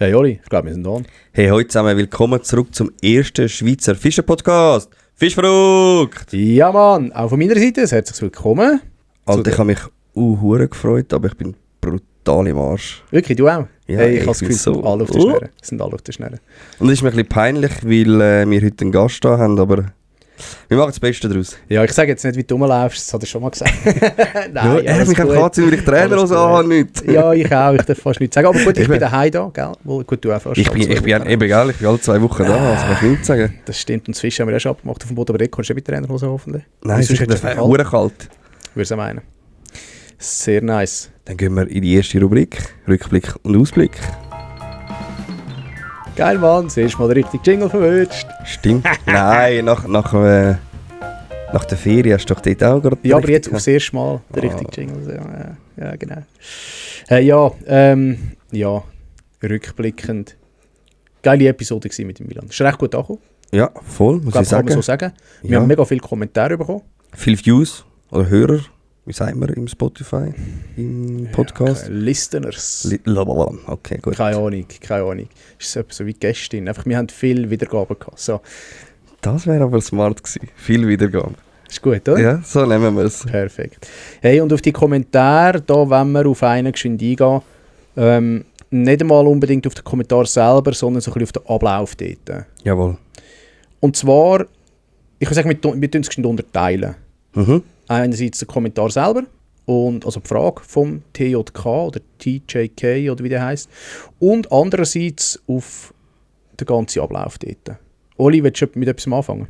Hey Oli, ich glaube, wir sind on. Hey, heute zusammen, willkommen zurück zum ersten Schweizer Fischer-Podcast. Fischverrückt! Ja Mann, auch von meiner Seite ein herzliches Willkommen. Alter, ich habe mich hure gefreut, aber ich bin brutal im Arsch. Wirklich, du auch? Ja, hey, ich habe ich das bin Gefühl, so- alle auf der Schnelle. Sind alle auf der Schnelle. Und es ist mir ein bisschen peinlich, weil wir heute einen Gast da haben, aber wir machen das Beste daraus. Ja, ich sage jetzt nicht, wie du rumläufst, das hat er schon mal gesagt. Nein, Ja, er hat alles mich gut. einfach angezogen, weil ich Trainer Alles habe, gut. nicht. Ja, ich auch, ich darf fast nichts sagen. Aber gut, ich Ich bin bin- daheim da, gell? Gut, du auch fast. Ich bin eben geil, ich bin alle 2 Wochen da, also kannst du nichts sagen. Das stimmt, und das Fisch haben wir ja schon abgemacht auf dem Boden, aber dort kommst du mit Trainerhose hoffentlich. Nein, Sonst es hättest ist du einfach hure kalt. Würde ich meinen. Sehr nice. Dann gehen wir in die erste Rubrik, Rückblick und Ausblick. Geil, Mann, das erste Mal den richtigen Jingle verwünscht. Stimmt. Nein, nach der Ferien hast du doch dort auch gerade... Ja, aber jetzt richtig aufs erste Mal der richtige Ah. Jingle. Ja, genau. Ja, rückblickend. Geile Episode gewesen mit dem Milan. Ist recht gut angekommen. Ja, voll, muss Ich ich glaube, kann man sagen. so sagen. Wir Ja. haben mega viele Kommentare bekommen. Viele Views oder Hörer, wie sagt man im Spotify, im Podcast? Listeners. Lalalala. Okay, gut. Keine Ahnung. Ist so etwas so wie Gästin. Einfach, wir haben viele Wiedergaben gehabt. So, Das wäre aber smart gewesen. Viel Wiedergaben. ist gut, oder? Ja, so nehmen wir es. Perfekt. Hey, und auf die Kommentare, da wenn wir auf einen geschwind eingehen, nicht einmal unbedingt auf den Kommentar selber, sondern so ein bisschen auf den Ablauf dort. Jawohl. Und zwar, ich würde sagen, wir tun es geschwind unterteilen. Mhm. Einerseits der Kommentar selber, und, also die Frage vom TJK oder TJK oder wie der heisst, und andererseits auf den ganzen Ablauf dort. Oli, willst du mit etwas anfangen?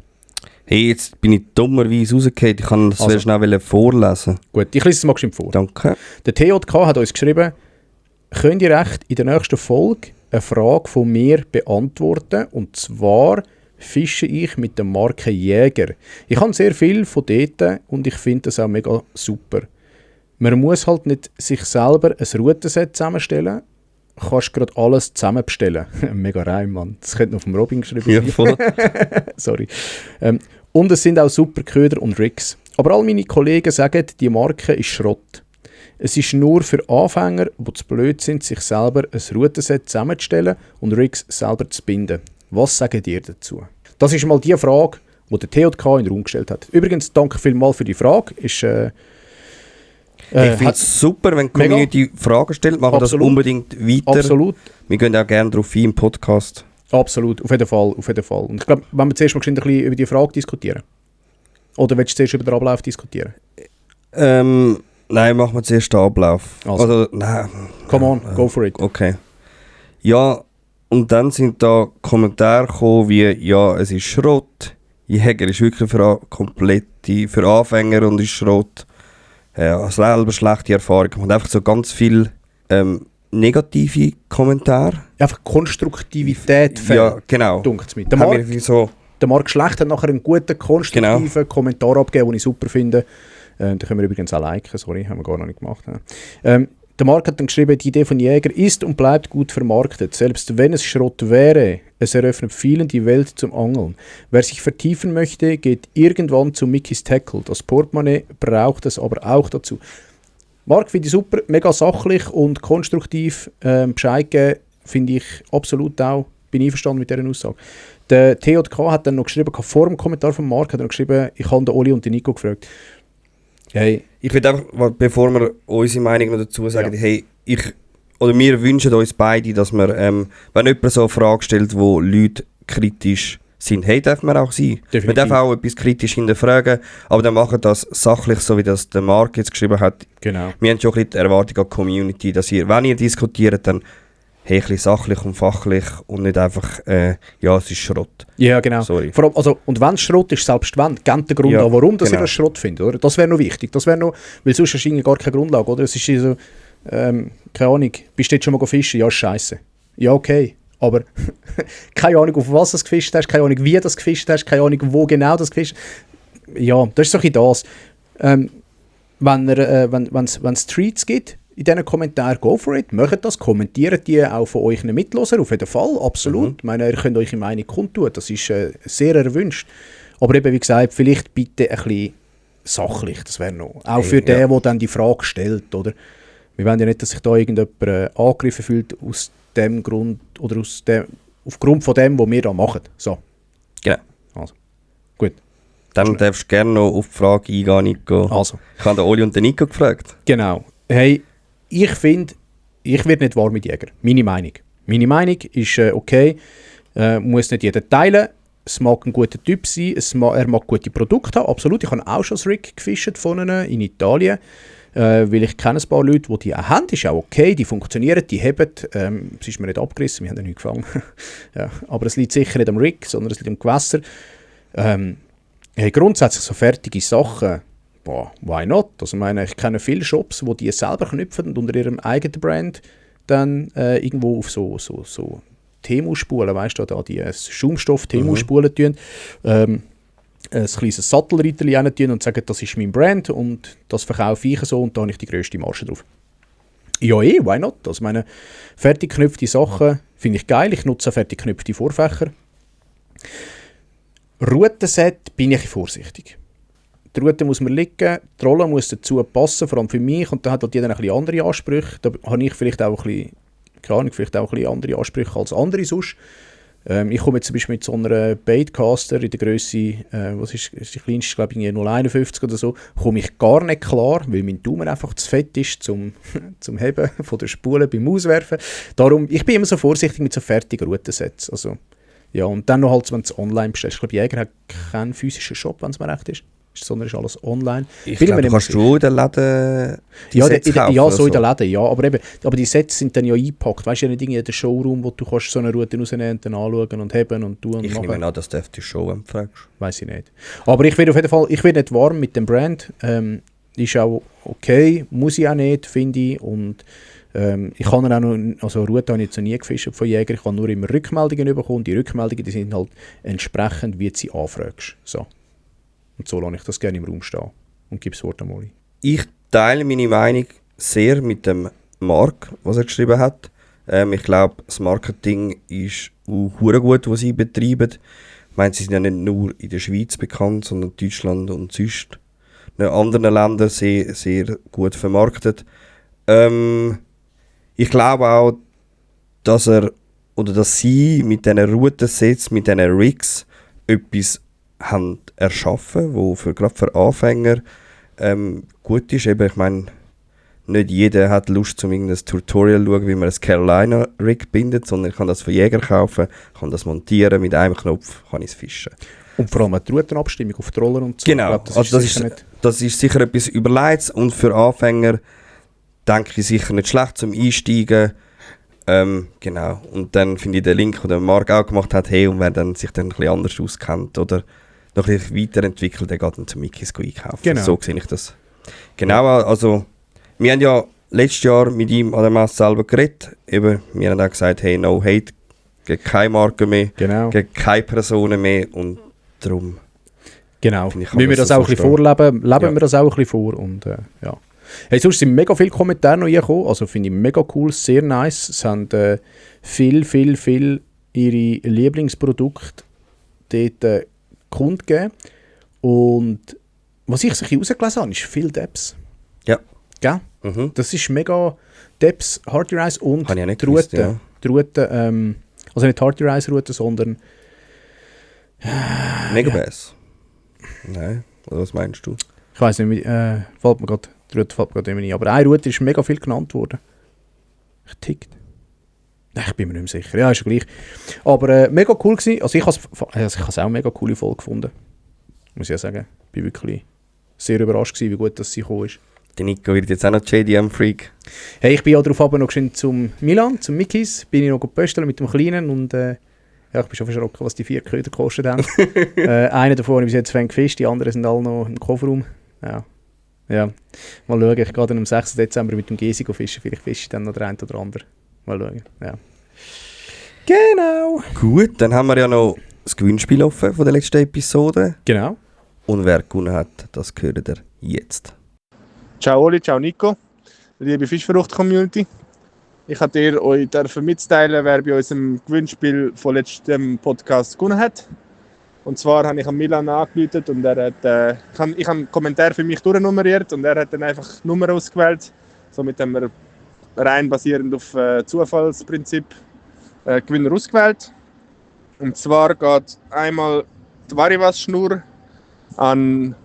Hey, jetzt bin ich dummerweise rausgefallen. Ich kann das Also. sehr schnell vorlesen. Gut, ich lese es mal geschwind vor. Danke. Der TJK hat uns geschrieben, könnt ihr recht in der nächsten Folge eine Frage von mir beantworten, und zwar fische ich mit der Marke Jäger. Ich habe sehr viel von dort und ich finde das auch mega super. Man muss halt nicht sich selber ein Routenset zusammenstellen, kannst gerade alles zusammen bestellen. Mega Reim, Mann. Das könnte noch vom Robin geschrieben Ja, sein. voll. Sorry. Und es sind auch super Köder und Rigs. Aber all meine Kollegen sagen, die Marke ist Schrott. Es ist nur für Anfänger, die zu blöd sind, sich selber ein Routenset zusammenzustellen und Rigs selber zu binden. Was sagt ihr dazu? Das ist mal die Frage, die der TJK in den Raum gestellt hat. Übrigens, danke vielmals für die Frage. Ich finde es super, wenn die mega. Community Fragen stellt. Machen das Absolut. unbedingt weiter. Absolut. Wir gehen auch gerne darauf ein im Podcast. Absolut, auf jeden Fall. Und ich glaube, wenn wir zuerst mal ein bisschen über die Frage diskutieren. Oder willst du zuerst über den Ablauf diskutieren? Nein, machen wir zuerst den Ablauf. Also. Nein. Come on, go for it. Okay. Ja, und dann sind da Kommentare gekommen wie, ja, es ist Schrott. Jäger ist wirklich für Anfänger und ist Schrott. Selber schlechte Erfahrung. Und einfach so ganz viel negative Kommentare. Einfach Konstruktivität fehlt, Ja, genau. dunkelt's mit. Der Haben wir Marc, irgendwie so, der Marc Schlecht hat nachher einen guten, konstruktiven Kommentar abgegeben, den ich super finde. Den können wir übrigens auch liken, sorry, haben wir gar noch nicht gemacht. Der Marc hat dann geschrieben, die Idee von Jäger ist und bleibt gut vermarktet. Selbst wenn es Schrott wäre, es eröffnet vielen die Welt zum Angeln. Wer sich vertiefen möchte, geht irgendwann zu Mickey's Tackle. Das Portemonnaie braucht es aber auch dazu. Marc, finde ich super, mega sachlich und konstruktiv. Bescheid geben, finde ich absolut auch, bin einverstanden mit dieser Aussage. Der TJK hat dann noch geschrieben, vor dem Kommentar von Marc hat er noch geschrieben, ich habe den Oli und den Nico gefragt. Hey, ich würde einfach, bevor wir unsere Meinung noch dazu sagen, Ja. hey, wir wünschen uns beide, dass wir, wenn jemand so eine Frage stellt, wo Leute kritisch sind, hey, darf man auch sein. Definitiv. Man darf auch etwas kritisch hinterfragen, aber dann machen das sachlich, so wie das der Marc jetzt geschrieben hat. genau. Wir haben schon ein bisschen die Erwartung an die Community, dass ihr, wenn ihr diskutiert, dann hey, ein bisschen sachlich und fachlich und nicht einfach, ja, es ist Schrott. Ja, genau. Sorry. Vor allem, also, und wenn es Schrott ist, selbst wenn, gebt den Grund Ja, an, warum dass ihr genau. das Schrott findet. Oder? Das wäre noch wichtig. Das wäre noch, weil sonst hast du irgendwie gar keine Grundlage. Oder? Es ist so, keine Ahnung, bist du jetzt schon mal fischen? Ja, ist scheiße. Ja, okay. Aber keine Ahnung, auf was du gefischt hast, keine Ahnung, wie du das gefischt hast, keine Ahnung, wo genau das gefischt hast. Ja, das ist so ein bisschen das. Wenn es Treats gibt, in diesen Kommentaren, go for it, macht das, kommentiert die auch von euch Mitlosern, auf jeden Fall, absolut. Ich meine, ihr könnt eure Meinung kundtun, das ist sehr erwünscht. Aber eben, wie gesagt, vielleicht bitte ein bisschen sachlich, das wäre noch. Auch für den, der dann die Frage stellt, oder? Wir wollen ja nicht, dass sich da irgendjemand angegriffen fühlt aus dem Grund oder aufgrund von dem, was wir da machen. So. Genau. Also, gut. Dann darfst du gerne noch auf die Frage eingehen, Nico. Also. Ich habe den Oli und den Nico gefragt. Genau. Hey, ich finde, ich werde nicht warm mit Jäger. Meine Meinung ist okay, muss nicht jeder teilen. Es mag ein guter Typ sein, er mag gute Produkte haben, absolut. Ich habe auch schon das Rig gefischt von ihnen in Italien, weil ich kenne ein paar Leute, die die auch haben. Das ist auch okay, die funktionieren, die heben. Es ist mir nicht abgerissen, wir haben ja nicht gefangen. Ja, aber es liegt sicher nicht am Rig, sondern es liegt am Gewässer. Hey, grundsätzlich so fertige Sachen, why not? Also, ich kenne viele Shops, die selber knüpfen und unter ihrem eigenen Brand dann irgendwo auf so Temu-Spulen, weißt du, da die Schaumstoff-Temu-Spulen tun, ein kleines Sattelreiterli rein tun und sagen, das ist mein Brand und das verkaufe ich so und da habe ich die grösste Marge drauf. Ja, why not? Also fertig geknüpfte Sachen finde ich geil, ich nutze fertig geknüpfte Vorfächer. Routenset bin ich vorsichtig. Die Route muss man liegen, die Rolle muss dazu passen, vor allem für mich, und dann hat halt jeder ein bisschen andere Ansprüche. Da habe ich vielleicht auch ein bisschen andere Ansprüche als andere sonst. Ich komme jetzt zum Beispiel mit so einer Baitcaster in der Grösse, was ist die kleinste, glaube ich, 0,51 oder so, komme ich gar nicht klar, weil mein Daumen einfach zu fett ist zum Heben von der Spule beim Auswerfen. Darum, ich bin immer so vorsichtig mit so fertigen Routensets. Also, ja, und dann noch halt, wenn du es online bestellst. Ich glaube, Jäger hat keinen physischen Shop, wenn es mir recht ist. Sondern ist alles online. Ich glaube, kannst du in den Läden in den Läden, ja. Aber die Sets sind dann ja eingepackt. Weißt du, ja nicht in jedem Showroom, wo du kannst so eine Route rausnehmen und dann anschauen und heben und tun und machen. Ich nehme an, dass du auf die Show fragst. Weiss ich nicht. Aber ich werde auf jeden Fall, ich werde nicht warm mit dem Brand. Ist auch okay, muss ich auch nicht, finde ich. Und ich kann auch noch, also Route habe ich jetzt noch nie gefischt von Jäger. Ich habe nur immer Rückmeldungen bekommen. Die Rückmeldungen, die sind halt entsprechend, wie du sie anfragst. So. Und so lasse ich das gerne im Raum stehen und gebe das Wort an Molly. Ich teile meine Meinung sehr mit dem Marc, was er geschrieben hat. Ich glaube, das Marketing ist auch gut, was sie betreiben. Ich meine, sie sind ja nicht nur in der Schweiz bekannt, sondern in Deutschland und sonst in anderen Ländern sehr, sehr gut vermarktet. Ich glaube auch, dass sie mit diesen Routensets, mit diesen Rigs etwas haben erschaffen, wo gerade für Anfänger gut ist. Eben, ich meine, nicht jeder hat Lust, um irgendein Tutorial zu schauen, wie man ein Carolina Rig bindet, sondern ich kann das von Jäger kaufen, kann das montieren, mit einem Knopf kann ich es fischen. Und vor allem die Routenabstimmung auf die Roller und so. Genau, ich glaub, das ist sicher etwas Überleites und für Anfänger denke ich sicher nicht schlecht zum Einsteigen. Genau, und dann finde ich den Link, den Marc auch gemacht hat, hey, und wer dann sich dann ein bisschen anders auskennt oder noch ein bisschen weiterentwickelt, der geht dann zu Mikis einkaufen. Genau. So sehe ich das. Genau, also wir haben ja letztes Jahr mit ihm an der Messe selber geredet. Eben, wir haben auch gesagt, hey, no hate, gegen keine Marke mehr, genau, gegen keine Personen mehr und darum. Genau, müssen wir das auch ein bisschen vorleben, wir das auch ein bisschen vor und ja. Hey, sonst sind mega viele Kommentare noch gekommen, also finde ich mega cool, sehr nice. Es haben viel ihre Lieblingsprodukte dort kundgegeben. Und was ich sich rausgelesen habe, ist viel Depths. Ja. Gell? Mhm. Das ist mega Depths, Hardy Rice und die Route. Also nicht Hardy Rice Route, sondern Megabass. Nein, oder was meinst du? Ich weiss nicht, fällt mir gerade immer nicht. Aber eine Route ist mega viel genannt worden. Ich tickt. Nein, ich bin mir nicht mehr sicher. Ja, ist ja gleich. Aber mega cool gewesen. Also ich habe es auch mega coole Folge gefunden. Muss ich ja sagen. Ich war wirklich sehr überrascht gewesen, wie gut das sie gekommen ist. Der Nico wird jetzt auch noch JDM-Freak. Hey, ich bin ja darauf aber noch zum Milan, zum Mikis. Bin ich noch gepöstelt mit dem Kleinen und ja, ich bin schon verschrocken, was die 4 Köder gekostet haben. Einer davon habe ich bis jetzt gefischt, die anderen sind alle noch im Kofferraum. Ja. Mal schauen, ich gehe dann am 6. Dezember mit dem Gesi fischen, vielleicht fische ich dann noch der eine oder andere. Mal schauen, ja. Genau. Gut, dann haben wir ja noch das Gewinnspiel offen von der letzten Episode. Genau. Und wer gewonnen hat, das hört ihr jetzt. Ciao Oli, ciao Nico, liebe Fischverrucht-Community. Ich wollte euch mitteilen, wer bei unserem Gewinnspiel von letztem Podcast gewonnen hat. Und zwar habe ich an Milan angerufen und er hat, ich habe einen Kommentar für mich durchnummeriert und er hat dann einfach Nummer ausgewählt. Somit haben wir rein basierend auf Zufallsprinzip Gewinner ausgewählt. Und zwar geht einmal die Varivas-Schnur an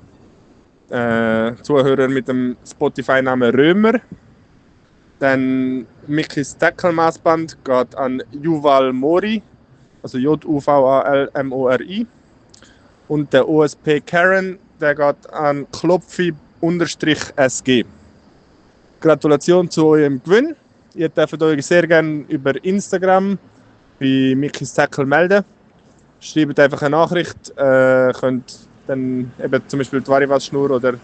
Zuhörer mit dem Spotify-Namen Römer. Dann Mickys Tackle-Maßband geht an Yuval Mori, also Juvalmori. Und der OSP Karen, der geht an Klopfi_SG. Gratulation zu eurem Gewinn. Ihr dürft euch sehr gerne über Instagram bei Mickys Tackle melden. Schreibt einfach eine Nachricht, könnt dann eben zum Beispiel die Varivas-Schnur oder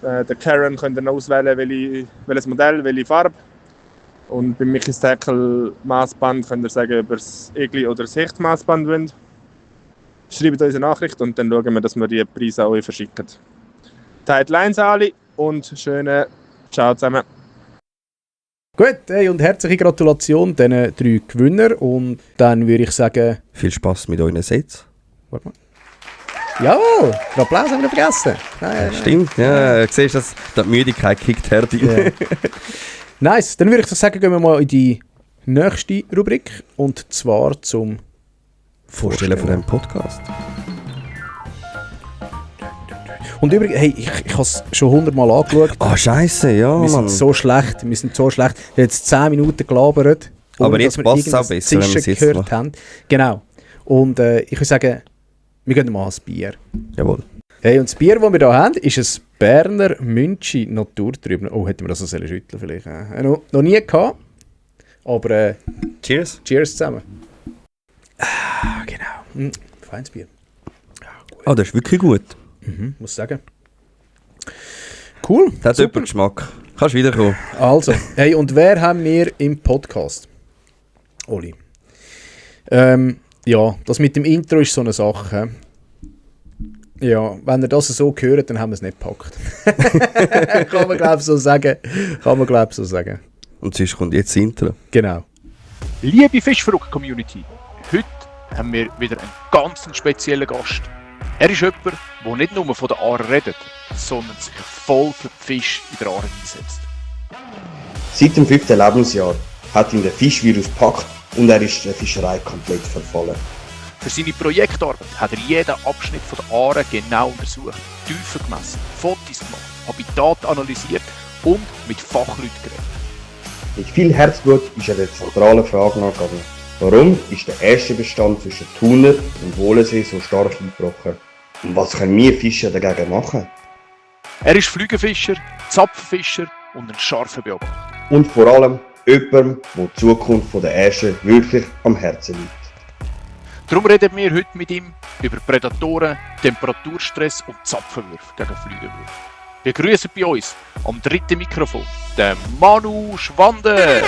der Karen könnt ihr noch auswählen, welches Modell, welche Farbe. Und beim Mickys Tackle Maßband könnt ihr sagen, ob ihr das Egli oder das Hechtmaßband wollt. Schreibt uns eine Nachricht und dann schauen wir, dass wir die Preise an euch verschicken. Teilt Lines alle und schöne Ciao zusammen. Gut, hey, und herzliche Gratulation diesen 3 Gewinner. Und dann würde ich sagen... Viel Spass mit euren Sets. Warte mal. Jawohl, den Applaus haben wir vergessen. Nein. Stimmt, ja. Du siehst, dass die Müdigkeit kickt her. Yeah. Nice, dann würde ich sagen, gehen wir mal in die nächste Rubrik. Und zwar zum Vorstellen von diesem Podcast. Und übrigens, hey, ich habe es schon 100-mal angeschaut. Ah, scheisse, ja, wir sind so schlecht. Wir haben jetzt 10 Minuten gelabert. Aber jetzt passt es auch besser, wenn wir es jetzt gehört haben. Genau. Und ich würde sagen, wir gehen mal ans Bier. Jawohl. Hey, und das Bier, das wir hier haben, ist ein Berner Münchi Naturtrübner. Oh, hätten wir das so schütteln vielleicht. Noch nie gehabt. Aber Cheers. Cheers zusammen. Genau. Feines Bier. Ah, das ist wirklich gut. Muss sagen. Cool. Das hat super Geschmack. Kannst wiederkommen. Also, hey, und wer haben wir im Podcast? Oli. Ja, das mit dem Intro ist so eine Sache. Ja, wenn ihr das so hört, dann haben wir es nicht gepackt. Kann man, glaube ich, so sagen. Und sonst kommt jetzt das Intro. Genau. Liebe Fischverrückt-Community, heute haben wir wieder einen ganz speziellen Gast. Er ist jemand, der nicht nur von der Aare redet, sondern sich voll für die Fische in der Aare einsetzt. Seit dem 5. Lebensjahr hat ihn der Fischvirus gepackt und er ist der Fischerei komplett verfallen. Für seine Projektarbeit hat er jeden Abschnitt von der Aare genau untersucht, Tiefen gemessen, Fotos gemacht, Habitat analysiert und mit Fachleuten geredet. Mit viel Herzblut ist er der zentralen Frage nachgegangen. Warum ist der erste Bestand zwischen Thuner und Wohlensee so stark eingebrochen? Und was können wir Fischer dagegen machen? Er ist Flügelfischer, Zapfenfischer und ein scharfer Beobachter. Und vor allem jemand, der die Zukunft der Ärsche wirklich am Herzen liegt. Darum reden wir heute mit ihm über Prädatoren, Temperaturstress und Zapfenwürfe gegen Flügelwürfe. Begrüßen bei uns am 3. Mikrofon den Manu Schwander.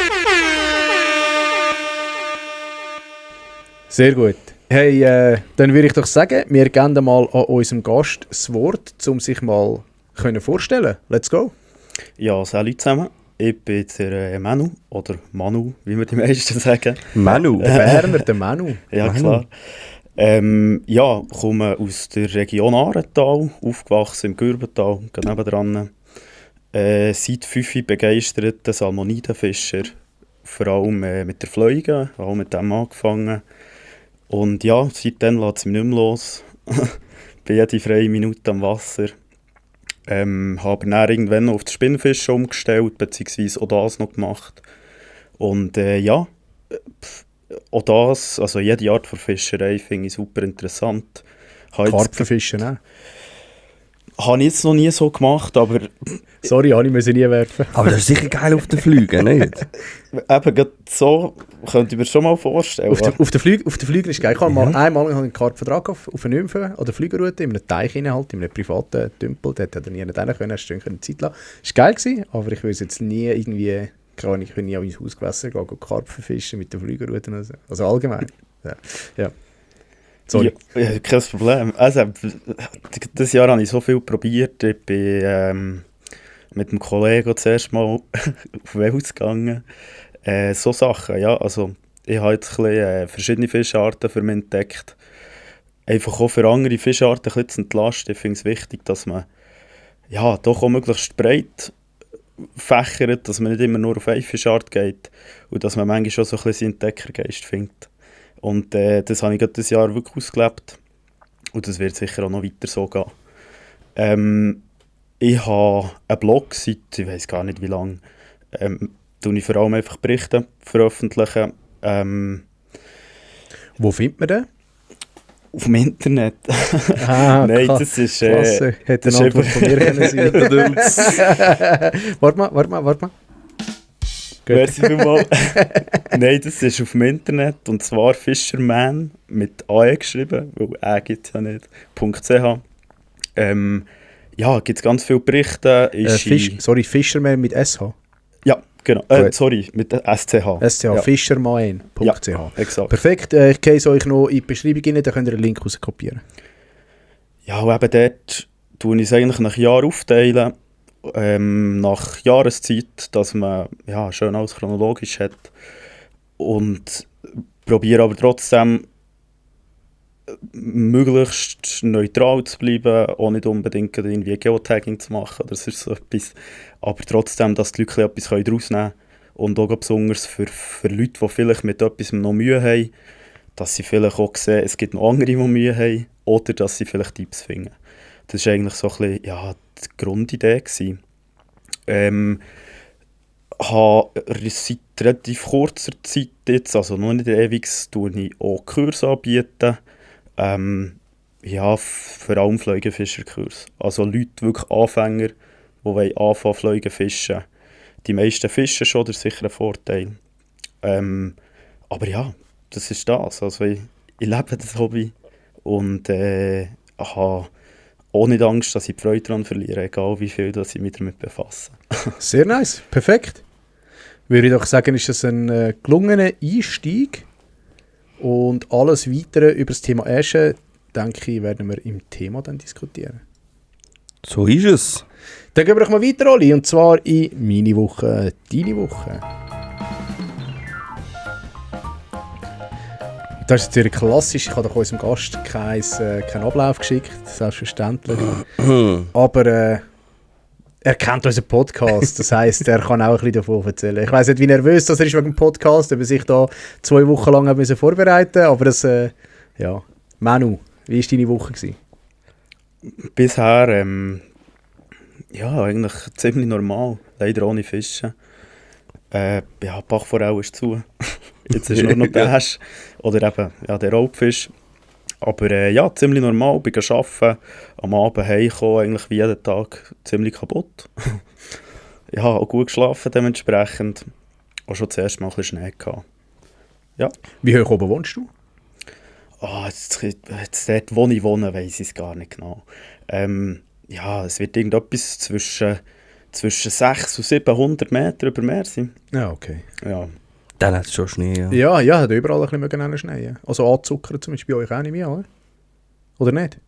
Sehr gut. Hey, dann würde ich doch sagen, wir geben mal an unserem Gast das Wort, um sich mal vorstellen. Let's go. Ja, salut zusammen. Ich bin der Manu, oder Manu, wie wir die meisten sagen. Manu? Der Berner, der Manu. Ja, Manu. klar. Ja, ich komme aus der Region Aaretal, aufgewachsen im Gürbental, gerade nebendran. Seit 5 begeisterter Salmonidenfischer, vor allem mit der Fliege, auch mit dem angefangen. Und ja, seitdem lässt es mich nicht mehr los. Bin jede freie Minute am Wasser. Habe dann irgendwann noch auf den Spinnfisch umgestellt, beziehungsweise auch das noch gemacht. Und ja, auch das, also jede Art von Fischerei finde ich super interessant. Karpfenfischen auch? Habe ich jetzt noch nie so gemacht, aber... Sorry, habe ich nie werfen. Aber das ist sicher geil auf den Flügen, nicht? Eben, gerade so könnte ich mir schon mal vorstellen. Auf den Flügen ist geil. Ich habe mal einmal einen Karpfen dran auf einer Nymphe oder Flügerroute, in einem Teich rein, halt, in einem privaten Tümpel. Dort hat er nie rein können, hast du eine Zeit lassen. Das war geil gewesen, aber ich will jetzt nie irgendwie... Ich kann nie auf ins Hausgewässer gehen, Karpfen fischen mit den Flügerrouten. Also allgemein. Ja. Sorry. Ja, kein Problem. Also, dieses Jahr habe ich so viel probiert. Ich bin mit einem Kollegen zuerst mal auf Wels gegangen. So Sachen, ja. Also, ich habe jetzt ein bisschen, verschiedene Fischarten für mich entdeckt. Einfach auch für andere Fischarten ein bisschen zu entlasten. Ich finde es wichtig, dass man ja, doch auch möglichst breit fächert, dass man nicht immer nur auf eine Fischart geht und dass man manchmal schon so ein bisschen seinen Entdeckergeist findet. Und das habe ich gerade dieses Jahr wirklich ausgelebt und das wird sicher auch noch weiter so gehen. Ich habe einen Blog seit, ich weiß gar nicht wie lange, ich vor allem einfach Berichte veröffentlichen. Wo findet man den? Auf dem Internet. Nein, das ist... Klasse. Hätte eine Antwort von mir können sein. Warte mal. Merci vielmals. Nein, das ist auf dem Internet, und zwar Fisherman mit AE geschrieben, weil gibt es ja nicht, .ch. Gibt es ganz viele Berichte. Fisherman mit SH? Ja, genau. Mit SCH. SCH, ja. Fisherman.ch. Ja, exakt. Perfekt. Ich gehe es euch noch in die Beschreibung rein, dann könnt ihr einen Link rauskopieren. Ja, und eben dort tue ich es eigentlich nach Jahr aufteilen. Nach Jahreszeit, dass man schön alles chronologisch hat. Und probiere aber trotzdem möglichst neutral zu bleiben, auch nicht unbedingt irgendwie Geotagging zu machen. Das ist so etwas. Aber trotzdem, dass die Leute etwas daraus nehmen können. Und auch besonders für Leute, die vielleicht mit etwas noch Mühe haben, dass sie vielleicht auch sehen, es gibt noch andere, die Mühe haben. Oder dass sie vielleicht Tipps finden. Das war eigentlich so ein bisschen, die Grundidee gewesen. Habe seit relativ kurzer Zeit jetzt, also noch nicht ewig, tue ich auch Kurse anbieten. Vor allem Fleugenfischerkurs. Also Leute, wirklich Anfänger, die anfangen Fleugen fischen. Die meisten fischen schon, das ist sicher ein Vorteil. Aber ja, das ist das. Also ich lebe das Hobby und habe auch nicht Angst, dass ich die Freude daran verliere, egal wie viel dass ich mich damit befasse. Sehr nice, perfekt. Würde ich doch sagen, ist das ein gelungener Einstieg. Und alles Weitere über das Thema Äsche, denke ich, werden wir im Thema dann diskutieren. So ist es. Dann gehen wir doch mal weiter, Oli, und zwar in meine Woche, deine Woche. Das ist natürlich klassisch. Ich habe doch unserem Gast keinen Ablauf geschickt, selbstverständlich. Aber er kennt unseren Podcast, das heisst, er kann auch ein bisschen davon erzählen. Ich weiss nicht, wie nervös das ist wegen dem Podcast, ob er sich da 2 Wochen lang vorbereiten musste, aber das, Manu, wie war deine Woche gewesen? Bisher, eigentlich ziemlich normal, leider ohne Fischen. Die Bachforelle ist zu. Jetzt ist nur noch der Hasch oder eben der Raubfisch. Aber ziemlich normal, bin arbeiten, am Abend heimgekommen, eigentlich wie jeden Tag ziemlich kaputt. Auch gut geschlafen dementsprechend. Auch schon zuerst mal ein bisschen Schnee gehabt. Ja. Wie hoch oben wohnst du? Jetzt dort, wo ich wohne, weiss ich es gar nicht genau. Es wird irgendetwas zwischen 600 und 700 Meter über Meer sein. Ja, okay. Ja. Dann hat es schon Schnee, ja. Ja, hat überall ein bisschen Schnee. Ja. Also anzuckern zum Beispiel bei euch auch nicht mehr, oder? Oder nicht?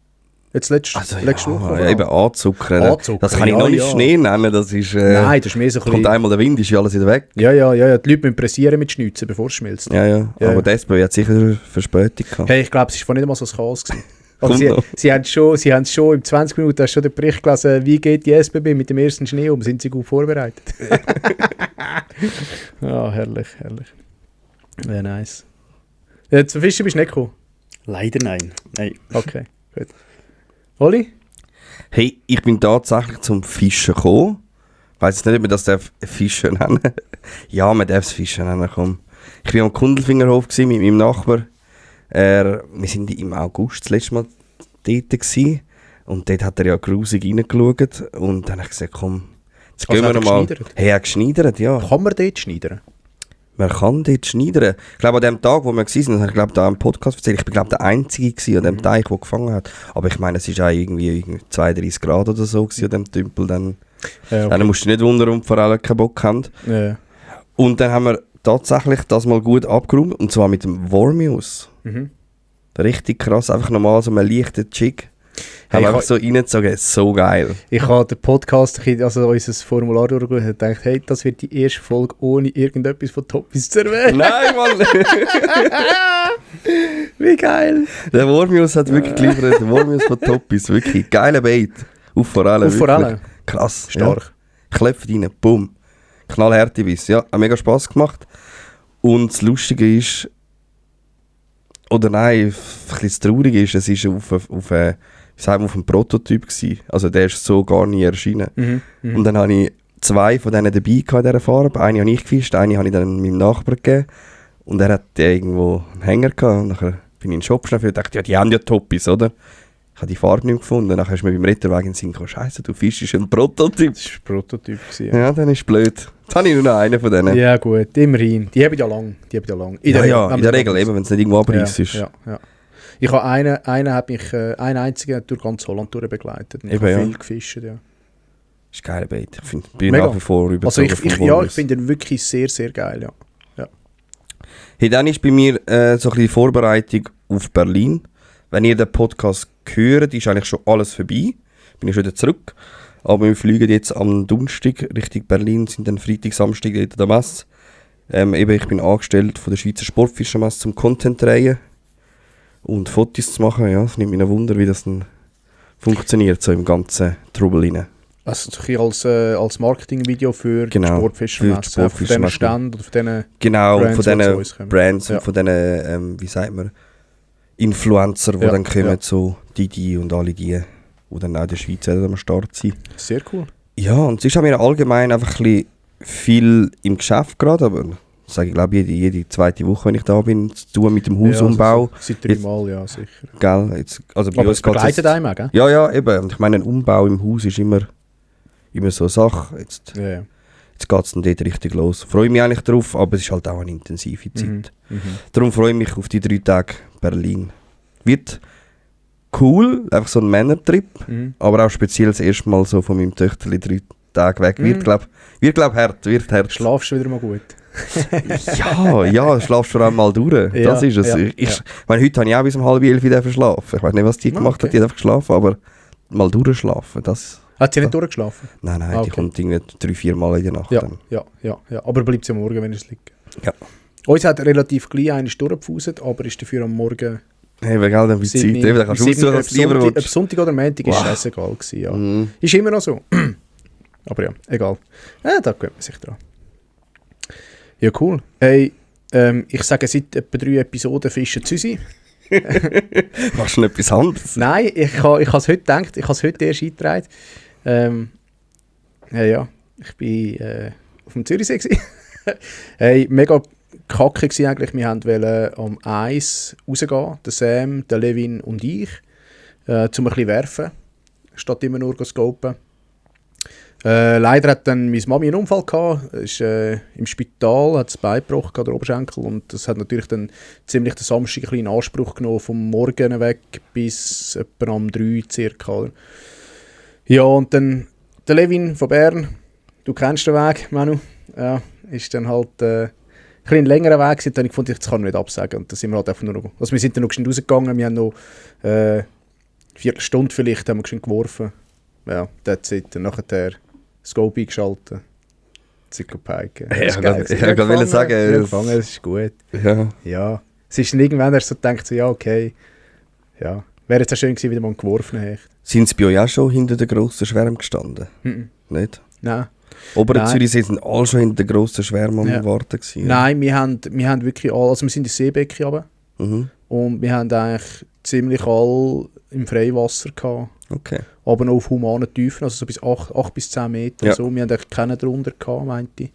Jetzt letzte Woche. Ja, eben anzuckern. Das kann ich noch nicht Schnee nennen. Das ist, nein, das ist mehr so ein bisschen... Kommt einmal der Wind, ist ja alles wieder weg. Ja. Die Leute müssen pressieren mit Schnitzen, bevor es schmilzt. Ja. Aber die SBB hat sicher Verspätung gehabt. Hey, ich glaube, es war nicht einmal so ein Chaos gewesen. Aber sie haben schon in 20 Minuten hast schon den Bericht gelesen, wie geht die SBB mit dem ersten Schnee um, sind sie gut vorbereitet. Ja, herrlich. Ja, nice. Zum Fischen bist du nicht gekommen? Leider nein. Okay, gut. Oli? Hey, ich bin tatsächlich zum Fischen gekommen. Ich weiss nicht, ob man das Fischen nennen darf. Ja, man darf es Fischen nennen, komm. Ich war am Kundelfingerhof mit meinem Nachbar. Wir waren im August das letzte Mal dort gewesen. Und dort hat er ja grusig reingeschaut. Und dann habe ich gesagt, komm, jetzt gehen wir nochmal. Hey, er hat geschneidert, ja. Kann man dort schneidern? Man kann dort schneidern. Ich glaube, an dem Tag, wo wir waren, habe ich da im Podcast erzählt, ich war der Einzige an dem Teich, der gefangen hat. Aber ich meine, es war auch irgendwie 32 Grad oder so an dem Tümpel. Dann musst du nicht wundern, ob die Forellen keinen Bock haben. Ja. Und dann haben wir tatsächlich das mal gut abgeräumt, und zwar mit dem Wormius. Richtig krass, einfach nochmal so einen leichten Jig. Haben wir einfach so reingezogen, so geil. Ich habe den Podcast, also unser Formular durchgeschaut und gedacht, hey, das wird die erste Folge, ohne irgendetwas von Toppis zu erwähnen. Nein, Mann! Wie geil! Der Wormius hat wirklich geliefert, der Wormius von Toppis, wirklich geiler Bait. Auf Forellen. Auf Forellen? Krass. Stark. Klopft rein, bumm. Knallharte Biss. Ja, hat mega Spass gemacht. Und das Lustige ist, oder nein, ein bisschen das Traurige ist, es war auf einem Prototyp gewesen. Also der ist so gar nie erschienen. Und dann habe ich 2 von denen dabei in dieser Farbe. Eine habe ich gefischt, eine habe ich dann meinem Nachbarn gegeben. Und er hat irgendwo einen Hänger gehabt. Und nachher bin ich in den Shop schnell und dachte, ja, die haben ja Toppis, oder? Ich habe die Farbe nicht mehr gefunden. Dann ist mir beim Retterweg in den Sinn gekommen, Scheiße, du fischst ein Prototyp. Das war ein Prototyp. Ja, dann ist es blöd. Jetzt habe ich nur noch einen von denen. Ja gut, immerhin. Die haben ja lang. In der Regel eben, wenn es nicht irgendwo abreißt ist. Ja. Ich habe einen einzigen durch ganz Holland begleitet. Ich habe viel gefischt, ja. Das ist geil, Bait. Ich bin nach wie vor überzeugt. Also ich finde ihn wirklich sehr, sehr geil, ja. Hey, dann ist bei mir so ein bisschen die Vorbereitung auf Berlin. Wenn ihr den Podcast hört, ist eigentlich schon alles vorbei. Bin ich schon wieder zurück. Aber wir fliegen jetzt am Donnerstag Richtung Berlin, sind dann Freitag, Samstag in der Messe. Ich bin angestellt von der Schweizer Sportfischermesse zum Content drehen und Fotos zu machen. Ja, es nimmt mich ein Wunder, wie das dann funktioniert, so im ganzen Trubel rein. Also als Marketingvideo für die Sportfischermesse, von diesen Ständen oder von diesen Brands, von diesen Brands und von diesen, wie sagt man, Influencer, die dann kommen, so die und alle die dann auch in der Schweiz am Start sind. Sehr cool. Ja, und es ist auch mir allgemein einfach ein bisschen viel im Geschäft gerade, aber das sage ich glaube jede zweite Woche, wenn ich da bin, zu tun mit dem Hausumbau. Ja, also seit 3 Mal, ja, sicher. Gell, jetzt, also bei aber uns es begleitet einem auch, gell? Ja, eben. Und ich meine, ein Umbau im Haus ist immer so eine Sache. Jetzt geht es dann dort richtig los. Freue mich eigentlich drauf, aber es ist halt auch eine intensive Zeit. Darum freue ich mich auf die 3 Tage Berlin. Wird cool, einfach so ein Männertrip, aber auch speziell das erste Mal so von meinem Töchterli 3 Tage weg. Wird glaub hart. Schlafst du wieder mal gut? ja, schlafst du auch mal durch. Ja, das ist es. Ich meine, heute habe ich auch bis um 10:30 verschlafen. Ich weiß nicht, was die gemacht hat, die hat einfach geschlafen, aber mal durchschlafen, das... Hat sie nicht durchgeschlafen? Nein, die kommt irgendwie 3-4 Mal in der Nacht. Ja. Aber bleibt sie am Morgen, wenn es liegt. Ja. Uns hat relativ gleich eine durchgepfuset, aber ist dafür am Morgen... Hey, wer Geld dann bei Zeit, dann kannst du aussuchen, was du lieber willst. Ob Sonntag oder Montag ist scheißegal gewesen, ja. Ist immer noch so. Aber ja, egal. Da gewöhnt man sich dran. Ja, cool. Hey, ich sage seit etwa 3 Episoden Fischen Züsi. Machst du noch etwas anderes? Nein, ich habe es heute gedacht, ich habe es heute erst eingetragen. Ich bin auf dem Zürichsee gewesen. Hey, mega kacke gewesen eigentlich. Wir wollten am 1 rausgehen, der Sam, der Levin und ich, um ein bisschen werfen, statt immer nur zu scopen. Leider hat dann meine Mami einen Unfall gehabt, ist im Spital, hat das Bein gebrochen, der Oberschenkel, und das hat natürlich dann ziemlich den Samstag ein bisschen in Anspruch genommen, vom Morgen weg bis etwa um 3 circa. Oder? Ja, und dann der Levin von Bern, du kennst den Weg, Manu, ja, ist dann halt ein bisschen längerer Weg gewesen, dann habe ich gefunden, das kann ich nicht absagen, und dann sind wir halt einfach nur noch, also wir sind dann noch rausgegangen, wir haben noch eine Viertelstunde vielleicht, haben wir geworfen, ja, that's it, und nachher Scope eingeschaltet. Zyklopäike. Ich wollte sagen, es ist gut. Ja. Es ist dann irgendwann erst so gedacht, so, ja, okay. Ja. Wäre jetzt auch schön gewesen, wie man geworfen hat. Sind Sie bei euch auch schon hinter den grossen Schwärmen gestanden? Nicht? Nein. Zürichsee sind alle schon hinter den grossen Schwärmen am Warten gewesen. Nein, wir haben wirklich alle, also wir sind in Seebecken runter. Und wir haben eigentlich ziemlich alle im Freiwasser gehabt. Okay. Aber noch auf humanen Tiefen, also so bis 8 bis 10 Meter. Ja. So. Wir haben eigentlich keinen drunter gehabt, meinte ich.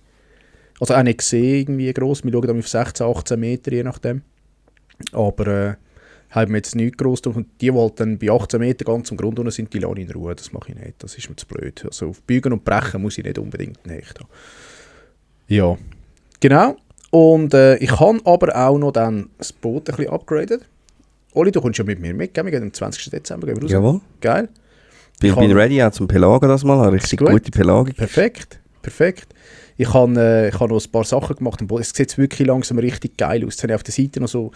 Also auch nicht gesehen, irgendwie gross. Wir schauen dann auf 16, 18 Meter, je nachdem. Aber haben wir jetzt nichts gross. Und die, die halt dann bei 18 Meter ganz am Grund unten sind, die lassen in Ruhe. Das mache ich nicht. Das ist mir zu blöd. Also auf Bügen und Brechen muss ich nicht unbedingt einen Hecht haben. Ja, genau. Und ich habe aber auch noch dann das Boot ein bisschen upgradet. Oli, du kommst ja mit mir mit, gell? Wir gehen am 20. Dezember raus. Jawohl. Geil. Ich bin ready auch zum Pelagen das mal, eine richtig gute Pelagung. Perfekt. Ich habe noch ein paar Sachen gemacht am Boot. Es sieht wirklich langsam richtig geil aus. Jetzt habe ich auf der Seite noch so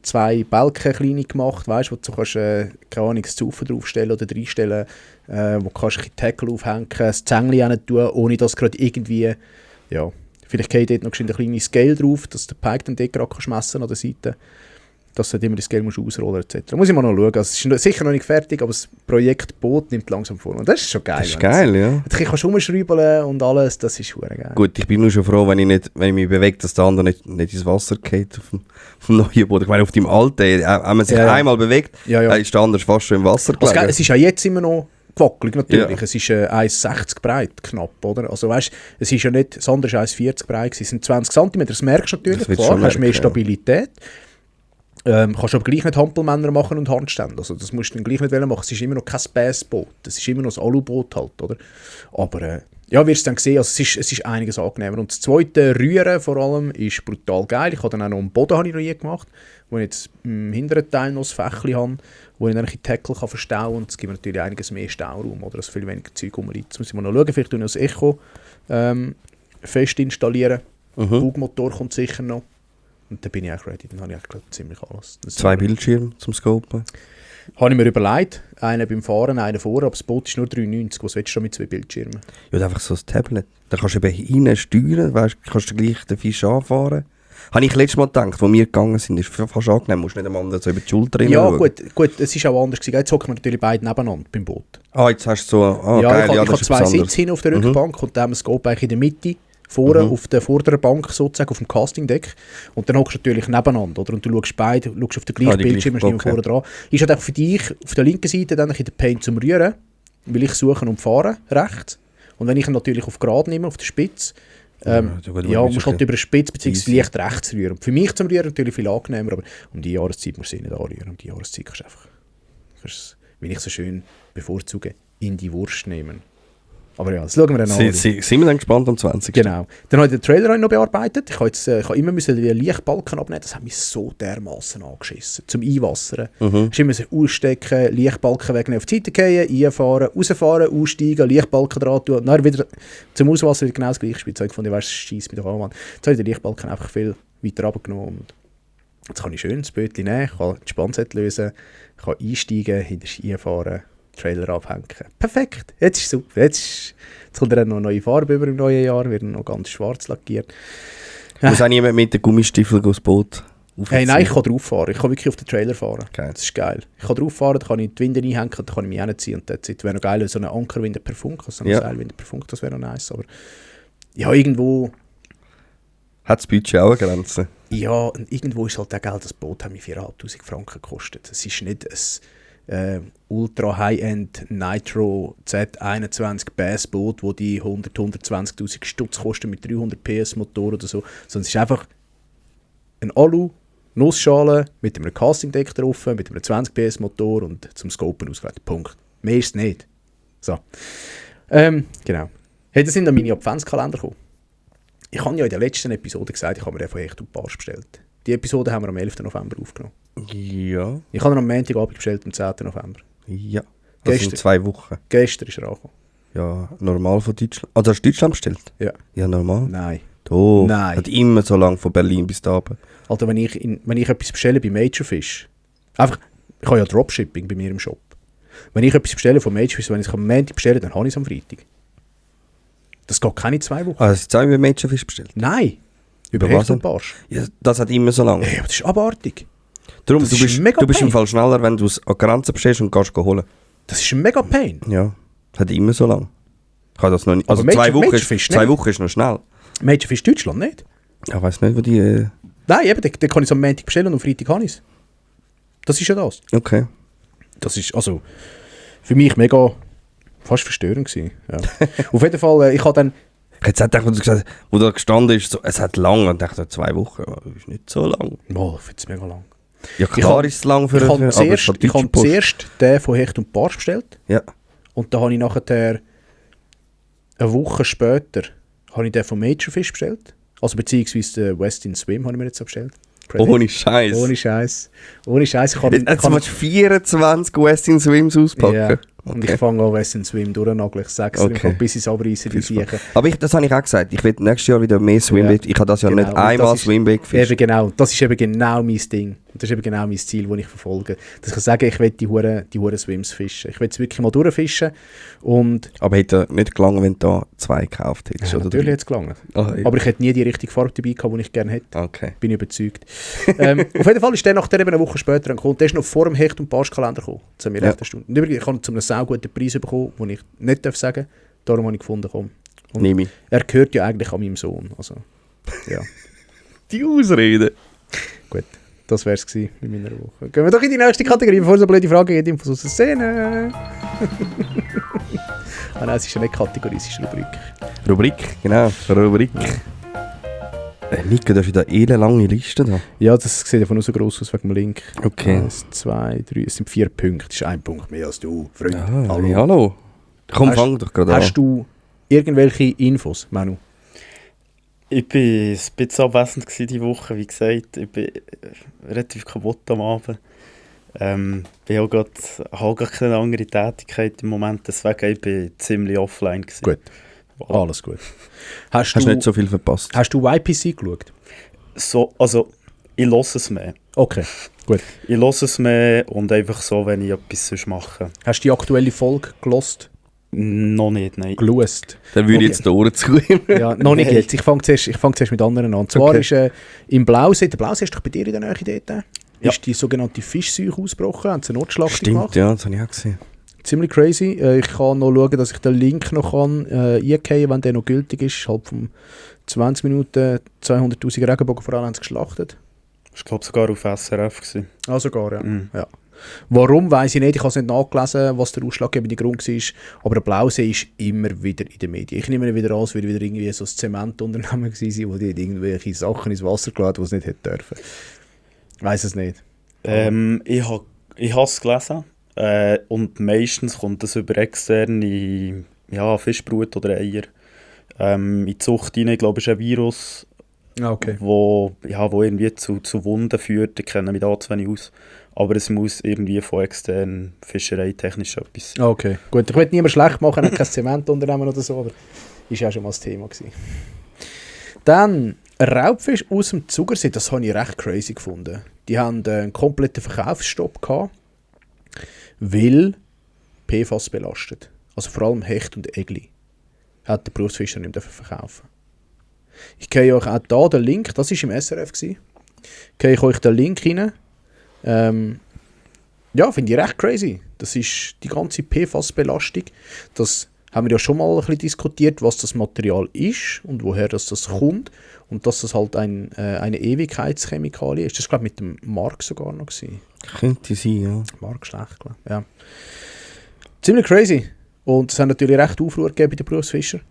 2 Balken kleine gemacht, weißt, wo du kannst, keine Ahnung, das Zaufen draufstellen oder reinstellen, wo du kannst ein Tackle aufhängen, das Zängli hin tun, ohne dass gerade irgendwie, ja, vielleicht geht dort noch ein kleines Scale drauf, dass der Pike dann dort gerade messen an der Seite. dass du immer das Geld ausrollen musst, etc. Muss ich mal noch schauen. Also, es ist sicher noch nicht fertig, aber das Projekt Boot nimmt langsam vor. Und das ist schon geil. Das ist geil, ja. Du kannst rumschrauben und alles, das ist verdammt geil. Gut, ich bin nur schon froh, wenn ich mich bewege, dass der andere nicht ins Wasser geht auf dem neuen Boot. Ich meine, auf dem alten, wenn man sich einmal bewegt, ist der andere fast schon im Wasser gelegen. Also, es ist ja jetzt immer noch gewackelig natürlich. Ja. Es ist 1,60 breit knapp, oder? Also weißt, es ist ja nicht, das andere ist 1,40 breit, es sind 20 cm, das merkst du natürlich, klar, hast mehr Stabilität. Kannst aber gleich nicht Hampelmänner machen und Handstände. Also das musst du dann gleich nicht machen. Es ist immer noch kein Bassboot. Es ist immer noch ein Aluboot halt, oder? Aber wirst du dann sehen, also es ist einiges angenehmer. Und das zweite Rühren vor allem ist brutal geil. Ich habe dann auch noch am Boden gemacht, wo ich jetzt im hinteren Teil noch ein Fächchen habe, wo ich dann die Tackle kann verstauen kann. Und es gibt natürlich einiges mehr Stauraum, oder? Also viel weniger Zeug rumliegt. Jetzt muss ich mal noch schauen, vielleicht tue ich das Echo fest installieren. Bugmotor kommt sicher noch. Und dann bin ich auch ready, dann habe ich eigentlich ziemlich alles. 2 Bildschirme zum Scopen? Habe ich mir überlegt, einen beim Fahren, einen vor, aber das Boot ist nur 3,90, was willst du mit 2 Bildschirmen? Ja, einfach so ein Tablet. Da kannst du eben hinein steuern, weißt, kannst du gleich den Fisch anfahren. Habe ich letztes Mal gedacht, wo wir gegangen sind, ist fast angenehm, musst nicht einmal so über die Schulter schauen. Gut, es ist auch anders gewesen. Jetzt hocken wir natürlich beide nebeneinander beim Boot. Jetzt hast du so, geil, ich habe 2 Sitze hin auf der Rückbank und dann haben wir das Scope eigentlich in der Mitte. Vorne auf der vorderen Bank sozusagen, auf dem Castingdeck. Und dann hockst du natürlich nebeneinander, oder? Und du schaust beide, schaust auf den gleichen Bildschirm, hast niemand vorne dran. Ist halt auch für dich auf der linken Seite dann in der Paint zum Rühren, weil ich suchen und fahren, rechts. Und wenn ich ihn natürlich auf gerade nehme, auf der Spitze, musst du halt über den Spitz bzw. leicht rechts rühren. Und für mich zum Rühren natürlich viel angenehmer, aber um die Jahreszeit musst du nicht anrühren. Um die Jahreszeit kannst du einfach, wie ich so schön bevorzuge, in die Wurst nehmen. Aber ja, das schauen wir dann an. Sind wir dann gespannt am 20. Genau. Dann habe ich den Trailer noch bearbeitet. Ich habe immer den Lichtbalken abnehmen. Das hat mich so dermaßen angeschissen. Zum Einwassern. Ich immer ausstecken, Lichtbalken wegnehmen, auf die Seite gehen, einfahren, rausfahren, aussteigen, Lichtbalken dran tun. Dann wieder zum Auswasser wieder genau das gleiche Spiel. Jetzt habe ich gefunden, scheiss mich doch an, Mann. Jetzt habe ich den Lichtbalken einfach viel weiter runtergenommen. Und jetzt kann ich schön das Bötchen nehmen, ich kann die Spannsätze lösen, ich kann einsteigen, hinter einfahren. Trailer abhängen. Perfekt, jetzt ist super. Jetzt kommt dann noch eine neue Farbe über im neuen Jahr, wird noch ganz schwarz lackiert. Muss auch niemand mit den Gummistiefeln aufs Boot aufziehen? Nein, ich kann drauf fahren. Ich kann wirklich auf den Trailer fahren. Okay. Das ist geil. Ich kann drauf fahren, dann kann ich die Winde einhängen, dann kann ich mich hinziehen und das wäre noch geil, so eine Ankerwinde per Funk, so eine Seilwinde per Funk, das wäre noch nice. Aber ja, irgendwo... Hat das Budget auch eine Grenze? Ja, und irgendwo ist halt auch Geld, das Boot hat mir 4'500 Franken gekostet. Es ist nicht ein Ultra High-End Nitro Z21 Bassboot, wo die 120'000 Stutz kosten mit 300 PS Motor oder so, sondern es ist einfach ein Alu-Nussschale mit einem Castingdeck drauf, mit einem 20 PS Motor und zum Scopen ausgelegt. Punkt. Mehr ist es nicht. So. Genau. Hey, das sind dann meine Adventskalender gekommen. Ich habe ja in der letzten Episode gesagt, ich habe mir den von Hecht und Barsch bestellt. Die Episode haben wir am 11. November aufgenommen. Ja. Ich habe ihn am Montagabend bestellt, am 10. November. Ja. Das sind 2 Wochen. Gestern ist er angekommen. Ja, normal von Deutschland. Also hast du Deutschland bestellt? Ja. Ja, normal? Nein. Doch. Nein. Hat immer so lange von Berlin bis da oben. Also wenn ich etwas bestelle bei Majorfish, einfach, ich habe ja Dropshipping bei mir im Shop. Wenn ich etwas bestelle von Majorfish, wenn ich es am Montag bestelle, dann habe ich es am Freitag. Das geht keine 2 Wochen. Also hast du jetzt auch über Majorfish bestellt? Nein. Über Hecht und Barsch. Ja, das hat immer so lange. Ja, das ist abartig. Darum, du bist im Fall schneller, wenn du es an Grenzen bestellst und gehst holen. Das ist ein mega Pain. Ja, das hat immer so lange. Ich habe das noch nicht. Also aber 2 Wochen ist noch schnell. Majorfish Deutschland nicht? Ich weiss nicht, wo die... Nein, eben, dann kann ich es am Montag bestellen und am Freitag kann ich es. Das ist ja das. Okay. Das ist also für mich mega fast verstörend gewesen. Ja. Auf jeden Fall, ich habe dann... Jetzt hat er gesagt, wo da gestanden ist, so, es hat lang und ich dachte 2 Wochen, das ist nicht so lang. Oh, ich finde es mega lang. Ja klar ist es lang für einen Ich habe zuerst den von Hecht und Barsch bestellt. Ja. Und dann habe ich nachher eine Woche später habe ich den von Majorfish bestellt. Also beziehungsweise den Westin Swim habe ich mir jetzt bestellt. Ohne Scheiß. Ohne Scheiß. Jetzt musst du 24 Westin Swims auspacken. Ja. Und ich fange an, Westin Swim durchnageln. Ich sage es bis ins Abreißen, die Viecher. Aber das habe ich auch gesagt. Ich will nächstes Jahr wieder mehr Swimweek. Ich habe das Jahr nicht einmal Swimweek gefischt. Eben genau. Das ist eben genau mein Ding. Und das ist eben genau mein Ziel, das ich verfolge. Dass ich kann sagen, ich will die Huren Swims fischen. Ich will es wirklich mal durchfischen. Aber hätte nicht gelangen, wenn du da 2 gekauft hättest? Ja, natürlich hätte es gelangen. Aber ich hätte nie die richtige Farbe dabei gehabt, die ich gerne hätte. Okay. Bin ich überzeugt. Auf jeden Fall ist der nach der eben eine Woche später gekommen. Der ist noch vor dem Hecht- und Barschkalender gekommen. Das hat mir recht erstaunt. Und übrigens, ich habe zu einem sehr guten Preis bekommen, den ich nicht sagen darf. Darum habe ich gefunden, komm. Nehme ich. Er gehört ja eigentlich an meinem Sohn. Also, ja. Die Ausrede. Gut, das wäre es mit meiner Woche. Gehen wir doch in die nächste Kategorie, bevor es eine blöde Frage geht, Infos aus der Szene. Nein, es ist ja nicht Kategorie, es ist Rubrik. Rubrik, genau. Rubrik. Nico, du hast wieder eine lange Liste da. Ja, das sieht einfach nur so gross aus wegen dem Link. Okay. 1, 2, 3, es sind 4 Punkte. Das ist 1 Punkt mehr als du, Freund. Hallo. Komm, fang doch gerade an. Hast du irgendwelche Infos, Manu? Ich war ein bisschen abwesend diese Woche, wie gesagt. Ich bin relativ kaputt am Abend. Ich habe gar keine andere Tätigkeit im Moment, deswegen ich bin ziemlich offline gewesen. Gut, alles gut. Hast du nicht so viel verpasst? Hast du YPC geschaut? Also, ich höre es mehr. Okay, gut. Ich höre es mehr und einfach so, wenn ich etwas mache. Hast du die aktuelle Folge gelost? Noch nicht, nein. Gelust. Dann würde ich jetzt die Ohren zu ihm. Ja, noch nicht jetzt. Ich fange zuerst mit anderen an. Und zwar ist im Blausee, der Blausee ist doch bei dir in der Nähe dort, ist die sogenannte Fischseuche ausgebrochen, haben sie eine Notschlacht gemacht. Stimmt, ja, das habe ich auch gesehen. Ziemlich crazy. Ich kann noch schauen, dass ich den Link noch eingehen kann, wenn der noch gültig ist. Halb von 20 Minuten 200'000 Regenbogenforellen haben sie geschlachtet. Ich glaube sogar auf SRF gewesen. Ah, sogar, ja. Ja. Warum, weiss ich nicht. Ich habe es nicht nachgelesen, was der ausschlaggebende Grund war. Aber der Blausee ist immer wieder in den Medien. Ich nehme ihn wieder an, als würde wieder irgendwie so ein Zementunternehmen gewesen sein, wo die irgendwelche Sachen ins Wasser geladen, die es nicht hätte dürfen. Ich weiss es nicht. Ich habe es gelesen. Und meistens kommt das über externe Fischbrut oder Eier in die Zucht rein. Ich glaube, es ist ein Virus, wo irgendwie zu Wunden führt. Ich kenne mich da zu wenig aus. Aber es muss irgendwie von extern fischereitechnisch etwas sein. Okay, gut. Ich will niemand schlecht machen, kein Zementunternehmen oder so, aber ist ja schon mal das Thema gewesen. Dann, ein Raubfisch aus dem Zugersee, das habe ich recht crazy gefunden. Die haben einen kompletten Verkaufsstopp gehabt, weil PFAS belastet. Also vor allem Hecht und Egli. Hat der Berufsfischer nicht verkaufen. Ich gehe euch auch da den Link, das war im SRF, gehe ich euch den Link rein. Ja, finde ich recht crazy. Das ist die ganze PFAS-Belastung. Das haben wir ja schon mal ein bisschen diskutiert, was das Material ist und woher das kommt. Und dass das halt eine Ewigkeitschemikalie ist. Das war, glaube ich, mit dem Mark sogar noch gewesen. Könnte sein, ja. Mark schlecht, glaube ich. Ja. Ziemlich crazy. Und es hat natürlich recht Aufruhr gegeben bei den Berufsfischern.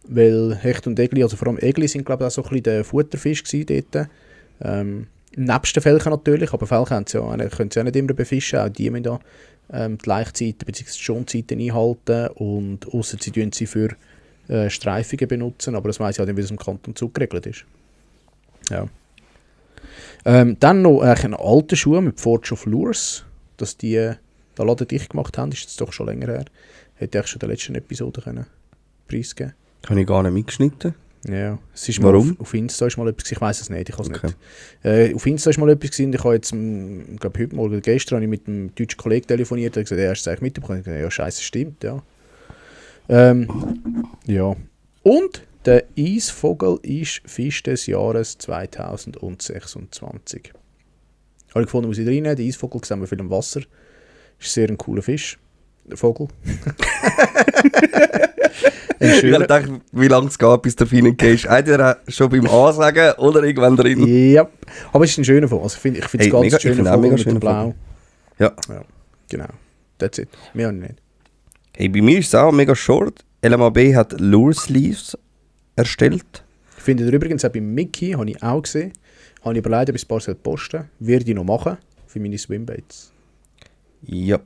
Weil Hecht und Egli, also vor allem Egli, sind, glaube ich, auch so ein bisschen der Futterfisch gewesen dort. Nebst den Felchen natürlich, aber Felchen können sie auch nicht immer befischen. Auch die müssen da die Laichzeiten bzw. die Schonzeiten einhalten. Und ausser sie tun sie für Streifungen benutzen, aber das weiss ich auch nicht, wie es im Kanton Zug geregelt ist. Ja. Dann noch ein alter Schuh mit Forge of Lures, dass die den Laden dicht gemacht haben, ist jetzt doch schon länger her. Hätte ich schon in der letzten Episode preisgeben können. Habe ich gar nicht mitgeschnitten. Ja, es ist warum? Auf Insta ist mal etwas, ich weiss es nicht, ich habe es nicht. Auf Insta ist mal etwas gewesen, ich habe jetzt, glaube heute Morgen, gestern habe ich mit einem deutschen Kollegen telefoniert, der hat gesagt, er hast es eigentlich mitbekommen. Ich habe gesagt, ja, scheiße, stimmt, ja. Ja. Und der Eisvogel ist Fisch des Jahres 2026. Habe ich gefunden, muss ich reinnehmen. Der Eisvogel sehen wir viel im Wasser. Ist sehr ein cooler Fisch. Der Vogel. Ich dachte, wie lange es geht, bis du reingehst. Entweder schon beim Ansagen oder irgendwann drin. Ja, aber es ist ein schöner Vogel. Also ich finde es ganz schöner Vogel mit dem Blau. Ja. Genau. That's it. Mehr habe ich nicht. Hey, bei mir ist es auch mega short. LMAB hat Lure Sleeves erstellt. Ich finde übrigens auch bei Mickey, habe ich auch gesehen, habe ich überlegt, ob ich ein paar posten soll. Werde ich noch machen für meine Swimbaits. Ja,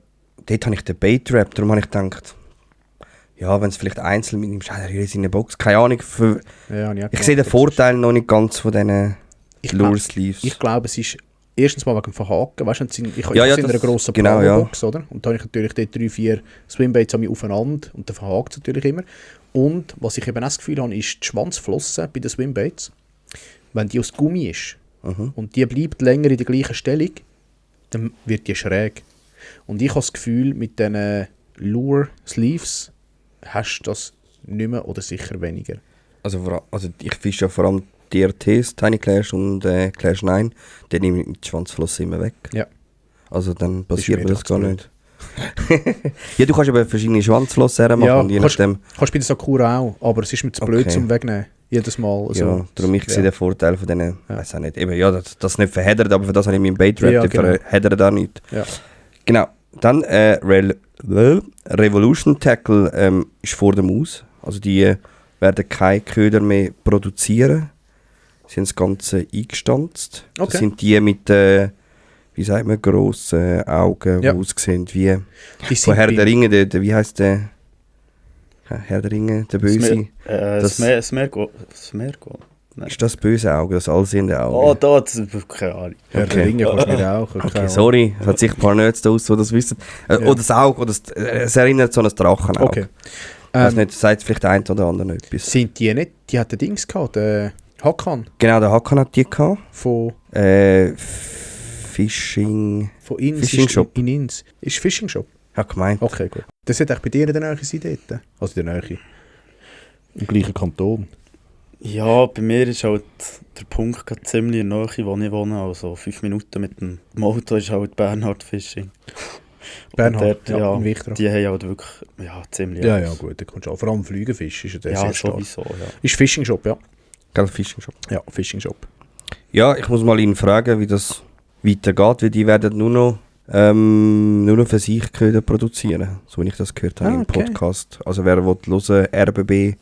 dort habe ich den Bait-Trap, darum habe ich gedacht, ja, wenn es vielleicht einzeln mit dem Scheider hier in der Box, keine Ahnung. Ich sehe den Vorteil noch nicht ganz von diesen Lure Sleeves. Ich glaube, es ist erstens mal wegen dem Verhaken. Weißt du, ich habe in einer grossen Box, oder? Und da habe ich natürlich dort 3-4 Swimbaits aufeinander und der verhakt natürlich immer. Und was ich eben auch das Gefühl habe, ist die Schwanzflosse bei den Swimbaits. Wenn die aus Gummi ist, und die bleibt länger in der gleichen Stellung, dann wird die schräg. Und ich habe das Gefühl, mit diesen Lure-Sleeves hast du das nicht mehr oder sicher weniger. Also ich fische ja vor allem DRTs, Tiny Clash und Clash 9, dann nehme ich die Schwanzflosse immer weg. Ja. Also dann passiert mir das gar nicht. Ja, du kannst aber verschiedene Schwanzflossen machen. Ja, und je nachdem... kannst bei der Sakura auch, aber es ist mir zu blöd zum Wegnehmen. Jedes Mal. Also, ja, darum ich sehe den Vorteil von denen, weiß auch nicht. Eben, ja, das nicht verheddert, aber für das habe ich meinen Bait-Rap, ja, die verheddert auch nicht. Ja. Genau. Dann Revolution Tackle ist vor dem Aus. Also die werden keine Köder mehr produzieren. Sie haben das Ganze eingestanzt. Okay. Das sind die mit, wie sagt man, grossen Augen, die aussehen wie von Herr der Ringe, wie heisst der? Herr der Ringe, der Böse. Smergo. Ist das böse Auge, das allsehende Auge? Oh, das keine Ahnung. Herr der Ringe kannst du nicht auch. Okay, sorry, es hat sicher ein paar Nerds da aus, die das wissen. Oder das Auge, oder es erinnert so an ein Drachenauge. Okay. Ich weiß nicht, sagt vielleicht ein oder andere etwas. Sind die nicht? Die hatten Dings gehabt, der Hakan. Genau, der Hakan hat die gehabt. Von Fishing... Von Ins. Fishing Shop. In Ins. Ist Fishing Shop? Ja, gemeint. Okay, gut. Das wird auch bei dir in der Nähe sein dort? Also in der Nähe. Im gleichen Kanton. Ja, bei mir ist halt der Punkt gerade ziemlich in der Nähe, wo ich wohne. Also 5 Minuten mit dem Auto ist halt Bernhard Fishing. Bernhard, dort, in Wichtra. Die haben halt wirklich ziemlich Ja, gut, da kommst du auch. Vor allem Flügenfisch ist ja der sehr stark. Sowieso, ja. Ist Fishing Shop, ja. Gell, Fishing Shop. Ja, Fishing Shop. Ja, ich muss mal ihn fragen, wie das weitergeht, weil die werden nur noch für sich Köder produzieren, so wie ich das gehört habe im Podcast. Also wer will hören, RBB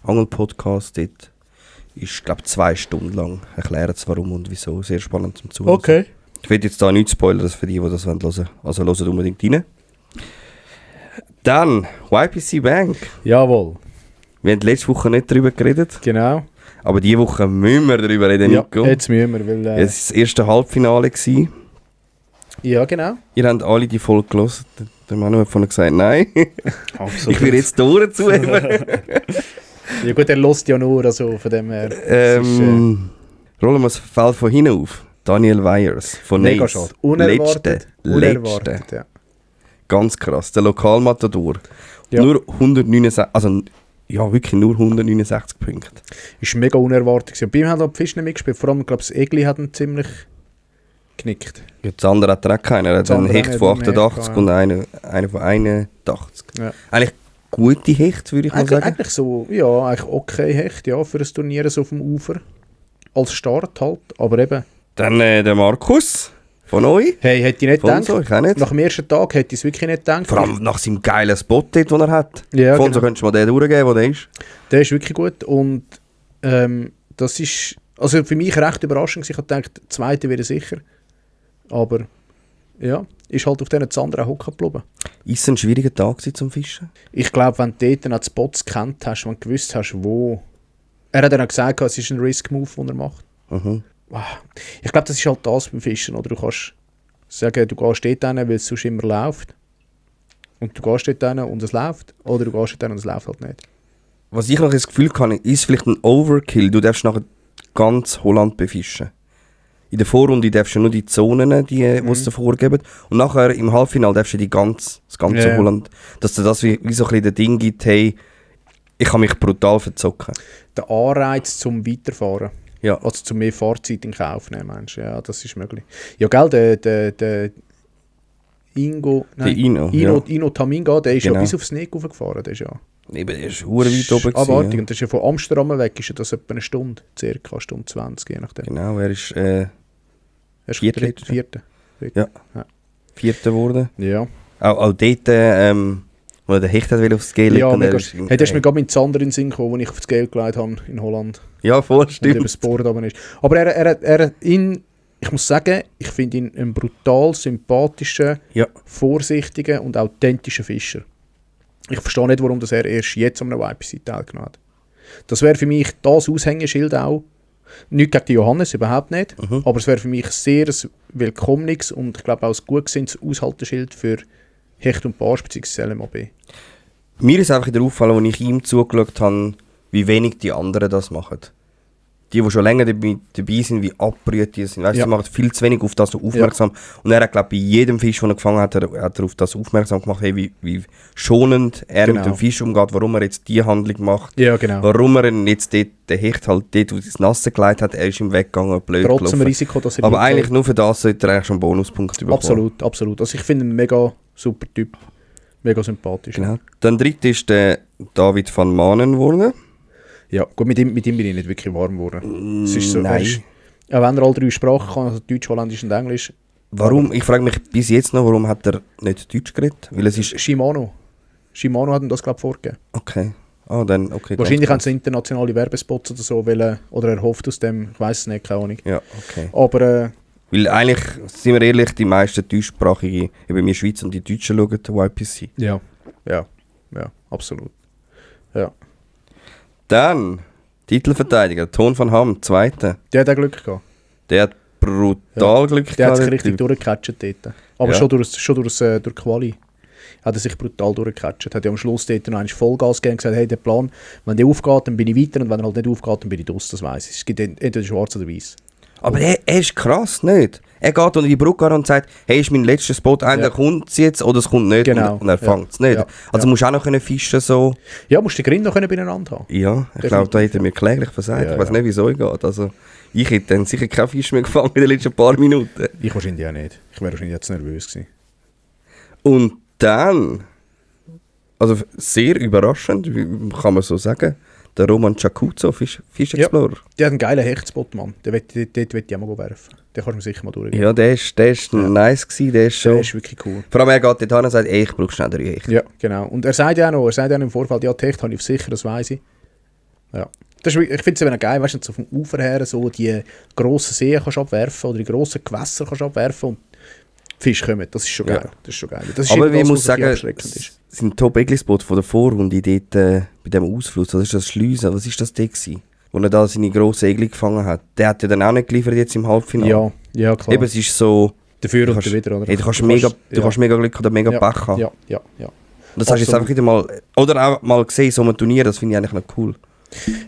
Angelpodcast, dort ist, glaube ich, 2 Stunden lang. Erklären sie warum und wieso. Sehr spannend zum Zuhören. Okay. Ich will jetzt da nichts spoilern für die das hören wollen. Also hört unbedingt rein. Dann YPC Bank. Jawohl. Wir haben letzte Woche nicht darüber geredet, Genau. aber diese Woche müssen wir darüber reden, Ja, Nico. jetzt müssen wir, weil... Es war das erste Halbfinale gewesen. Ja, genau. Ihr habt alle die Folge gehört. Der Manu hat vorhin gesagt, nein. Absolut. Ich will jetzt die Ohren zuheben. Ja gut, er lässt ja nur, also von dem her... Rollen wir das Feld von hinten auf. Daniel Weyers von mega Nace. schade. Unerwartet. Letzte. Ja. Ganz krass. Der Lokalmatador. Ja. Nur 169, also ja, wirklich nur 169 Punkte. Ist mega unerwartet gewesen. Bei ihm hat er die Fische nicht mitgespielt. Vor allem, glaube ich, das Egli hat ihn ziemlich geknickt. Ja, das andere hat er auch keinen. Er hat einen Hecht von 88 und einen von 81. Ja. Eigentlich gute Hecht, würde ich mal sagen. Eigentlich so, ja, eigentlich okay Hecht, ja, für ein Turnier so auf dem Ufer. Als Start halt, aber eben... Dann der Markus von euch. Hey, hätte ich nicht Von gedacht. so, ich auch nicht. Nach dem ersten Tag hätte ich es wirklich nicht gedacht. Vor allem nach seinem geilen Spot dort, den er hat. Ja, Von so genau. könntest du mal den durchgeben, wo der ist. Der ist wirklich gut und das ist also für mich recht überraschend. Ich habe gedacht, der zweite wäre sicher. Aber ja, ist halt auf diesen Zander auch hocken geblieben. Ist es ein schwieriger Tag gewesen zum Fischen? Ich glaube, wenn du dort auch die Spots kennt hast, wenn du gewusst hast, wo... Er hat dann auch gesagt, es ist ein Risk-Move, den er macht. Mhm. Ich glaube, das ist halt das beim Fischen. Oder? Du kannst sagen, du gehst dort hin, weil es sonst immer läuft. Und du gehst dort hin und es läuft. Oder du gehst dort hin und es läuft halt nicht. Was ich noch das Gefühl habe, ist vielleicht ein Overkill. Du darfst nachher ganz Holland befischen. In der Vorrunde darfst du nur die Zonen, die es dir vorgeben. Und nachher im Halbfinale darfst du das ganze Holland. Dass dir das wie so ein bisschen das Ding gibt, hey, ich kann mich brutal verzocken. Der Anreiz zum Weiterfahren. Ja. Also zum mehr Fahrzeit in Kauf nehmen, meinst du? Ja, das ist möglich. Ja, gell, der Ino Taminga, der ist ja bis aufs Neck raufgefahren. Der ist ja... Eben, der ist weit oben abartig. ja. Und das ist ja von Amsterdam weg, ist ja das etwa eine Stunde, circa eine Stunde 20, je nachdem. Genau, er ist Er ist Vierte. Ja. Vierter geworden. Ja. Auch dort, wo er den Hecht hat aufs Scale legen. Ja, Und mega. Hey, das ist mir gerade mit Zander in den Sinn gekommen, als ich auf das Scale gelegt habe in Holland. Ja, voll, Und über stimmt. das Board runter ist. Aber er ich muss sagen, ich finde ihn einen brutal sympathischen, vorsichtigen und authentischen Fischer. Ich verstehe nicht, warum er erst jetzt an einem YPC teilgenommen hat. Das wäre für mich das Aushängeschild auch. Nicht gegen Johannes, überhaupt nicht. Aber es wäre für mich sehr ein willkommenes und ich glaube auch ein gut gesinntes Aushalteschild für Hecht und Barsch bzw. LMAB. Mir ist einfach wieder aufgefallen, als ich ihm zugeschaut habe, wie wenig die anderen das machen. die schon länger dabei sind, wie abgerührt die sind. Weißt, Ja. sie machen viel zu wenig auf das so aufmerksam. Und er hat, glaube ich, bei jedem Fisch, den er gefangen hat, hat er auf das aufmerksam gemacht, hey, wie schonend er Genau. mit dem Fisch umgeht, warum er jetzt die Handlung macht. Ja, genau. Warum er ihn jetzt dort, der Hecht halt dort, wo er ins Nasse gelegt hat, er ist ihm weggegangen, blöd Trotz dem gelaufen. Risiko, dass er Aber bleibt. eigentlich nur für das sollte er eigentlich schon einen Bonuspunkt bekommen. Absolut, absolut. Also ich finde ihn mega super Typ. Mega sympathisch. Genau. Dann dritte ist der David van Manen geworden. Ja, gut, mit ihm bin ich nicht wirklich warm geworden. Es ist so, Nein. Ja, wenn er all 3 Sprachen kann, also Deutsch, Holländisch und Englisch. Warum? Ich frage mich bis jetzt noch, warum hat er nicht Deutsch geredet? Weil es ist... Shimano hat ihm das, glaube ich, vorgegeben. Okay. Ah, dann, okay. Wahrscheinlich haben ganz sie internationale Werbespots oder so wollen, oder er hofft aus dem, ich weiß es nicht, keine Ahnung. Ja, okay. Aber Weil eigentlich, sind wir ehrlich, die meisten deutschsprachigen, eben wir Schweiz und die Deutschen schauen den YPC. ja, absolut. Ja. Dann, Titelverteidiger, Ton van Ham, Zweiter. Der hat auch Glück gehabt. Der hat brutal Glück Der hat sich der richtig Typ. durchgecatcht dort. Aber Ja. schon durch Quali hat er sich brutal durchgecatcht. Hat ja am Schluss dort noch einmal Vollgas gegeben und gesagt, hey, der Plan, wenn der aufgeht, dann bin ich weiter und wenn er halt nicht aufgeht, dann bin ich draus, das weiss ich. Es gibt entweder schwarz oder weiß. Aber er ist krass, nicht? Er geht unter die Brücke an und sagt, hey, ist mein letzter Spot, entweder Ja. kommt es jetzt oder es kommt nicht. Genau. Und er fängt es nicht. Ja. Also Ja. musst du auch noch können fischen so. Ja, musst du den Grind noch beieinander haben. Ja, ich glaube, da hätte er mir kläglich versagt. Ja, ich weiß ja. nicht, wieso es geht. Also, ich hätte dann sicher keinen Fisch mehr gefangen in den letzten paar Minuten. Ich wahrscheinlich auch nicht. Ich wäre wahrscheinlich jetzt nervös gewesen. Und dann, also sehr überraschend, wie kann man so sagen, der Roman Chakuzzo, Fish Explorer. Der hat einen geilen Hechtspot, Mann. Dort will ich auch mal werfen. Den kannst du mir sicher mal durchgehen. Ja, der ist nice gewesen, der ist schon... Der ist wirklich cool. Vor allem er geht dort hin und sagt, ey, ich brauche schnell 3 Hechte. Ja, genau. Und er sagt ja auch noch im Vorfeld, ja, die Hecht habe ich sicher, das weiss ich. Ja. Das ist, ich finde es eben geil, weißt du, so vom Ufer her so die grossen Seen kannst abwerfen oder die grossen Gewässer kannst abwerfen und die Fische kommen. Das ist schon geil. Ja. Das ist schon geil. Das ist Aber eben ich das, muss was sagen, abschreckend ist. sein Top-Egli-Spot von der Vorrunde dort bei dem Ausfluss, was ist das, Schleusen, was ist das dort gewesen? Wo er da seine grosse Egli gefangen hat. Der hat ja dann auch nicht geliefert jetzt im Halbfinale. Ja, ja, klar. Eben, es ist so... Dafür du und kannst- wieder, oder? Hey, du kannst mega Glück oder mega ja, Pech haben. Ja. Und das hast du jetzt Absolut. einfach wieder mal... Oder auch mal gesehen, so ein Turnier, das finde ich eigentlich noch cool.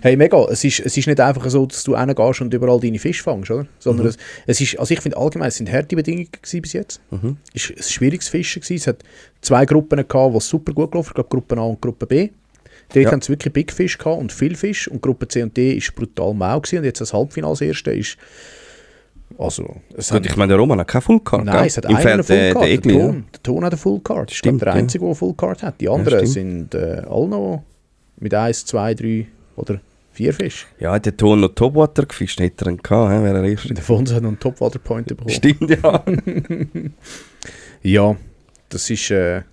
Hey, mega. Es ist nicht einfach so, dass du reingehst und überall deine Fische fängst, oder? Sondern es ist, also ich finde allgemein, es sind harte Bedingungen gewesen bis jetzt. Es war ein schwieriges Fischen gewesen. Es hat 2 Gruppen gehabt, die super gut gelaufen sind. Ich glaube, Gruppe A und Gruppe B. Dort Ja. haben sie wirklich Big Fish gehabt und viel Fisch. Und Gruppe C und D war brutal mau gewesen. Und jetzt das Halbfinale das erste ist... Also, es Gut, ich meine, der Roman hat keine Full-Card. Nein, es hat Im einen eine Feld Full Card. Egli, ja. Der Ton hat eine Full Card. Stimmt, Ich glaube, der ja. Einzige, der eine Full Card hat. Die anderen stimmt. sind alle noch mit 1, 2, 3 oder 4 Fisch. Ja, hat der Ton noch Topwater gefischt, hätte er einen gehabt, wäre er erst. Der Fons hat noch einen Top-Water-Point bekommen. Stimmt, ja. Ja, das ist, ja.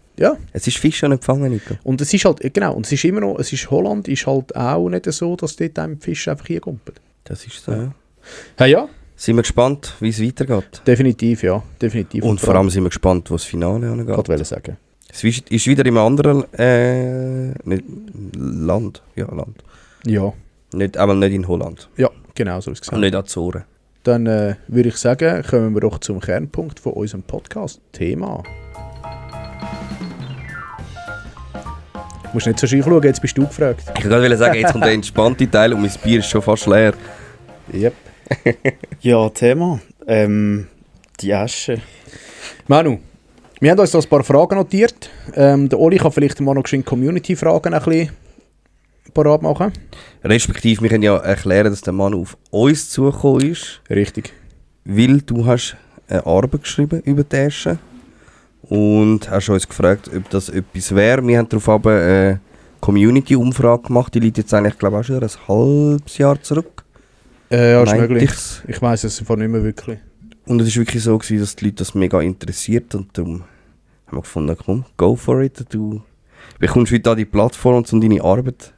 Es ist Fisch und empfangen, Nico. Und es ist halt, genau, und es ist immer noch, Holland ist halt auch nicht so, dass dort einem Fisch einfach hier kommt. Das ist so, ja. Hey, ja, Sind wir gespannt, wie es weitergeht. definitiv, ja, definitiv. Und vor allem sind wir gespannt, wo das Finale ich angeht. wollte sagen. Es ist wieder in einem anderen nicht, Land. Ja, Land. Ja, Nicht, aber nicht in Holland. ja, genau so ist es Und gesagt. nicht Azoren. Dann würde ich sagen, kommen wir doch zum Kernpunkt von unserem Podcast-Thema. Du musst nicht so schön schauen, jetzt bist du gefragt. Ich wollte gerade sagen, jetzt kommt der entspannte Teil und mein Bier ist schon fast leer. Yep. Ja, Thema. Die Asche. Manu, wir haben uns da ein paar Fragen notiert. Der Oli kann vielleicht mal noch Community-Fragen ein bisschen parat machen. Respektive, wir können ja erklären, dass der Mann auf uns zugekommen ist, Richtig. weil du hast eine Arbeit geschrieben über die Asche und hast uns gefragt, ob das etwas wäre. Wir haben darauf aber eine Community-Umfrage gemacht, die liegt jetzt eigentlich, glaube ich, auch schon ein halbes Jahr zurück. Ja, ist Meinte möglich. ich's. Ich weiss es einfach nicht mehr wirklich. Und es war wirklich so, gewesen, dass die Leute das mega interessiert und darum haben wir gefunden, komm, go for it. Du bekommst heute an die Plattform um deine Arbeit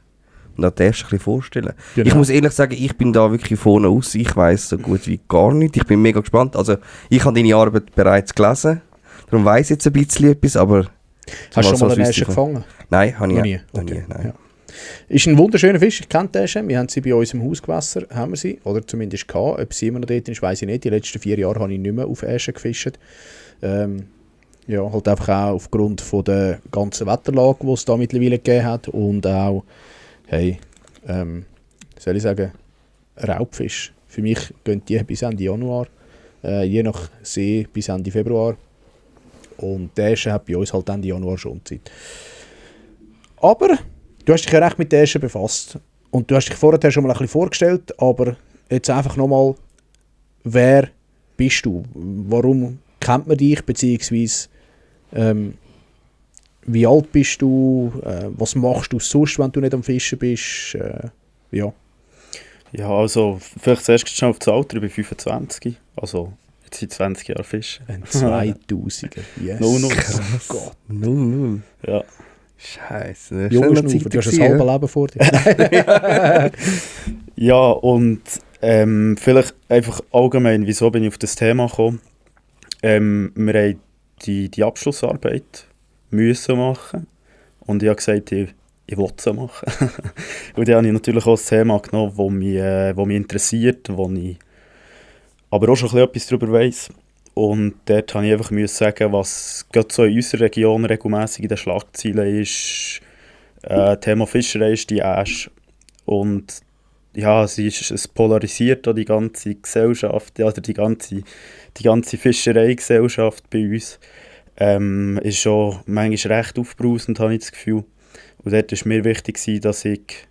und auch die Asche ein bisschen vorstellen. Genau. Ich muss ehrlich sagen, ich bin da wirklich vorne aus. Ich weiss so gut wie gar nicht. Ich bin mega gespannt. Also, ich habe deine Arbeit bereits gelesen. Darum weiss ich jetzt ein bisschen etwas, aber... Hast du schon mal einen so Asche gefangen? Nein, habe ich Noch nie? Noch nie, Okay, nein. ja. Ist ein wunderschöner Fisch, ich kenne die Asche. Wir haben sie bei uns im Hausgewässer, haben wir sie, oder zumindest gehabt. Ob sie immer noch dort ist, weiss ich nicht. Die letzten 4 Jahre habe ich nicht mehr auf Asche gefischt. Ja, halt einfach auch aufgrund von der ganzen Wetterlage, die es da mittlerweile gegeben hat und auch, hey, soll ich sagen, Raubfisch. Für mich gehen die bis Ende Januar, je nach See bis Ende Februar. Und der Äschen hat bei uns halt Ende Januar schon Zeit. Aber du hast dich ja recht mit der Äschen befasst. Und du hast dich vorher schon mal ein bisschen vorgestellt, aber jetzt einfach nochmal, wer bist du? Warum kennt man dich, beziehungsweise wie alt bist du? Was machst du sonst, wenn du nicht am Fischen bist? Ja. Ja, also vielleicht zuerst schon auf das Alter, ich bin 25, also jetzt seit 20 Jahren Fischen. Ein 2000er, yes. No. Oh Gott. 0-0. Ja. Scheiße. Junge Schnaufer, du hast ein halbes Leben vor dir. Ja, und vielleicht einfach allgemein, wieso bin ich auf das Thema gekommen? Wir haben die Abschlussarbeit müssen machen und ich habe gesagt, ich will sie machen. Und dann habe ich natürlich auch ein Thema genommen, das mich interessiert, wo ich aber auch schon etwas darüber weiss. Und dort musste ich einfach sagen, was gerade so in unserer Region regelmässig in den Schlagzeilen ist. Thema Fischerei ist die Äsche. Und ja, es polarisiert auch die ganze Gesellschaft, also die ganze Fischereigesellschaft bei uns. Ist schon manchmal recht aufbrausend, habe ich das Gefühl. Und dort war mir wichtig, dass ich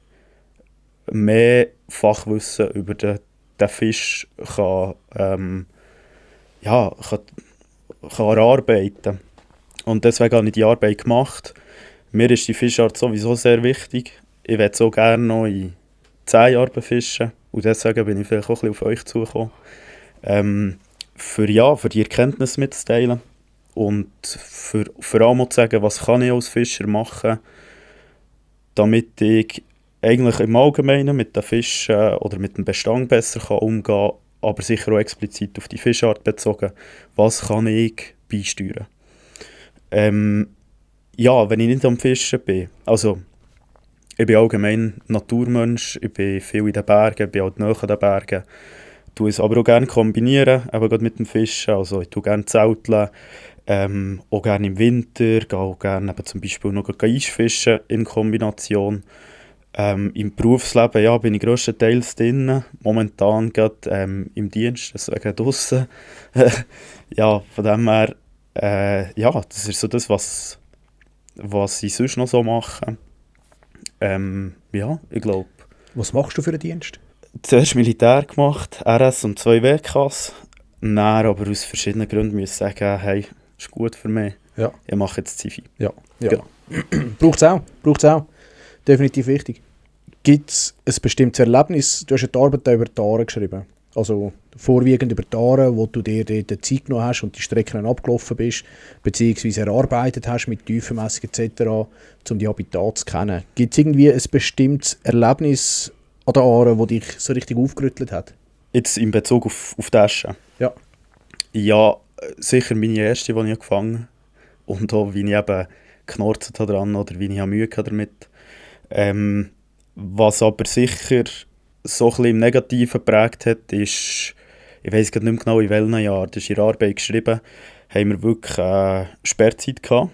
mehr Fachwissen über den Fisch kann erarbeiten. Und deswegen habe ich die Arbeit gemacht. Mir ist die Fischart sowieso sehr wichtig. Ich möchte so gerne noch in 10 Jahren fischen. Und deswegen bin ich vielleicht auch ein bisschen auf euch zugekommen. Für die Erkenntnis mitzuteilen. Und für allem zu sagen, was kann ich als Fischer machen, damit ich eigentlich im Allgemeinen mit den Fischen oder mit dem Bestand besser umgehen kann, aber sicher auch explizit auf die Fischart bezogen. Was kann ich beisteuern? Wenn ich nicht am Fischen bin, also ich bin allgemein Naturmensch, ich bin viel in den Bergen, ich bin halt nahe an den Bergen, tue es aber auch gerne kombinieren, eben gerade mit dem Fischen, also ich tue gerne zelteln, auch gerne im Winter, gehe auch gerne eben zum Beispiel noch Eisfischen in Kombination. Im Berufsleben bin ich grösstenteils drin, momentan gerade im Dienst, deswegen draussen. Ja, von dem her, das ist so das, was ich sonst noch so mache. Ich glaube. Was machst du für einen Dienst? Zuerst Militär gemacht, RS und 2 WKs. Dann aber aus verschiedenen Gründen muss ich sagen, hey, ist gut für mich. Ja. Ich mache jetzt Zivi. Ja. Genau. Braucht es auch. Definitiv wichtig. Gibt es ein bestimmtes Erlebnis? Du hast ja die Arbeit über die Aare geschrieben. Also vorwiegend über die Aare, wo du dir die Zeit genommen hast und die Strecken abgelaufen bist, beziehungsweise erarbeitet hast mit Tiefenmessung etc., um die Habitate zu kennen. Gibt es irgendwie ein bestimmtes Erlebnis an der Aare, das dich so richtig aufgerüttelt hat? Jetzt in Bezug auf die Äsche? Ja. Ja, sicher meine erste, die ich gefangen habe. Und auch, wie ich eben geknorzt habe dran oder wie ich Mühe hatte damit. Was aber sicher so ein bisschen im Negativen geprägt hat, ist, ich weiss nicht mehr genau in welchem Jahr, das ist in der Arbeit geschrieben, haben wir wirklich Sperrzeit gehabt.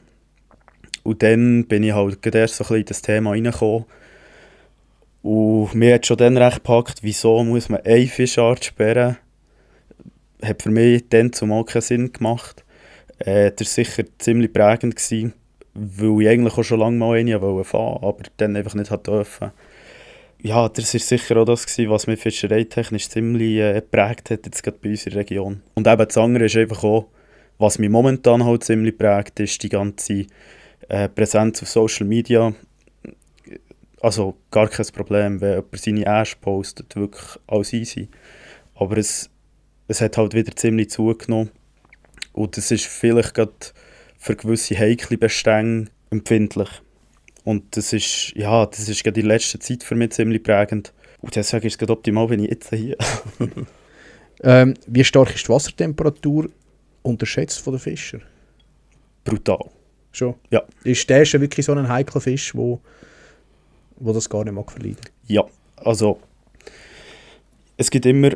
Und dann bin ich halt erst so ein bisschen in das Thema reingekommen. Und mir hat schon dann recht gepackt, wieso muss man eine Fischart sperren. Hat für mich dann zumal keinen Sinn gemacht. Das war sicher ziemlich prägend gewesen, weil ich eigentlich auch schon lange mal eine fahren wollte, aber dann einfach nicht durfte. Ja, das war sicher auch das gewesen, was mich fischereitechnisch ziemlich geprägt hat, jetzt gerade bei uns in der Region. Und eben das andere ist einfach auch, was mich momentan halt ziemlich prägt, ist die ganze Präsenz auf Social Media. Also gar kein Problem, wenn jemand seine Äsche postet, wirklich alles easy. Aber es hat halt wieder ziemlich zugenommen. Und es ist vielleicht gerade für gewisse heikle Bestände empfindlich. Und das ist gerade in letzter Zeit für mich ziemlich prägend. Und deswegen ist es gerade optimal, wenn ich jetzt hier. Wie stark ist die Wassertemperatur unterschätzt von den Fischern? Brutal. Schon? Ja. Ist der schon wirklich so ein heikler Fisch, wo das gar nicht mag verleiden? Ja, also es gibt immer,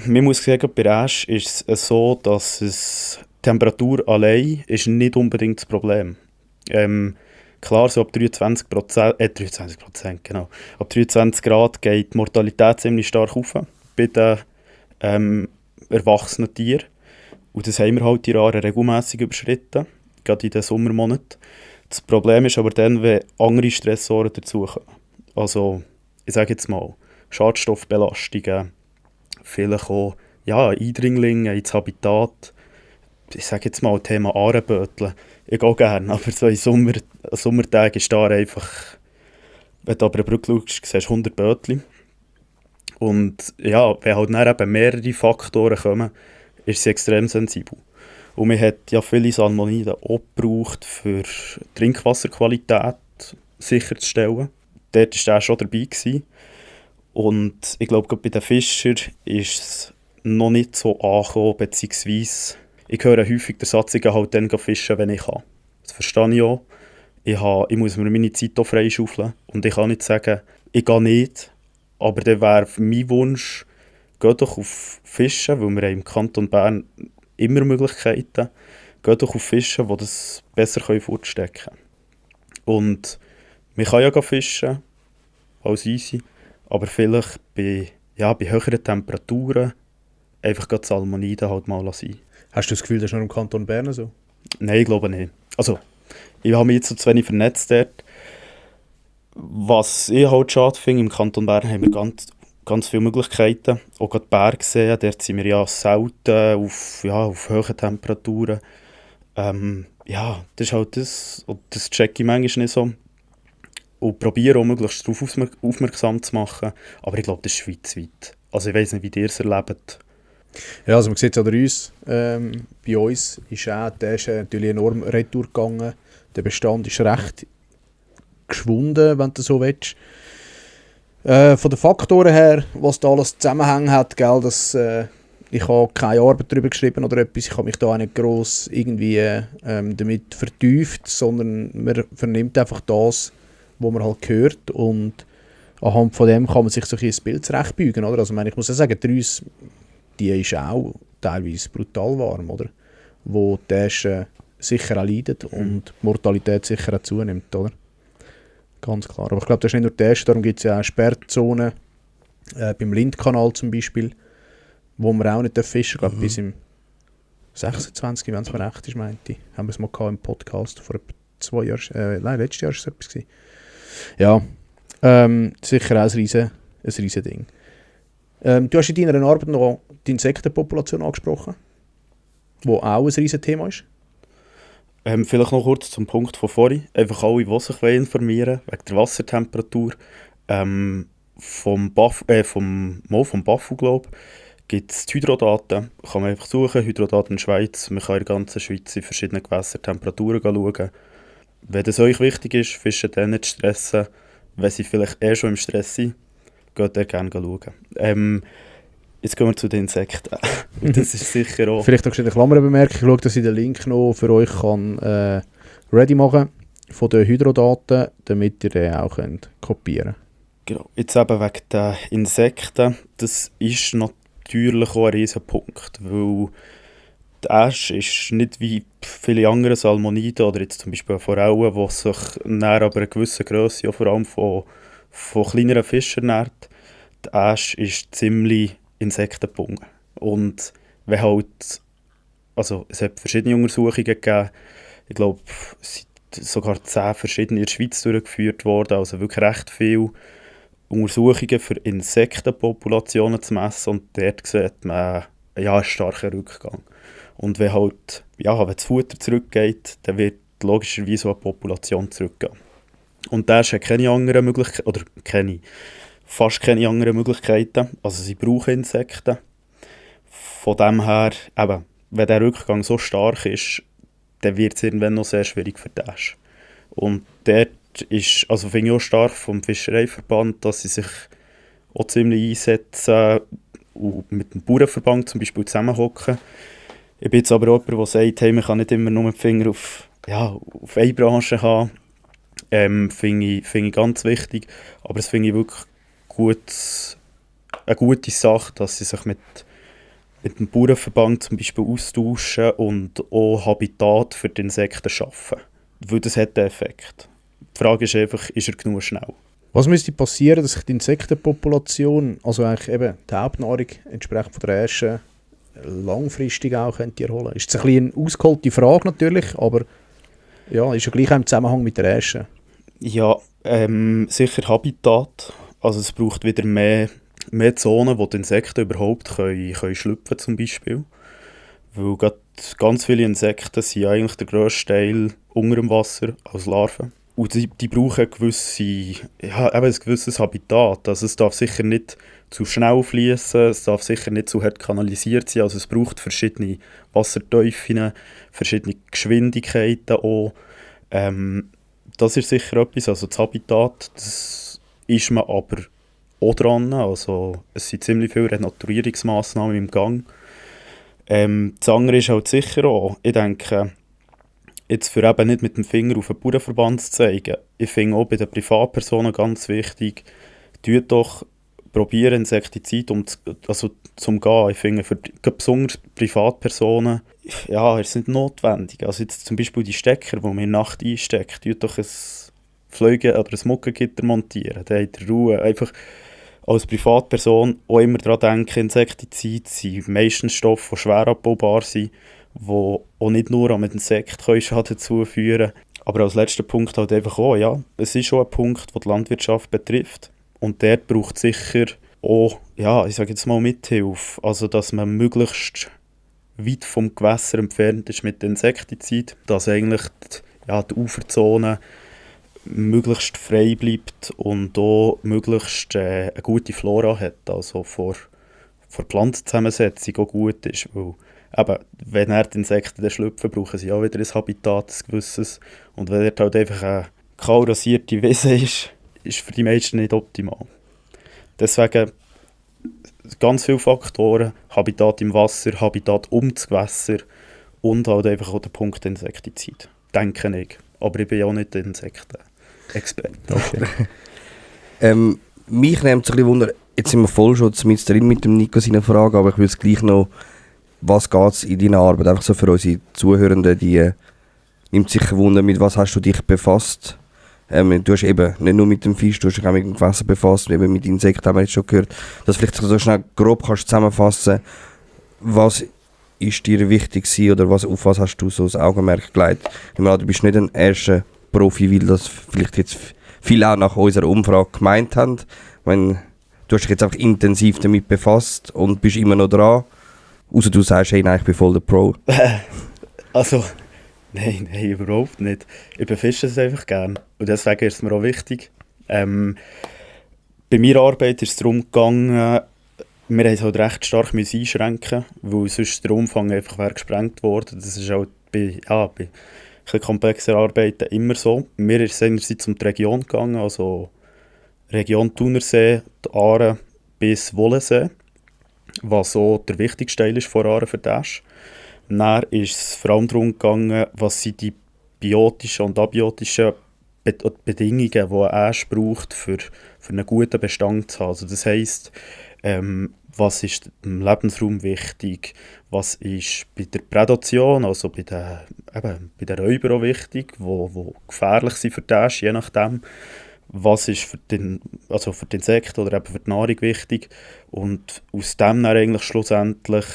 man muss sagen, bei Äsch ist es so, dass Temperatur allein ist nicht unbedingt das Problem. Klar, so ab 23%, genau. Ab 23 Grad geht die Mortalität ziemlich stark rauf. bei den erwachsenen Tieren. Und das haben wir halt die Rare regelmässig überschritten, gerade in den Sommermonaten. Das Problem ist aber dann, wenn andere Stressoren dazukommen. Also, ich sage jetzt mal, Schadstoffbelastungen, vielleicht auch Eindringlinge ins Habitat. Ich sage jetzt mal, Thema Ahrenböteln. Ich gehe gerne, aber so in Sommertagen ist da einfach, wenn du aber eine Brücke schaust, siehst du 100 Bötchen. Und ja, wenn halt dann eben mehrere Faktoren kommen, ist sie extrem sensibel. Und man hat ja viele Salmoniden auch gebraucht, für Trinkwasserqualität sicherzustellen. Dort war der schon dabei gewesen. Und ich glaube, bei den Fischern ist es noch nicht so angekommen, beziehungsweise ich höre häufig den Satz, ich gehe halt dann fischen, wenn ich kann. Das verstehe ich auch. Ich muss mir meine Zeit auch freischaufeln. Und ich kann nicht sagen, ich gehe nicht. Aber dann wäre mein Wunsch, geh doch auf Fischen, weil wir haben im Kanton Bern immer Möglichkeiten, geh doch auf Fischen, die das besser fortstecken können. Und man kann ja fischen, als easy, aber vielleicht bei höheren Temperaturen einfach die Salmoniden halt mal sein. Hast du das Gefühl, das ist nur im Kanton Bern so? Nein, ich glaube nicht. Also, ich habe mich jetzt so zu wenig vernetzt dort. Was ich halt schade finde, im Kanton Bern haben wir ganz viele Möglichkeiten. Auch gerade Bergseen, dort sind wir ja selten auf hohen Temperaturen. Das ist halt das. Und das checke ich manchmal nicht so. Und probiere auch möglichst darauf aufmerksam zu machen. Aber ich glaube, das ist schweizweit. Also ich weiss nicht, wie ihr es erlebt. Ja, also man sieht es an uns. Bei uns ist der ist natürlich enorm retour gegangen. Der Bestand ist recht geschwunden, wenn du so willst. Von den Faktoren her, was da alles Zusammenhang hat, gell, dass, ich habe keine Arbeit darüber geschrieben oder etwas, ich habe mich da auch nicht gross irgendwie damit vertieft, sondern man vernimmt einfach das, was man halt hört, und anhand von dem kann man sich so ein Bild zurechtbeugen, oder? Also ich muss ja sagen, die Rüsse, die ist auch teilweise brutal warm, oder? Wo die Äste sicher auch leiden und die Mortalität sicher auch zunimmt, oder? Ganz klar. Aber ich glaube, das ist nicht nur die Äste, darum gibt es ja auch Sperrzonen, beim Lindkanal zum Beispiel, wo man auch nicht fischen darf, bis im 26, wenn es mir recht ist, meinte ich. Haben wir es mal gehabt im Podcast vor etwa 2 Jahren, letztes Jahr war es etwas gewesen. Ja, sicher auch ein riesen Ding. Du hast in deiner Arbeit noch die Insektenpopulation angesprochen, wo auch ein riesen Thema ist. Vielleicht noch kurz zum Punkt von vorhin. Einfach alle, die sich informieren wegen der Wassertemperatur. Vom BAFU, glaube ich, gibt es die Hydrodaten. Kann man einfach suchen, Hydrodaten in der Schweiz. Man kann in der ganzen Schweiz in verschiedenen Gewässertemperaturen schauen. Wenn das euch wichtig ist, Fische dann nicht stressen. Wenn sie vielleicht schon im Stress sind, geht ihr gerne schauen. Jetzt gehen wir zu den Insekten. Und das ist sicher auch... Vielleicht noch eine Klammerbemerkung. Ich schaue, dass ich den Link noch für euch kann, ready machen von den Hydrodaten, damit ihr den auch kopieren könnt. Genau. Jetzt eben wegen den Insekten. Das ist natürlich auch ein riesen Punkt, weil die Äsche ist nicht wie viele andere Salmoniden oder jetzt zum Beispiel Forellen, die sich näher aber eine gewisse Grösse, auch vor allem von kleineren Fischen ernährt. Die Äsche ist ziemlich insektengebunden. Und wenn halt, also es hat verschiedene Untersuchungen gegeben, ich glaube, es sind sogar 10 verschiedene in der Schweiz durchgeführt worden, also wirklich recht viele Untersuchungen für Insektenpopulationen zu messen, und dort sieht man einen starken Rückgang. Und wenn halt, wenn das Futter zurückgeht, dann wird logischerweise so eine Population zurückgehen. Und da hat keine anderen Möglichkeiten, oder fast keine anderen Möglichkeiten. Also sie brauchen Insekten. Von dem her, eben, wenn der Rückgang so stark ist, dann wird es irgendwann noch sehr schwierig für die Äsche. Und dort ist, also finde ich auch stark vom Fischereiverband, dass sie sich auch ziemlich einsetzen und mit dem Bauernverband zum Beispiel zusammenhocken. Ich bin jetzt aber auch jemand, der sagt, hey, man kann nicht immer nur den Finger auf eine Branche haben. Finde ich ganz wichtig. Aber es finde ich wirklich eine gute Sache, dass sie sich mit dem Bauernverband zum Beispiel austauschen und auch Habitat für die Insekten schaffen. Weil das hat einen Effekt. Die Frage ist einfach, ist er genug schnell? Was müsste passieren, dass sich die Insektenpopulation, also eigentlich eben die Hauptnahrung entsprechend von der Äsche, langfristig auch könnte erholen? Ist jetzt ein bisschen eine ausgeholte Frage natürlich, aber ja, ist ja gleich auch im Zusammenhang mit der Äsche. Ja, sicher Habitat. Also es braucht wieder mehr Zonen, wo die Insekten überhaupt können schlüpfen zum Beispiel. Weil ganz viele Insekten sind eigentlich der grösste Teil unter dem Wasser als Larven. Und die brauchen ein gewisses Habitat. Also es darf sicher nicht zu schnell fließen, es darf sicher nicht zu hart kanalisiert sein. Also es braucht verschiedene Wassertiefen, verschiedene Geschwindigkeiten auch. Das ist sicher etwas. Also das Habitat, das ist man aber auch dran. Also es sind ziemlich viele Renaturierungsmaßnahmen im Gang. Das andere ist halt sicher auch, ich denke, jetzt für eben nicht mit dem Finger auf den Bauernverband zu zeigen, ich finde auch bei den Privatpersonen ganz wichtig, tut doch probieren, Insektizid zum Gehen. Ich finde, für besonders Privatpersonen ja, ist es nicht notwendig. Also jetzt zum Beispiel die Stecker, die man in der Nacht einsteckt, tut doch ein Fliegen- oder ein Muckengitter montieren. Da hat ihr Ruhe. Einfach als Privatperson auch immer daran denken, Insektizide sind meistens Stoffe, die schwer abbaubar sind, die auch nicht nur am Insekt Schaden zuführen können. Aber als letzter Punkt halt einfach auch, ja, es ist schon ein Punkt, der die Landwirtschaft betrifft. Und dort braucht es sicher auch, ja, ich sage jetzt mal Mithilfe. Also, dass man möglichst weit vom Gewässer entfernt ist mit Insektizid, dass eigentlich die Uferzone möglichst frei bleibt und auch möglichst eine gute Flora hat, also vor Pflanzenzusammensetzung auch gut ist, weil eben, wenn die Insekten dann schlüpfen, brauchen sie auch wieder ein Habitat, ein gewisses, und wenn dort halt einfach eine kahl rasierte Wiese ist für die meisten nicht optimal. Deswegen ganz viele Faktoren, Habitat im Wasser, Habitat um das Gewässer und halt einfach auch der Punkt Insektizid, denke ich. Aber ich bin ja auch nicht der Insekten-Experte. Okay. Mich nimmt es ein bisschen Wunder, jetzt sind wir voll schon mit dem Nico seine Frage, aber ich will es gleich noch, was geht es in deiner Arbeit? Einfach so für unsere Zuhörenden, die nimmt sich Wunder, mit was hast du dich befasst? Du hast eben nicht nur mit dem Fisch, du hast dich auch mit dem Gewässer befasst, eben mit Insekten haben wir jetzt schon gehört. Dass vielleicht so schnell grob kannst zusammenfassen, was ist dir wichtig gewesen oder auf was hast du so das Augenmerk gelegt? Ich meine, du bist nicht ein erster Profi, weil das vielleicht jetzt viele auch nach unserer Umfrage gemeint haben. Ich meine, du hast dich jetzt einfach intensiv damit befasst und bist immer noch dran. Außer du sagst, hey, nein, ich bin voll der Pro. Also, nein, überhaupt nicht. Ich befische es einfach gerne. Und deswegen ist es mir auch wichtig. Bei meiner Arbeit ist es darum gegangen, wir haben es halt recht stark einschränken, weil sonst der Umfang einfach wäre gesprengt worden. Das ist halt bei komplexer Arbeiten immer so. Mir ist es einerseits um die Region gegangen, also Region Thunersee, die Aare bis Wollensee, was so der wichtigste Teil ist von Aare für die Äsche. Dann ist es vor allem darum gegangen, was sind die biotischen und abiotischen Bedingungen, die eine Äsche braucht, für einen guten Bestand zu haben. Also das heisst, was ist im Lebensraum wichtig, was ist bei der Prädation, also bei den Räubern auch wichtig, die gefährlich sind für die Äsche, je nachdem. Was ist für die Insekten oder eben für die Nahrung wichtig. Und aus dem dann eigentlich schlussendlich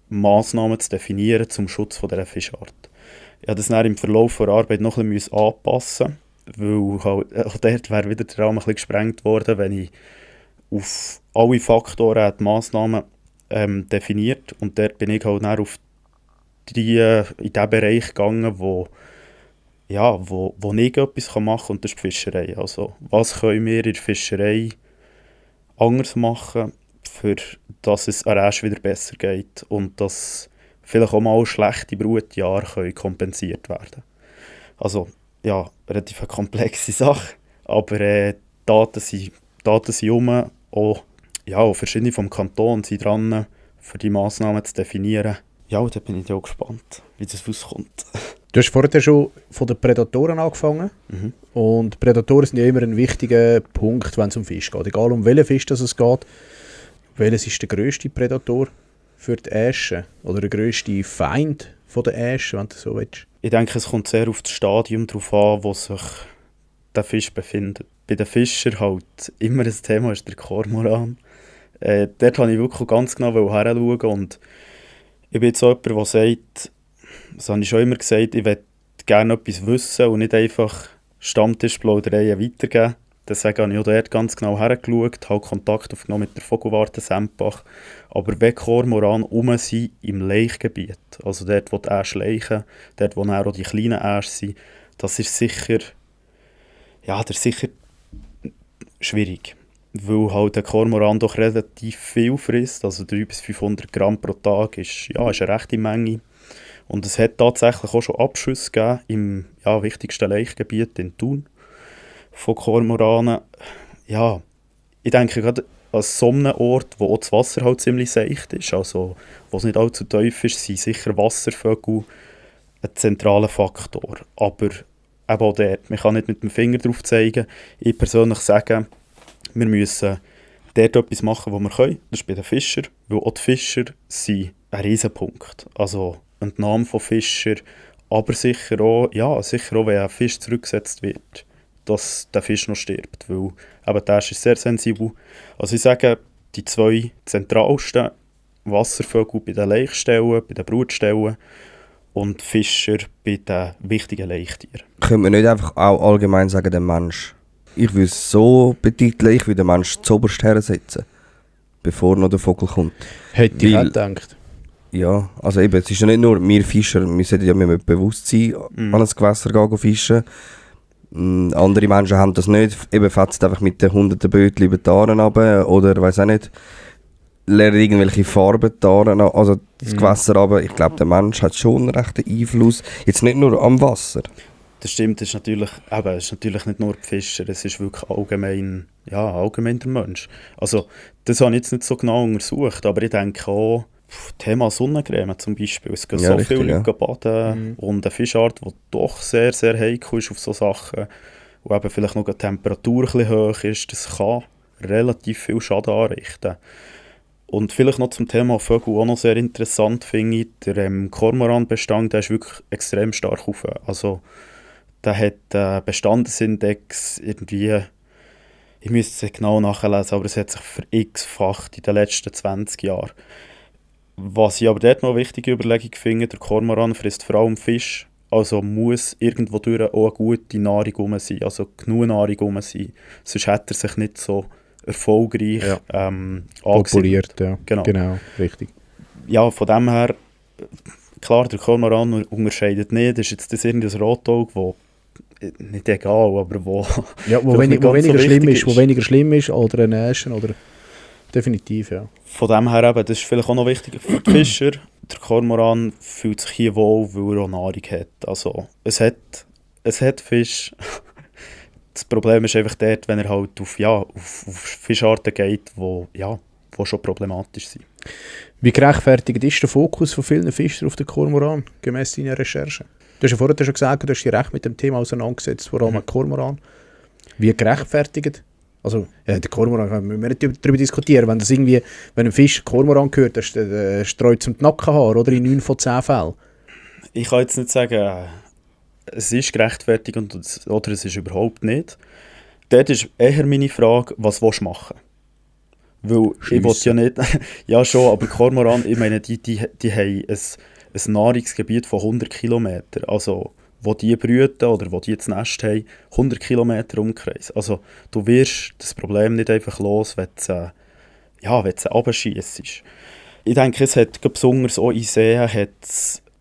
Massnahmen zu definieren zum Schutz von dieser Fischart. Ich habe das dann im Verlauf der Arbeit noch ein bisschen anpassen, weil halt, auch dort wäre wieder der Rahmen ein bisschen gesprengt worden, wenn ich auf alle Faktoren die Massnahmen definiert, und dort bin ich halt dann auf in den Bereich gegangen, wo ich etwas machen kann, und das ist die Fischerei. Also, was können wir in der Fischerei anders machen, für dass es an Äsche wieder besser geht und dass vielleicht auch mal schlechte Brutjahre kompensiert werden können. Also, ja, relativ eine komplexe Sache, aber Daten sind rum, auch verschiedene vom Kanton sind dran, für die Massnahmen zu definieren. Ja, da bin ich auch gespannt, wie das rauskommt. Du hast vorher schon von den Prädatoren angefangen. Mhm. Und Prädatoren sind ja immer ein wichtiger Punkt, wenn es um Fisch geht. Egal um welchen Fisch es geht. Welches ist der grösste Prädator für die Äsche? Oder der grösste Feind von der Äsche, wenn du so willst? Ich denke, es kommt sehr auf das Stadium drauf an, wo sich der Fisch befindet. Bei den Fischern halt immer ein Thema ist der Kormoran. Dort wollte ich wirklich ganz genau hinschauen und ich bin jetzt so jemand, der sagt, das habe ich schon immer gesagt, ich möchte gerne etwas wissen und nicht einfach Stammtischplaudereien weitergeben. Deswegen habe ich auch dort ganz genau hergeschaut, habe Kontakt aufgenommen mit der Vogelwarte Sempach. Aber wenn Kormoran sind im Laichgebiet, also dort, wo die Äste laichen, dort, wo auch die kleinen Äste sind, das ist sicher, das ist sicher schwierig. Weil halt der Kormoran doch relativ viel frisst, also 300 bis 500 Gramm pro Tag ist eine rechte Menge. Und es hat tatsächlich auch schon Abschüsse gegeben im wichtigsten Laichgebiet in Thun von Kormoranen. Ja, ich denke gerade an so einem Ort, wo auch das Wasser halt ziemlich seicht ist, also wo es nicht allzu tief ist, sind sicher Wasservögel ein zentraler Faktor. Aber eben auch dort, man kann nicht mit dem Finger drauf zeigen. Ich persönlich sage, wir müssen dort etwas machen, was wir können. Das ist bei den Fischern, weil auch die Fischer sind ein Riesenpunkt. Also Entnahme von Fischern, aber sicher auch, wenn ein Fisch zurückgesetzt wird, dass der Fisch noch stirbt, weil eben der ist sehr sensibel. Also ich sage, die 2 zentralsten Wasservögel bei den Laichstellen, bei den Brutstellen und Fischer bei den wichtigen Laichtieren. Können wir nicht einfach auch allgemein sagen, der Mensch? Ich würde es so betiteln, ich würde den Mensch zuoberst hersetzen, bevor noch der Vogel kommt. Hätte ich auch gedacht. Ja, also eben, es ist ja nicht nur wir Fischer, wir sollten ja mit Bewusstsein an ein Gewässer gehen fischen. Andere Menschen haben das nicht, eben fetzt einfach mit den hunderten Bötchen über die Aaren runter oder weiss auch nicht, lernen irgendwelche Farben die Aaren, also das Gewässer runter. Ich glaube, der Mensch hat schon einen rechten Einfluss, jetzt nicht nur am Wasser. Das stimmt, es ist natürlich nicht nur die Fischer, es ist wirklich allgemein der Mensch. Also das habe ich jetzt nicht so genau untersucht, aber ich denke auch, Thema Sonnencreme zum Beispiel, es gehen so viele Leute baden und eine Fischart, die doch sehr, sehr heikel ist auf solche Sachen, wo eben vielleicht noch die Temperatur ein bisschen hoch ist, das kann relativ viel Schaden anrichten. Und vielleicht noch zum Thema Vögel auch noch sehr interessant finde ich, der Kormoranbestand, der ist wirklich extrem stark auf. Also der hat einen Bestandesindex irgendwie, ich müsste es genau nachlesen, aber es hat sich x-facht in den letzten 20 Jahren. Was ich aber dort noch eine wichtige Überlegung finde, der Kormoran frisst vor allem Fisch, also muss irgendwo durch auch eine gute Nahrung rum sein, also genug Nahrung rum sein, sonst hätte er sich nicht so erfolgreich populiert, ja. Genau, richtig. Ja, von dem her, klar, der Kormoran unterscheidet nicht, das ist jetzt das irgendein Rotauge, wo nicht egal, aber wo weniger schlimm ist, oder ein Äschen, oder definitiv, ja. Von dem her eben, das ist vielleicht auch noch wichtig für die Fischer. Der Kormoran fühlt sich hier wohl, weil er auch Nahrung hat. Also, es hat Fisch. Das Problem ist einfach dort, wenn er halt auf Fischarten geht, die schon problematisch sind. Wie gerechtfertigt ist der Fokus von vielen Fischern auf den Kormoran, gemäss deiner Recherche? Du hast ja vorher schon gesagt, du hast dich recht mit dem Thema auseinandergesetzt, vor allem mit Kormoran. Wie gerechtfertigt? Also, der Kormoran, wir müssen nicht darüber diskutieren. Wenn ein Fisch Kormoran gehört, dann streut es um die Nackenhaare, oder? In 9 von 10 Fällen. Ich kann jetzt nicht sagen, es ist gerechtfertigt oder es ist überhaupt nicht. Dort ist eher meine Frage, was willst du machen? Weil ich will ja nicht... ja schon, aber Kormoran, ich meine, die haben ein Nahrungsgebiet von 100 Kilometern. Also, wo die brüten oder wo die das Nest haben, 100 Kilometer Umkreis. Also, du wirst das Problem nicht einfach los, wenn du sie runterschiessest. Ich denke, es hat besonders auch in Seen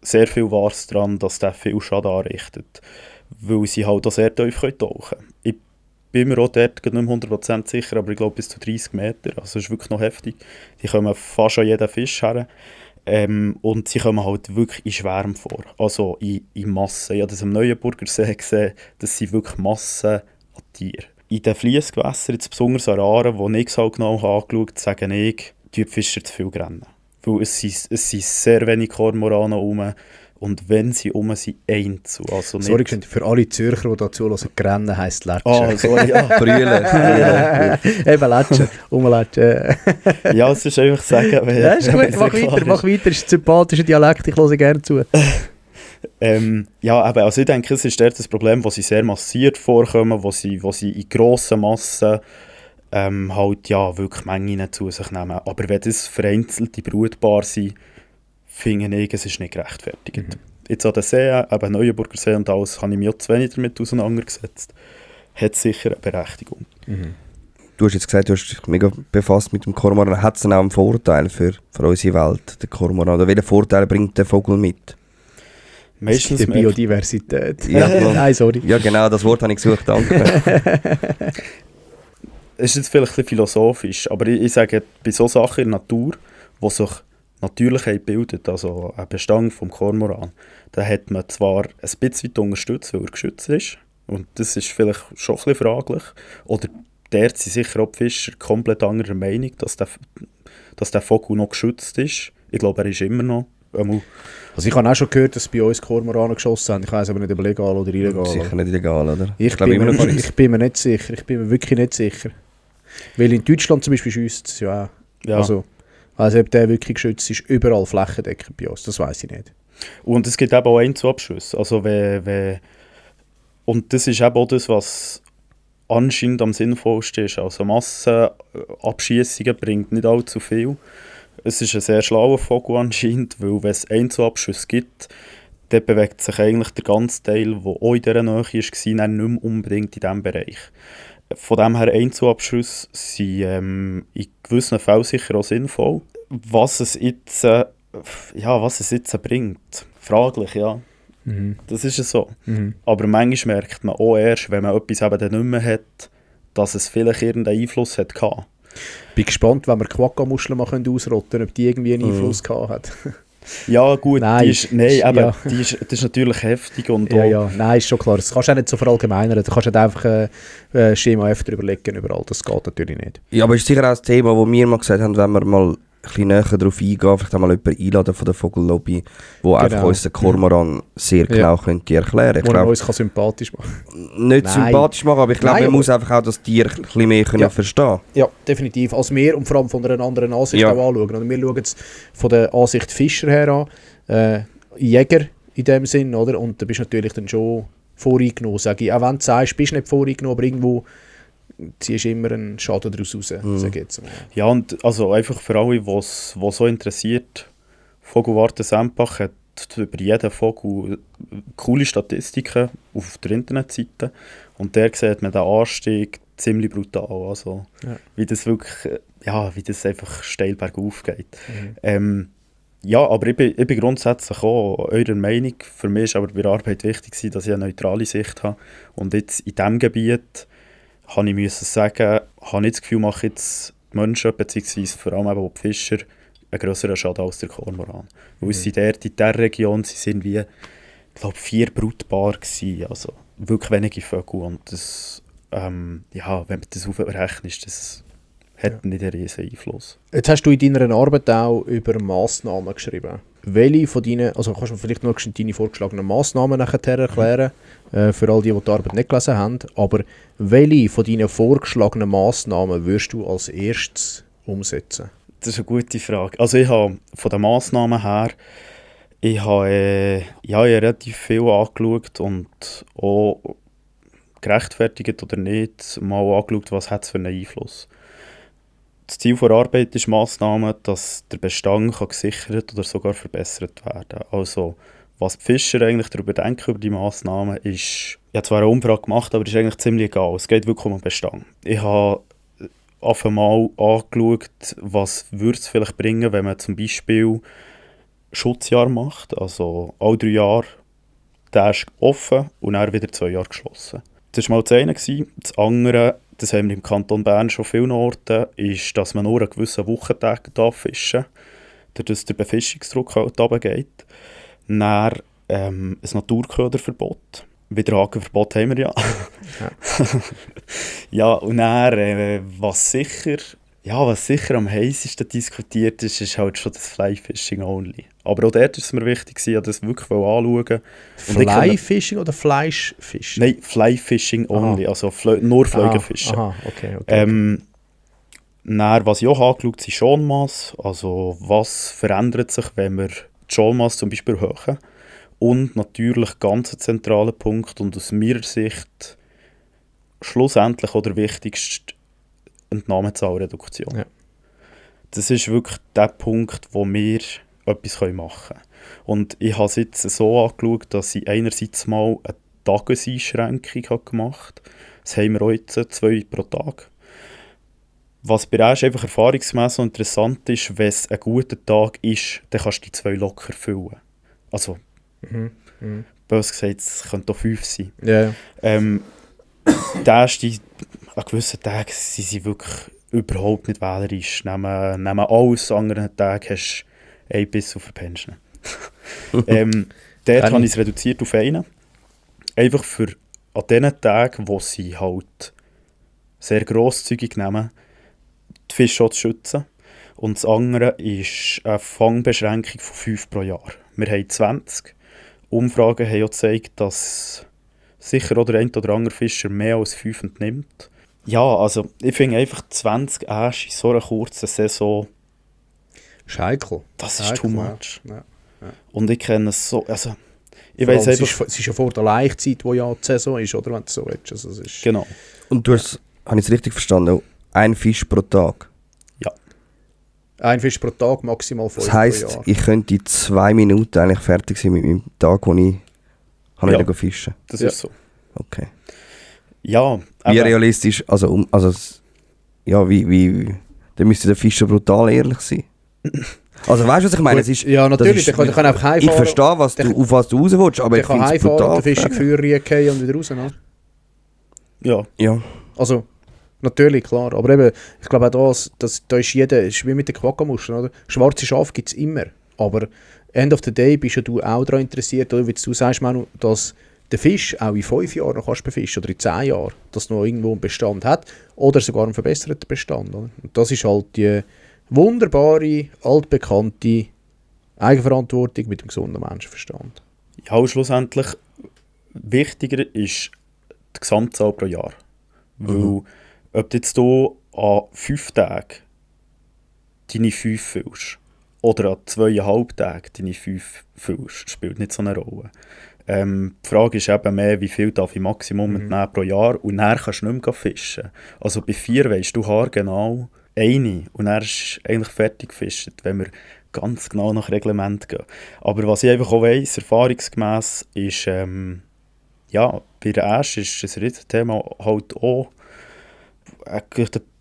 sehr viel Wahres daran, dass der viel Schaden anrichtet. Weil sie halt auch sehr tief tauchen können. Ich bin mir auch dort nicht mehr 100% sicher, aber ich glaube bis zu 30 Meter. Also das ist wirklich noch heftig. Die kommen fast an jeden Fisch her. Und sie kommen halt wirklich in Schwärmen vor. Also in Massen. Ich habe das am Neuenburger See gesehen, das sind wirklich Massen an Tieren. In den Fliessgewässern, jetzt besonders an Aaren, die ich halt genau angeschaut habe, sage ich, die Fischer zu viel rennen. Weil es sind sehr wenig Kormoranen rum. Und wenn sie sind, ein zu. Also sorry, für alle Zürcher, die dazu hören, Grennen heisst Latschen. Oh, sorry, ja. Brüllen. Eben Latschen, umlatschen. Ja, es ist einfach sagen. Ja, ist gut, mach weiter, ist ein sympathischer Dialekt, ich höre gerne zu. Ja, aber also ich denke, es ist dort das Problem, wo sie sehr massiert vorkommen, wo sie in grossen Massen halt ja wirklich Mengen zu sich nehmen. Aber wenn das vereinzelte Brutpaare sind, finde ich, es ist nicht gerechtfertigt. Jetzt an den Seen, eben Neuenburger See und alles, habe ich mich auch zu wenig damit auseinandergesetzt. Hat sicher eine Berechtigung. Du hast jetzt gesagt, du hast dich mega befasst mit dem Kormoran. Hat es denn auch einen Vorteil für unsere Welt, der Kormoran? Oder welchen Vorteil bringt der Vogel mit? Meistens die Biodiversität. Ja, Nein, sorry. Ja, genau, das Wort habe ich gesucht, danke. Es ist jetzt vielleicht ein bisschen philosophisch, aber ich sage, bei solchen Sachen in der Natur, die sich Natürlichkeit bildet, also ein Bestand vom Kormoran, da hat man zwar ein bisschen unterstützt, weil er geschützt ist, und das ist vielleicht schon ein bisschen fraglich, oder dort sind sicher auch die Fischer komplett anderer Meinung, dass der Vogel noch geschützt ist. Ich glaube, er ist immer noch. Also ich habe auch schon gehört, dass bei uns Kormoranen geschossen haben. Ich weiss aber nicht, ob legal oder illegal. Sicher nicht illegal, oder? Ich bin mir nicht sicher. Ich bin mir wirklich nicht sicher. Weil in Deutschland zum Beispiel schießt es ja auch. Ja. Also ob der wirklich geschützt ist, überall flächendeckend bei uns, das weiss ich nicht. Und es gibt eben auch Einzelabschüsse. Also und das ist eben auch das, was anscheinend am sinnvollsten ist. Also Massenabschießungen bringt nicht allzu viel. Es ist ein sehr schlauer Vogel anscheinend, weil wenn es Einzelabschüsse gibt, dann bewegt sich eigentlich der ganze Teil, der auch in dieser Nähe war, nicht mehr unbedingt in diesem Bereich. Von dem her Einzelabschüsse sind in gewissen Fällen sicher auch sinnvoll. Was es jetzt bringt, fraglich, ja. Das ist ja so. Aber manchmal merkt man auch erst, wenn man etwas eben dann nicht mehr hat, dass es vielleicht irgendeinen Einfluss hat gehabt. Ich bin gespannt, wenn wir Quagga-Muscheln mal ausrotten können, ob die irgendwie einen Einfluss gehabt hat. Ja gut, Nein, das ist natürlich heftig. Und nein, ist schon klar. Das kannst du auch nicht so verallgemeinern. Du kannst nicht einfach Schema F drüber legen überall. Das geht natürlich nicht. Ja, aber es ist sicher auch ein Thema, das wir mal gesagt haben, wenn wir mal ein bisschen näher darauf eingehen, vielleicht einmal jemanden einladen von der Vogellobby, der einfach uns den Kormoran sehr genau könnte erklären könnte. Der uns sympathisch machen kann. Nicht sympathisch machen, aber ich glaube, man muss einfach auch das Tier ein bisschen mehr verstehen. Ja, definitiv. Als wir und vor allem von einer anderen Ansicht auch anschauen. Und wir schauen es von der Ansicht Fischer her an, Jäger in dem Sinn, oder? Und da bist du natürlich dann schon voreingenommen, sage ich. Auch wenn du sagst, bist du nicht voreingenommen, aber irgendwo ziehst du immer einen Schaden daraus raus, sage ich jetzt mal. Ja, und also einfach für alle, die so interessiert, Vogelwarte Sempach hat über jeden Vogel coole Statistiken auf der Internetseite und der sieht man den Anstieg ziemlich brutal, also wie das wirklich, wie das einfach steil bergauf geht. Ja, aber ich bin grundsätzlich auch eurer Meinung. Für mich war aber bei der Arbeit wichtig, dass ich eine neutrale Sicht habe. Und jetzt in diesem Gebiet habe ich sagen, habe ich das Gefühl, mache jetzt die Menschen, beziehungsweise vor allem eben auch die Fischer, einen grösseren Schaden als der Kormoran. Weil sie dort in dieser Region sind wie, ich glaube, 4 Brutpaare gewesen, also wirklich wenige Vögel. Und das, wenn man das aufrechnet, das hat nicht einen riesen Einfluss. Jetzt hast du in deiner Arbeit auch über Massnahmen geschrieben. Welche von deinen, also kannst du vielleicht noch deine vorgeschlagenen Massnahmen nachher erklären, für all die Arbeit nicht gelesen haben, aber welche von deinen vorgeschlagenen Massnahmen würdest du als erstes umsetzen? Das ist eine gute Frage. Also ich habe von den Massnahmen her, ich habe relativ viel angeschaut und auch gerechtfertigt oder nicht, mal angeschaut, was hat es für einen Einfluss. Das Ziel der Arbeit ist Massnahmen, dass der Bestand gesichert oder sogar verbessert werden kann. Also, was die Fischer eigentlich darüber denken, über die Massnahmen, ist, ich habe zwar eine Umfrage gemacht, aber das ist eigentlich ziemlich egal. Es geht wirklich um den Bestand. Ich habe auf einmal angeschaut, was würde es vielleicht bringen, wenn man zum Beispiel Schutzjahr macht. Also, alle 3 Jahre, der ist offen und dann wieder 2 Jahre geschlossen. Das war mal das eine. Das andere, das haben wir im Kanton Bern schon vielen Orten, ist, dass man nur an gewissen Wochentagen fischen darf, dass der Befischungsdruck halt runtergeht. Dann ein Naturköderverbot. Wiederhakenverbot haben wir ja. Ja, und dann, was sicher am heißesten diskutiert ist, ist halt schon das Fly-Fishing only. Aber auch dort ist es mir wichtig, dass ich das wirklich anschauen. Fly-Fishing oder Fleischfishing? Nein, Fly-Fishing only, also nur Fliegenfischen. Okay. Dann, was ich auch angeschaut habe, sind Schonmaß. Also was verändert sich, wenn wir die Schonmaß zum Beispiel erhöhen. Und natürlich ganz ein zentraler Punkt und aus meiner Sicht schlussendlich auch der wichtigste Entnahmezahlreduktion. Ja. Das ist wirklich der Punkt, wo wir etwas machen können. Und ich habe es jetzt so angeschaut, dass ich einerseits mal eine Tageseinschränkung gemacht habe. Das haben wir heute 2 pro Tag. Was bei uns einfach erfahrungsgemäss so interessant ist, wenn es ein guter Tag ist, dann kannst du die 2 locker füllen. Also, bös gesagt, es könnte auch 5 sein. Yeah. An gewissen Tagen sind sie wirklich überhaupt nicht wählerisch. Nehmen alles, an anderen Tagen hast du ein Biss auf der Pension. Dort habe ich es reduziert auf 1. Einfach für an den Tagen, wo sie halt sehr grosszügig nehmen, die Fische zu schützen. Und das andere ist eine Fangbeschränkung von 5 pro Jahr. Wir haben 20. Umfragen haben auch gezeigt, dass sicher auch der ein oder andere Fischer mehr als 5 entnimmt. Ja, also ich finde einfach 20 Äsche in so einer kurzen Saison Scheikel. Das ist too much. Ja. Und ich kenne es so, also ich weiss einfach... Es ist ja vor der Laichzeit, wo ja die Saison ist, oder? Wenn du so willst. Also, es ist genau. Und du hast, habe ich es richtig verstanden, 1 Fisch pro Tag? Ja. 1 Fisch pro Tag, maximal 5 das heisst, pro Jahr. Ich könnte in 2 Minuten eigentlich fertig sein mit meinem Tag, wo ich wieder fischen. Das ist so. Okay. Ja. Wie realistisch, wie dann müsste der Fischer brutal ehrlich sein. Also weißt du, was ich meine? Es ist, ja, natürlich, der kann einfach heimfahren. Ich verstehe, auf was du raus willst, aber ich finde es brutal. Der Fisch in die Feuer gehen und wieder raus, ne? Ja. Also, natürlich, klar. Aber eben, ich glaube auch da ist jeder, ist wie mit den Quaggamuscheln, oder? Schwarze Schafe gibt es immer. Aber end of the day bist ja du auch daran interessiert, oder wie du sagst, Manu, dass der Fisch auch in 5 Jahren noch kannst befischen oder in 10 Jahren, dass er noch irgendwo einen Bestand hat oder sogar einen verbesserten Bestand. Oder? Und das ist halt die wunderbare, altbekannte Eigenverantwortung mit dem gesunden Menschenverstand. Ja, und schlussendlich wichtiger ist die Gesamtzahl pro Jahr. Weil, ob du jetzt hier an 5 Tagen deine 5 füllst oder an 2,5 Tagen deine 5 füllst, spielt nicht so eine Rolle. Die Frage ist eben mehr, wie viel darf ich Maximum entnehmen pro Jahr und dann kannst du nicht mehr fischen. Also bei 4 weisst du haargenau eine und dann ist eigentlich fertig gefischt, wenn wir ganz genau nach Reglement gehen. Aber was ich einfach auch weiss, erfahrungsgemäss, ist, bei der Äsche ist das Riesenthema halt auch ein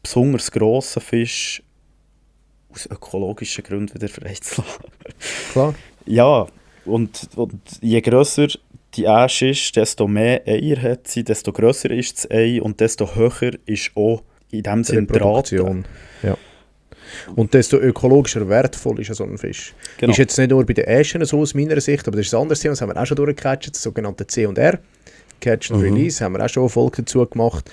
besonders grosser Fisch aus ökologischen Gründen wieder freizulassen. Klar. Ja, und je grösser die Äsche ist, desto mehr Eier hat sie, desto grösser ist das Ei und desto höher ist auch in dem Sinne die Rate. Ja. Und desto ökologischer wertvoll ist so ein Fisch. Genau. Ist jetzt nicht nur bei den Äschen so aus meiner Sicht, aber das ist ein anderes Thema, das haben wir auch schon durchgecatcht, das sogenannte C&R, Catch and Release, haben wir auch schon eine Folge dazu gemacht.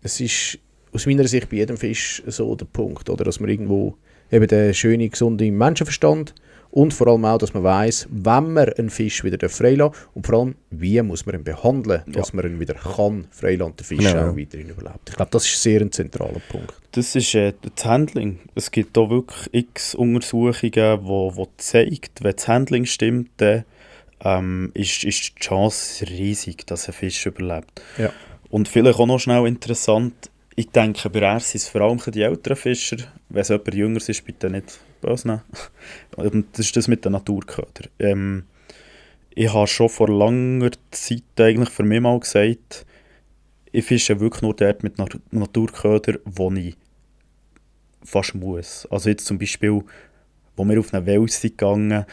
Es ist aus meiner Sicht bei jedem Fisch so der Punkt, oder, dass man irgendwo eben den schönen, gesunden Menschenverstand und vor allem auch, dass man weiss, wenn man einen Fisch wieder freilassen darf und vor allem, wie muss man ihn behandeln, dass man ihn wieder kann freilassen und der Fisch auch weiterhin überlebt. Ich glaube, das ist sehr ein zentraler Punkt. Das ist das Handling. Es gibt da wirklich x Untersuchungen, die zeigen, wenn das Handling stimmt, dann ist die Chance riesig, dass ein Fisch überlebt. Ja. Und vielleicht auch noch schnell interessant, ich denke, bei er sind es vor allem die älteren Fischer. Wenn es jemand jünger ist, bitte nicht böse nehmen. Und das ist das mit den Naturködern. Ich habe schon vor langer Zeit eigentlich für mich mal gesagt, ich fische wirklich nur dort mit Naturködern, wo ich fast muss. Also jetzt zum Beispiel, wo wir auf eine Wels sind gegangen,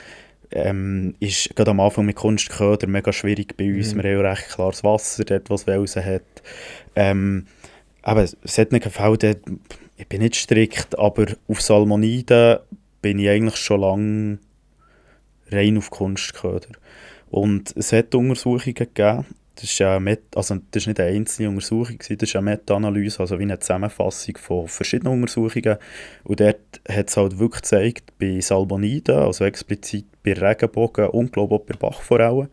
ist gerade am Anfang mit Kunstköder mega schwierig bei uns. Wir haben ja recht klares Wasser dort, was Welsen hat. Aber solche Fälle, ich bin nicht strikt, aber auf Salmoniden bin ich eigentlich schon lange rein auf Kunstköder. Und es hat Untersuchungen gegeben, das ist nicht eine einzelne Untersuchung, das ist eine Meta-Analyse, also wie eine Zusammenfassung von verschiedenen Untersuchungen. Und dort hat es halt wirklich gezeigt, bei Salmoniden, also explizit bei Regenbogen und glaube auch bei Bachforellen,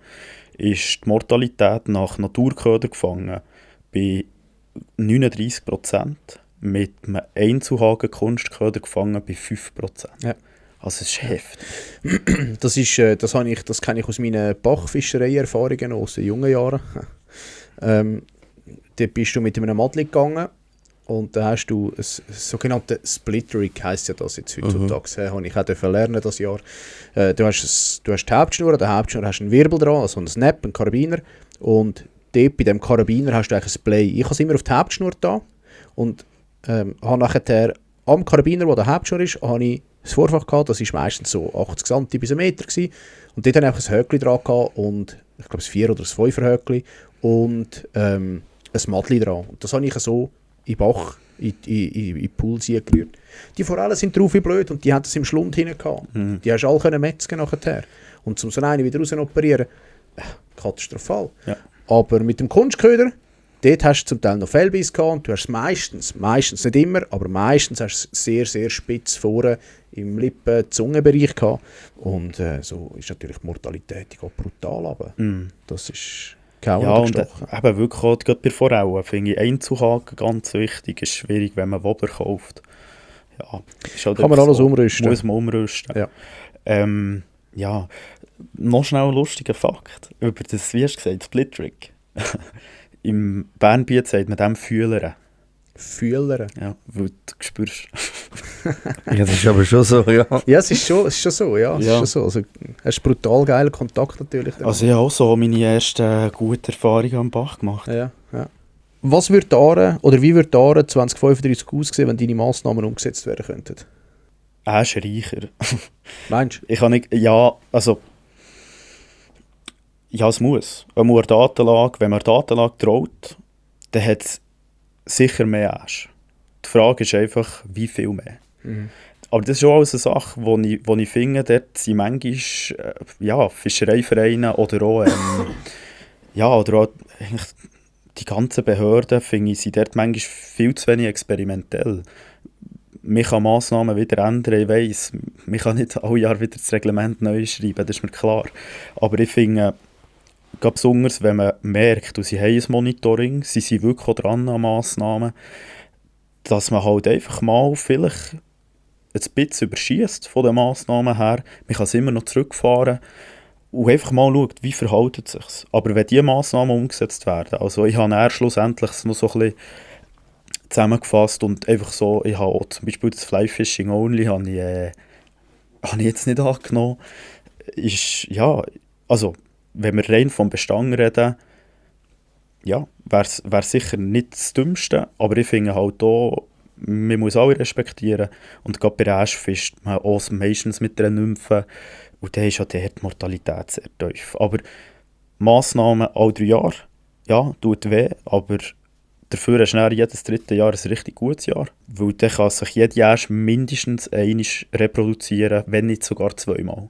ist die Mortalität nach Naturköder gefangen bei 39%, mit einem Einzelhaken Kunstköder gefangen bei 5%. Ja. Also es ist heftig. Das kenne ich aus meinen Bachfischerei-Erfahrungen aus den jungen Jahren. Dort bist du mit einem Madli gegangen und da hast du ein sogenanntes Split Rig, heisst ja das jetzt heutzutage. Habe ich auch lernen das Jahr. Du hast die Hauptschnur, an der Hauptschnur hast du einen Wirbel dran, also ein Snap, einen Karabiner, und dort bei dem Karabiner hast du eigentlich ein Play. Ich habe es immer auf die Hauptschnur da und habe nachher am Karabiner, wo der Hauptschnur ist, habe ich das Vorfach gehabt, das war meistens so 80 cm bis 1 Meter gewesen. Und dort habe ich ein Höckli dran gehabt und ich glaube ein 4- oder ein 5er Höckli und ein Madli dran. Und das habe ich so in Bach, in die Pools gerührt. Die Forellen sind drauf wie blöd und die hatten es im Schlund hinten gehabt. Die hast du alle metzgen nachher. Und zum so einen wieder raus operieren, katastrophal. Ja. Aber mit dem Kunstköder, dort hast du zum Teil noch Fellbiss gehabt und du hast meistens nicht immer, aber meistens hast du es sehr, sehr spitz vorne im Lippen-Zungenbereich gehabt. Und so ist natürlich die Mortalität auch brutal. Aber das ist kaum gestochen. Und eben wirklich auch gerade bei Forellen finde ich Einzughaken ganz wichtig. Ist schwierig, wenn man Wobbler kauft. Ja, ist halt kann man alles umrüsten. Muss man umrüsten. Ja. Noch schnell ein lustiger Fakt über das, wie hast du gesagt, Split Rig. Im Bernbiet sagt man dem Fühlern. Fühlern? Ja, weil du spürst. Ja, das ist aber schon so, ja. Ja, es ist schon so, ja. Es ist schon so. Also, hast brutal geilen Kontakt natürlich. Also ich habe auch so meine ersten guten Erfahrungen am Bach gemacht. Ja. Was würde Aare, oder wie würde Aare 2035 aussehen, wenn deine Massnahmen umgesetzt werden könnten? Ist reicher. Meinst du? Ich kann nicht, ja, also... Ja, es muss. Wenn man der Datenlage traut, dann hat es sicher mehr Asch. Die Frage ist einfach, wie viel mehr. Aber das ist auch eine Sache, wo ich finde, dort sind manchmal Fischereivereine oder auch, oder auch die ganzen Behörden, finde ich, sind dort manchmal viel zu wenig experimentell. Man kann Massnahmen wieder ändern, ich weiss, man kann nicht alle Jahre wieder das Reglement neu schreiben, das ist mir klar. Aber ich finde, gerade besonders, wenn man merkt, und sie haben ein Monitoring, sie sind wirklich auch dran an Massnahmen, dass man halt einfach mal vielleicht ein bisschen überschiesst von den Massnahmen her. Man kann es immer noch zurückfahren und einfach mal schaut, wie verhält es sich. Aber wenn diese Massnahmen umgesetzt werden, also ich habe dann schlussendlich noch so ein bisschen zusammengefasst und einfach so, ich habe auch zum Beispiel das Fly Fishing Only habe ich jetzt nicht angenommen. Also wenn wir rein vom Bestand reden, ja, wäre sicher nicht das Dümmste, aber ich finde halt auch, man muss alle respektieren und gerade bei Äsch fischt man auch meistens mit einer Nymphe und dann ist ja die Mortalität sehr tief. Aber Massnahmen alle 3 Jahre, ja, tut weh, aber dafür hast du dann jedes 3. Jahr ein richtig gutes Jahr, weil dann kann sich jede Äsch mindestens einmal reproduzieren, wenn nicht sogar 2-mal.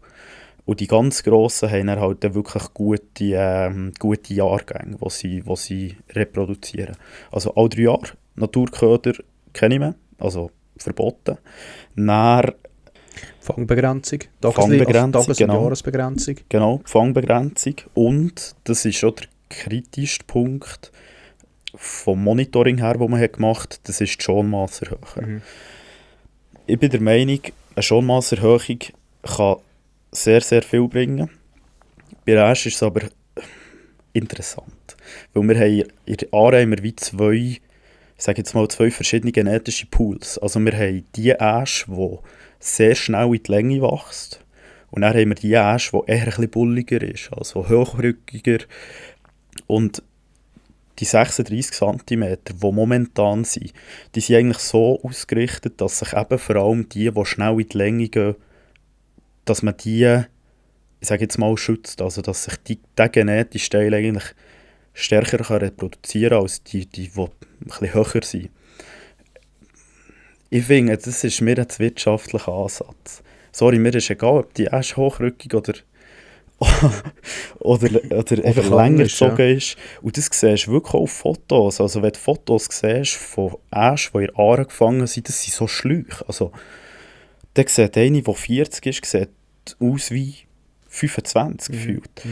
Und die ganz Grossen haben dann halt wirklich gute Jahrgänge, wo sie reproduzieren. Also alle 3 Jahre. Naturköder kenne ich mehr, also verboten. Dann Fangbegrentzung. Fangbegrentzung, Tages- und Jahresbegrenzung. Genau, Fangbegrenzung. Und das ist schon der kritischste Punkt vom Monitoring her, das man gemacht hat, das ist die Schonmasserhöhung. Ich bin der Meinung, eine Schonmasserhöhung kann sehr, sehr viel bringen. Bei Äsch ist es aber interessant. Weil wir haben in der Aare haben wir wie zwei verschiedene genetische Pools. Also wir haben die Äsch, die sehr schnell in die Länge wächst. Und dann haben wir die Äsch, die eher ein bisschen bulliger ist, also hochrückiger. Und die 36 cm, die momentan sind, die sind eigentlich so ausgerichtet, dass sich eben vor allem die schnell in die Länge gehen, dass man die, ich sage jetzt mal, schützt. Also dass sich der genetische Teil eigentlich stärker kann reproduzieren kann, als die ein bisschen höher sind. Ich finde, das ist mir ein wirtschaftlicher Ansatz. Sorry, mir ist egal, ob die erst hochrückig oder einfach länger gezogen ist. Und das siehst du wirklich auf Fotos. Also wenn du Fotos siehst von Äschen, die in der Aare gefangen sind, das sind so Schläuche. Also, da sieht eine, die 40 ist, sieht aus wie 25 gefühlt.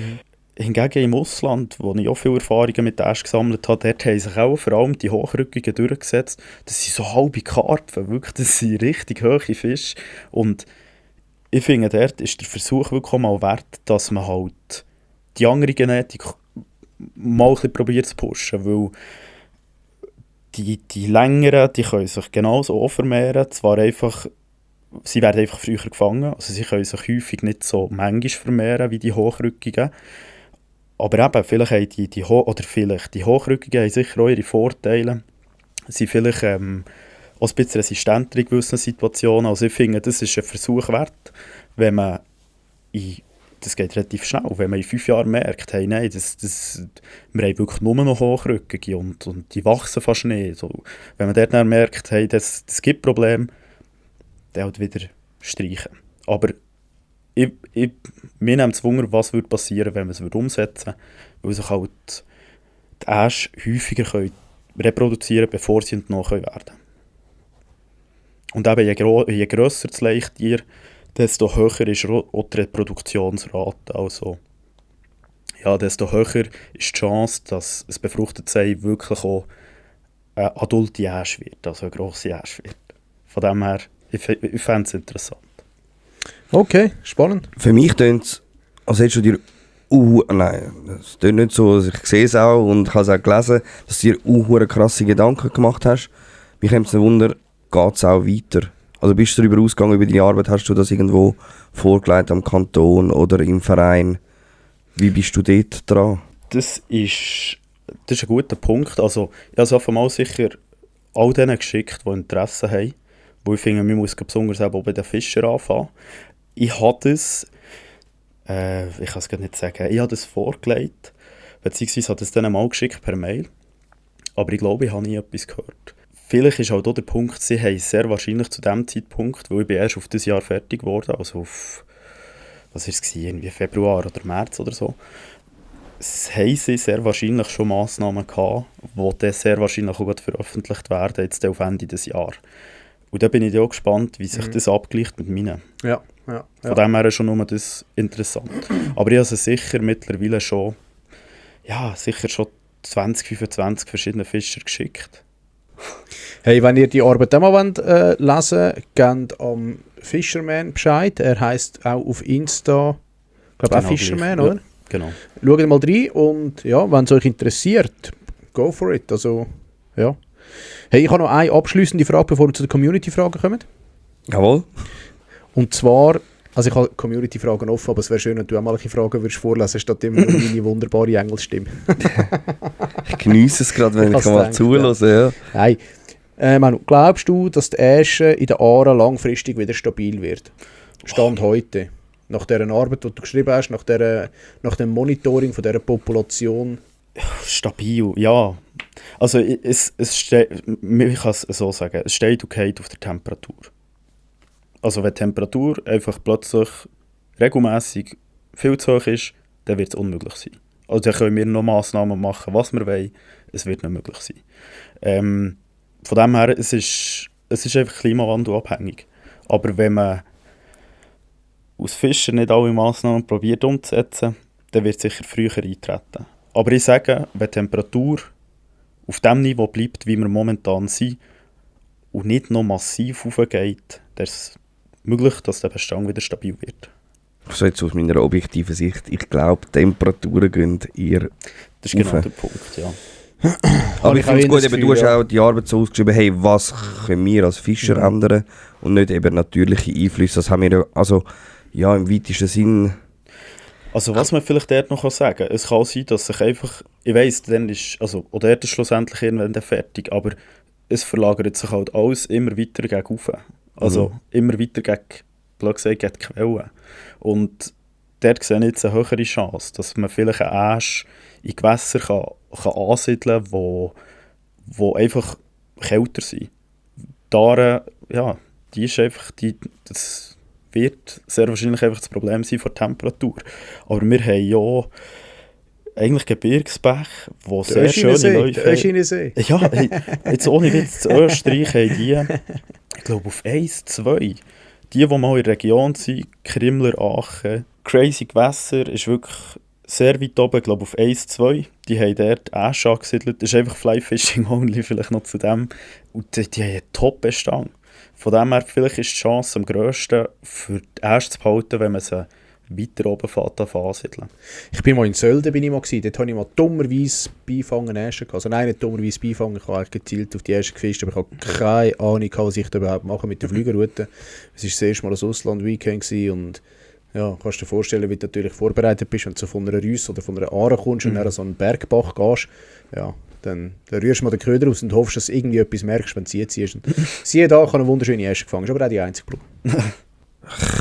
Hingegen im Ausland, wo ich auch viele Erfahrungen mit Äschen gesammelt habe, dort haben sich auch vor allem die Hochrückigen durchgesetzt. Das sind so halbe Karpfen, wirklich, das sind richtig hohe Fische. Und ich finde, dort ist der Versuch wirklich mal wert, dass man halt die andere Genetik mal ein bisschen probiert zu pushen, weil die Längeren, die können sich genauso auch vermehren, zwar einfach, sie werden einfach früher gefangen, also sie können sich häufig nicht so manchmal vermehren wie die Hochrückigen, aber eben, vielleicht haben die Hochrückigen haben sicher auch ihre Vorteile, sind vielleicht auch ein bisschen resistenter in gewissen Situationen, also ich finde, das ist ein Versuch wert, wenn man das geht relativ schnell. Wenn man in 5 Jahren merkt, hey, nein, wir haben wirklich nur noch Hochrückige und die wachsen fast nicht. So, wenn man dort dann merkt, hey, das gibt Probleme, dann halt wieder streichen. Aber mir nimmt es Wunder, was würde passieren, wenn man es umsetzen würde, weil sich halt die Äste häufiger können reproduzieren, bevor sie entnommen werden können. Und eben, je grösser das Leichtier, desto höher ist auch die Reproduktionsrate. Also, ja, desto höher ist die Chance, dass ein befruchtetes Ei wirklich auch eine adulte Äsch wird, also eine grosse Äsch wird. Von dem her, ich fände es interessant. Okay, spannend. Für mich tönt es, als hättest du dir nein, es tönt nicht so, also ich sehe es auch und habe es auch gelesen, dass du dir krasse Gedanken gemacht hast. Mich nimmt es ein Wunder, geht es auch weiter? Also bist du darüber ausgegangen, über deine Arbeit, hast du das irgendwo vorgelegt am Kanton oder im Verein? Wie bist du dort dran? Das ist ein guter Punkt. Also, ich habe es auf einmal sicher all denen geschickt, die Interesse haben. Wo ich finde, man muss besonders auch bei den Fischern anfangen. Ich habe das, ich kann es gar nicht sagen, ich habe das vorgelegt, beziehungsweise habe es denen mal geschickt per Mail. Aber ich glaube, ich habe nie etwas gehört. Vielleicht ist halt auch der Punkt, sie haben sehr wahrscheinlich zu dem Zeitpunkt, wo ich bin erst auf dieses Jahr fertig geworden, also auf, was war es, irgendwie Februar oder März oder so, haben sie sehr wahrscheinlich schon Massnahmen gehabt, die dann sehr wahrscheinlich auch veröffentlicht werden, jetzt auf Ende des Jahres. Und da bin ich auch gespannt, wie sich das abgleicht mit meinen. Ja. Von dem her ist schon nur das interessant. Aber ich habe sie sicher mittlerweile schon, sicher schon 20, 25 verschiedene Fischer geschickt. Hey, wenn ihr die Arbeit auch mal lesen wollt, gebt am Fisherman Bescheid. Er heisst auch auf Insta, ich glaube auch Fisherman, oder? Ja, genau. Schaut mal rein und ja, wenn es euch interessiert, go for it. Also, ja. Hey, ich habe noch eine abschliessende Frage, bevor wir zu den Community-Fragen kommen. Jawohl. Und zwar, also ich habe Community-Fragen offen, aber es wäre schön, wenn du auch mal Fragen würdest vorlesen, statt immer nur meine wunderbare Englischstimme. Ich geniesse es gerade, wenn ich mal zuhöre. Ja. Hey, Manu, glaubst du, dass die Äsche in den Aaren langfristig wieder stabil wird? Stand heute. Nach dieser Arbeit, die du geschrieben hast, nach dem Monitoring von dieser Population? Stabil, ja. Also ich kann es so sagen, es steht und geht auf der Temperatur. Also wenn die Temperatur einfach plötzlich regelmäßig viel zu hoch ist, dann wird es unmöglich sein. Also dann können wir noch Massnahmen machen, was wir wollen, es wird nicht möglich sein. Von dem her, es ist einfach klimawandelabhängig. Aber wenn man aus Fischer nicht alle Massnahmen probiert umzusetzen, dann wird es sicher früher eintreten. Aber ich sage, wenn die Temperatur auf dem Niveau bleibt, wie wir momentan sind, und nicht noch massiv hochgeht, dann ist es möglich, dass der Bestand wieder stabil wird. Also jetzt aus meiner objektiven Sicht, ich glaube, Temperaturen gehen eher Das ist genau der Punkt, ja. Aber ich finde es gut, eben, du hast auch die Arbeit so ausgeschrieben, hey, was können wir als Fischer ändern und nicht eben natürliche Einflüsse. Das haben wir also, ja, im weitesten Sinn. Also was man vielleicht dort noch sagen kann, es kann sein, dass sich einfach, ich weiss, dann ist, also, oder dort ist schlussendlich irgendwann dann fertig, aber es verlagert sich halt alles immer weiter gegen rauf. Also immer weiter gegen, blöd gesagt, gegen die Quellen. Und dort sehe ich jetzt eine höhere Chance, dass man vielleicht einen Äsch in Gewässer kann ansiedeln kann, wo einfach kälter sind. Die Aare, ja, die ist einfach, das wird sehr wahrscheinlich einfach das Problem sein von der Temperatur. Aber wir haben ja eigentlich Gebirgsbäche, wo sehr schöne Läufe haben. Ja, jetzt ohne Witz, in Österreich haben die, ich glaube auf 1, 2, die mal in der Region sind, Krimmler, Aachen, Crazy Gewässer ist wirklich sehr weit oben, ich glaube auf 1, 2. Die haben dort Äsche angesiedelt. Das ist einfach Fly Fishing only, vielleicht noch zu dem. Und die haben einen Top-Bestand. Von dem her, vielleicht ist die Chance am grössten, für die Äste zu behalten, wenn man sie weiter oben ansiedeln. Ich bin mal in Sölden, dort habe ich mal dummerweise beifangen Äste gehabt. Also nein, nicht dummerweise beifangen, ich habe eigentlich gezielt auf die Äste gefischt, aber ich habe keine Ahnung, was ich da überhaupt mache mit der Flügerroute. Es war das erste Mal ein Ausland-Weekend und ja, kannst dir vorstellen, wie du natürlich vorbereitet bist, wenn du so von einer Rüss oder von einer Aare kommst und dann so einen Bergbach gehst. Ja, dann rührst du mal den Köder aus und hoffst, dass du irgendwie etwas merkst, wenn du sie ziehst. Siehe da, ich habe eine wunderschöne Äste gefangen, ist aber auch die einzige Blume.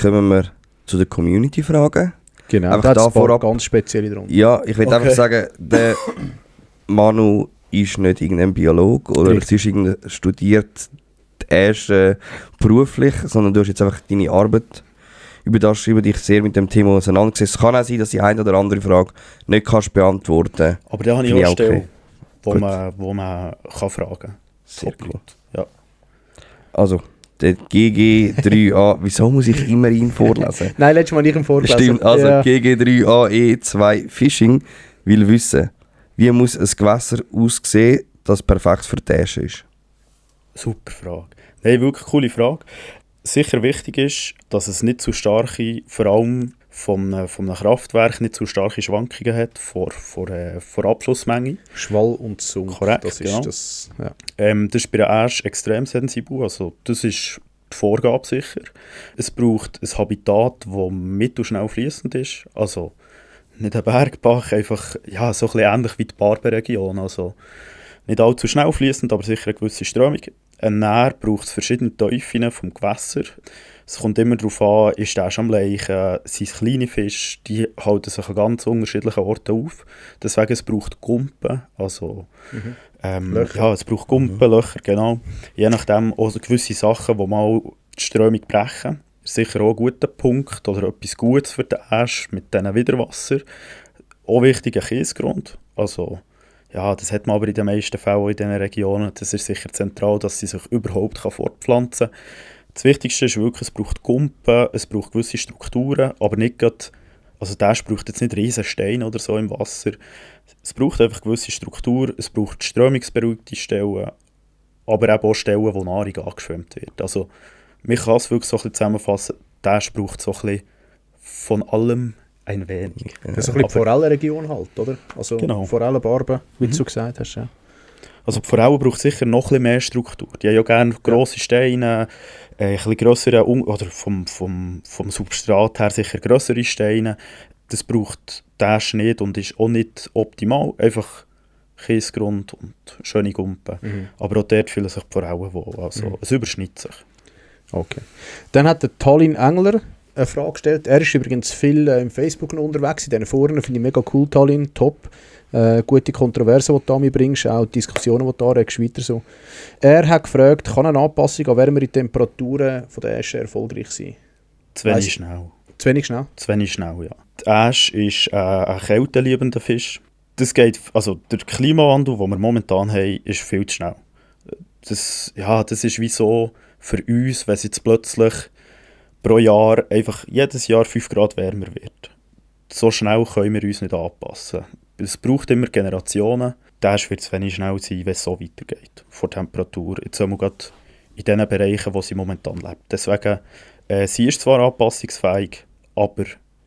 Kommen wir zu den Community-Fragen. Genau, da hat es ganz spezielle drunter. Ja, ich will einfach sagen, der Manu ist nicht irgendein Biologe oder studiert erst beruflich, sondern du hast jetzt einfach deine Arbeit über das geschrieben, dich sehr mit dem Thema auseinandergesetzt. Es kann auch sein, dass die eine oder andere Frage nicht kannst beantworten. Aber da habe ich auch eine Stelle, wo man kann fragen kann. Sehr gut. Ja. Also, der GG3A, wieso muss ich immer ihn vorlesen? Nein, letztes Mal nicht im Vorlesen. Stimmt, also ja. GG3AE2 Fishing will wissen, wie muss ein Gewässer aussehen, das perfekt für die Äste ist? Super Frage. Nein, wirklich coole Frage. Sicher wichtig ist, dass es nicht zu starke, vor allem von einem Kraftwerk, nicht zu starke Schwankungen hat vor Abflussmenge. Schwall und Sunk. Korrekt, das ist genau. das. Ja. Das ist bei der Äste extrem sensibel, also das ist die Vorgabe sicher. Es braucht ein Habitat, das mittelschnell fließend ist, also nicht ein Bergbach, einfach ja, so ein bisschen ähnlich wie die Barbenregion, also nicht allzu schnell fließend, aber sicher eine gewisse Strömung. Dann braucht es verschiedene Tiefen vom Gewässer. Es kommt immer darauf an, ist der am Leichen, sind kleine Fische, die halten sich an ganz unterschiedlichen Orten auf. Deswegen es braucht Gumpen, also ja, es braucht Gumpen, Löcher, genau. Je nachdem auch gewisse Sachen, die mal die Strömung brechen. Sicher auch ein guter Punkt oder etwas Gutes für den Äste mit diesem Widerwasser. Auch wichtig, ein Kiesgrund. Also, ja, das hat man aber in den meisten Fällen in diesen Regionen. Das ist sicher zentral, dass sie sich überhaupt fortpflanzen kann. Das Wichtigste ist wirklich, es braucht Gumpen, es braucht gewisse Strukturen, aber nicht gerade, also der braucht jetzt nicht riesen Steine oder so im Wasser. Es braucht einfach gewisse Struktur, es braucht strömungsberuhigte Stellen, aber eben auch Stellen, wo Nahrung angeschwemmt wird. Also, man kann es wirklich so ein bisschen zusammenfassen, der braucht so ein bisschen von allem ein wenig. Das ist ein bisschen die Forellenregion halt, oder? Also genau. Forellenbarben, wie du gesagt hast. Ja. Also die Forelle braucht sicher noch ein bisschen mehr Struktur. Die haben ja gerne grosse Steine, ein bisschen grössere, oder vom Substrat her sicher grössere Steine. Das braucht der nicht und ist auch nicht optimal. Einfach Kiesgrund und schöne Gumpen. Aber auch dort fühlen sich die Forellen wohl. Also es überschneidet sich. Okay. Dann hat der Talin Engler eine Frage gestellt. Er ist übrigens viel im Facebook noch unterwegs, in diesen Foren. Finde ich mega cool, Talin, top. Gute Kontroversen, die du da mitbringst, auch die Diskussionen, die du da regst, weiter so. Er hat gefragt, kann eine Anpassung an wärmere Temperaturen von der Äste erfolgreich sein? Zu wenig schnell. Zu wenig schnell? Zu wenig schnell, ja. Die Äste ist ein kälteliebender Fisch. Das geht, also der Klimawandel, den wir momentan haben, ist viel zu schnell. Das ist wie so für uns, wenn es jetzt plötzlich pro Jahr einfach jedes Jahr 5 Grad wärmer wird. So schnell können wir uns nicht anpassen. Es braucht immer Generationen. Das wird es wenig schnell sein, wenn es so weitergeht. Vor Temperatur. Jetzt sind wir gerade in den Bereichen, wo sie momentan lebt. Deswegen, sie ist zwar anpassungsfähig, aber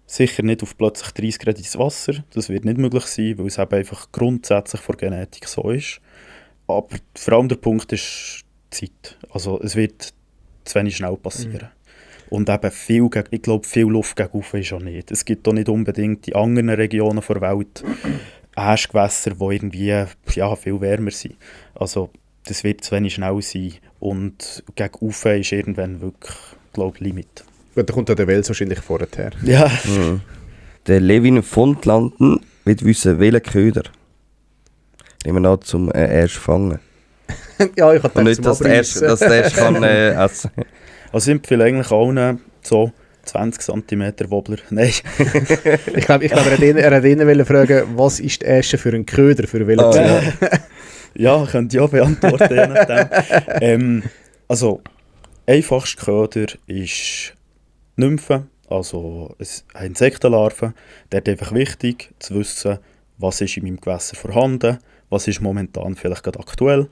sicher nicht auf plötzlich 30 Grad ins Wasser. Das wird nicht möglich sein, weil es eben einfach grundsätzlich von der Genetik so ist. Aber vor allem der Punkt ist die Zeit. Also es wird zu wenig schnell passieren. Und eben ich glaube, viel Luft gegen ist auch nicht. Es gibt auch nicht unbedingt in anderen Regionen der Welt Ästgewässer, die irgendwie viel wärmer sind. Also das wird zu wenig schnell sein. Und gegen Ufer ist irgendwann wirklich, glaube ich, Limit. Da kommt ja der Wels wahrscheinlich vorher. Ja. Der Levin von Landen will wissen, welchen Köder nehmen wir an zum erst fangen. Ja, ich habe nicht, dass der erst kann essen. Also empfehle eigentlich allen so 20 cm Wobbler. Nein. ich glaube, er hat ihn fragen, was ist der erste für einen Köder, für welchen Ja, könnt ihr auch beantworten, je nachdem. Also, einfachster Köder ist Nymphen, also eine Insektenlarve. Dort ist einfach wichtig zu wissen, was ist in meinem Gewässer vorhanden, was ist momentan vielleicht gerade aktuell.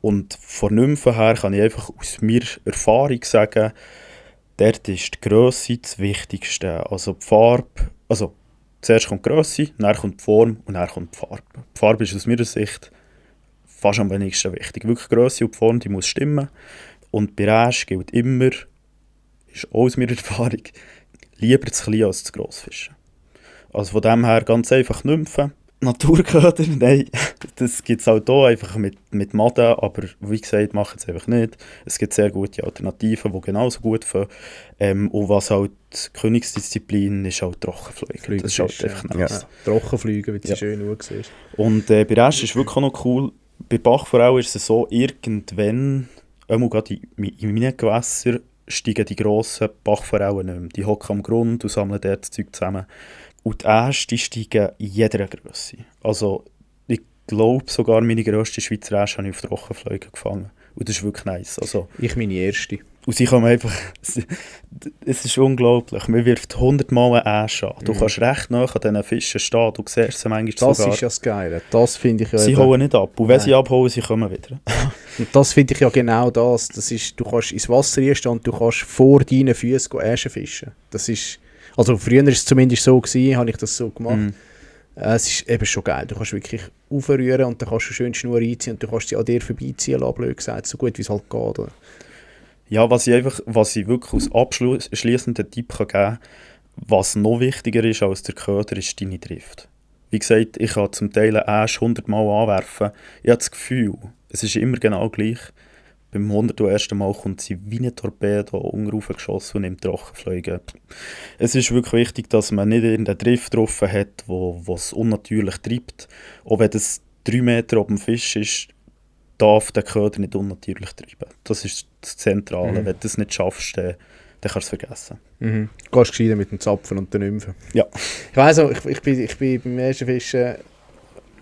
Und von Nymphen her kann ich einfach aus meiner Erfahrung sagen, dort ist die Grösse das Wichtigste. Also die Farbe, also zuerst kommt die Grösse, dann kommt die Form und dann kommt die Farbe. Die Farbe ist aus meiner Sicht fast am wenigsten wichtig. Wirklich die Grösse und die Form, die muss stimmen. Und bei Äsch gilt immer, ist auch aus meiner Erfahrung, lieber zu klein als zu gross fischen. Also von dem her ganz einfach Nymphen. Naturköder, nein, das gibt es auch hier einfach mit Maden, aber wie gesagt, machen es einfach nicht. Es gibt sehr gute Alternativen, die genauso gut fangen. Und was halt Königsdisziplin ist, halt Trockenfliegen. Das ist halt einfach nice. Ja. Trockenfliegen, wie du schön siehst. Und bei Äsch ist wirklich auch noch cool, bei Bachforellen ist es so, irgendwann, gerade in meinen Gewässern, steigen die grossen Bachforellen nicht mehr. Die hocken am Grund und sammeln dort das Zeug zusammen. Und die Äsche, die steigen in jeder Grösse. Also ich glaube sogar, meine grösste Schweizer Äsche habe ich auf Trockenfliegen gefangen. Und das ist wirklich nice. Also, ich meine erste. Und sie kommen einfach... Es ist unglaublich. Man wirft 100 Mal eine Äsche an. Du kannst recht nah an diesen Fischen stehen. Du siehst sie manchmal das sogar. Das ist ja das Geile. Das finde ich ja sie hauen nicht ab. Und wenn sie abhauen, sie kommen wieder. Und das finde ich ja genau das. Das ist, du kannst ins Wasser reinstehen und du kannst vor deinen Füßen Äschen fischen. Das ist... Also früher war es zumindest so, habe ich das so gemacht. Es ist eben schon geil. Du kannst wirklich aufrühren und dann kannst du schön Schnur einziehen und du kannst sie an dir vorbeiziehen lassen, blöd gesagt, so gut wie es halt geht. Oder? Ja, was ich wirklich als abschliessenden Tipp geben kann, was noch wichtiger ist als der Köder, ist deine Drift. Wie gesagt, ich kann zum Teil eine Äsche 100 Mal anwerfen. Ich habe das Gefühl, es ist immer genau gleich. Beim 101. Mal kommt sie wie ein Torpedo unten geschossen und nimmt Trockenfliegen. Es ist wirklich wichtig, dass man nicht irgendeinen Drift drauf hat, wo es unnatürlich treibt. Auch wenn es 3 Meter oben dem Fisch ist, darf der Köder nicht unnatürlich treiben. Das ist das Zentrale. Wenn du das nicht schaffst, dann kannst du es vergessen. Du gehst gescheiter mit dem Zapfen und den Nymphen. Ja. Ich weiss auch, ich bin beim ersten Fischen,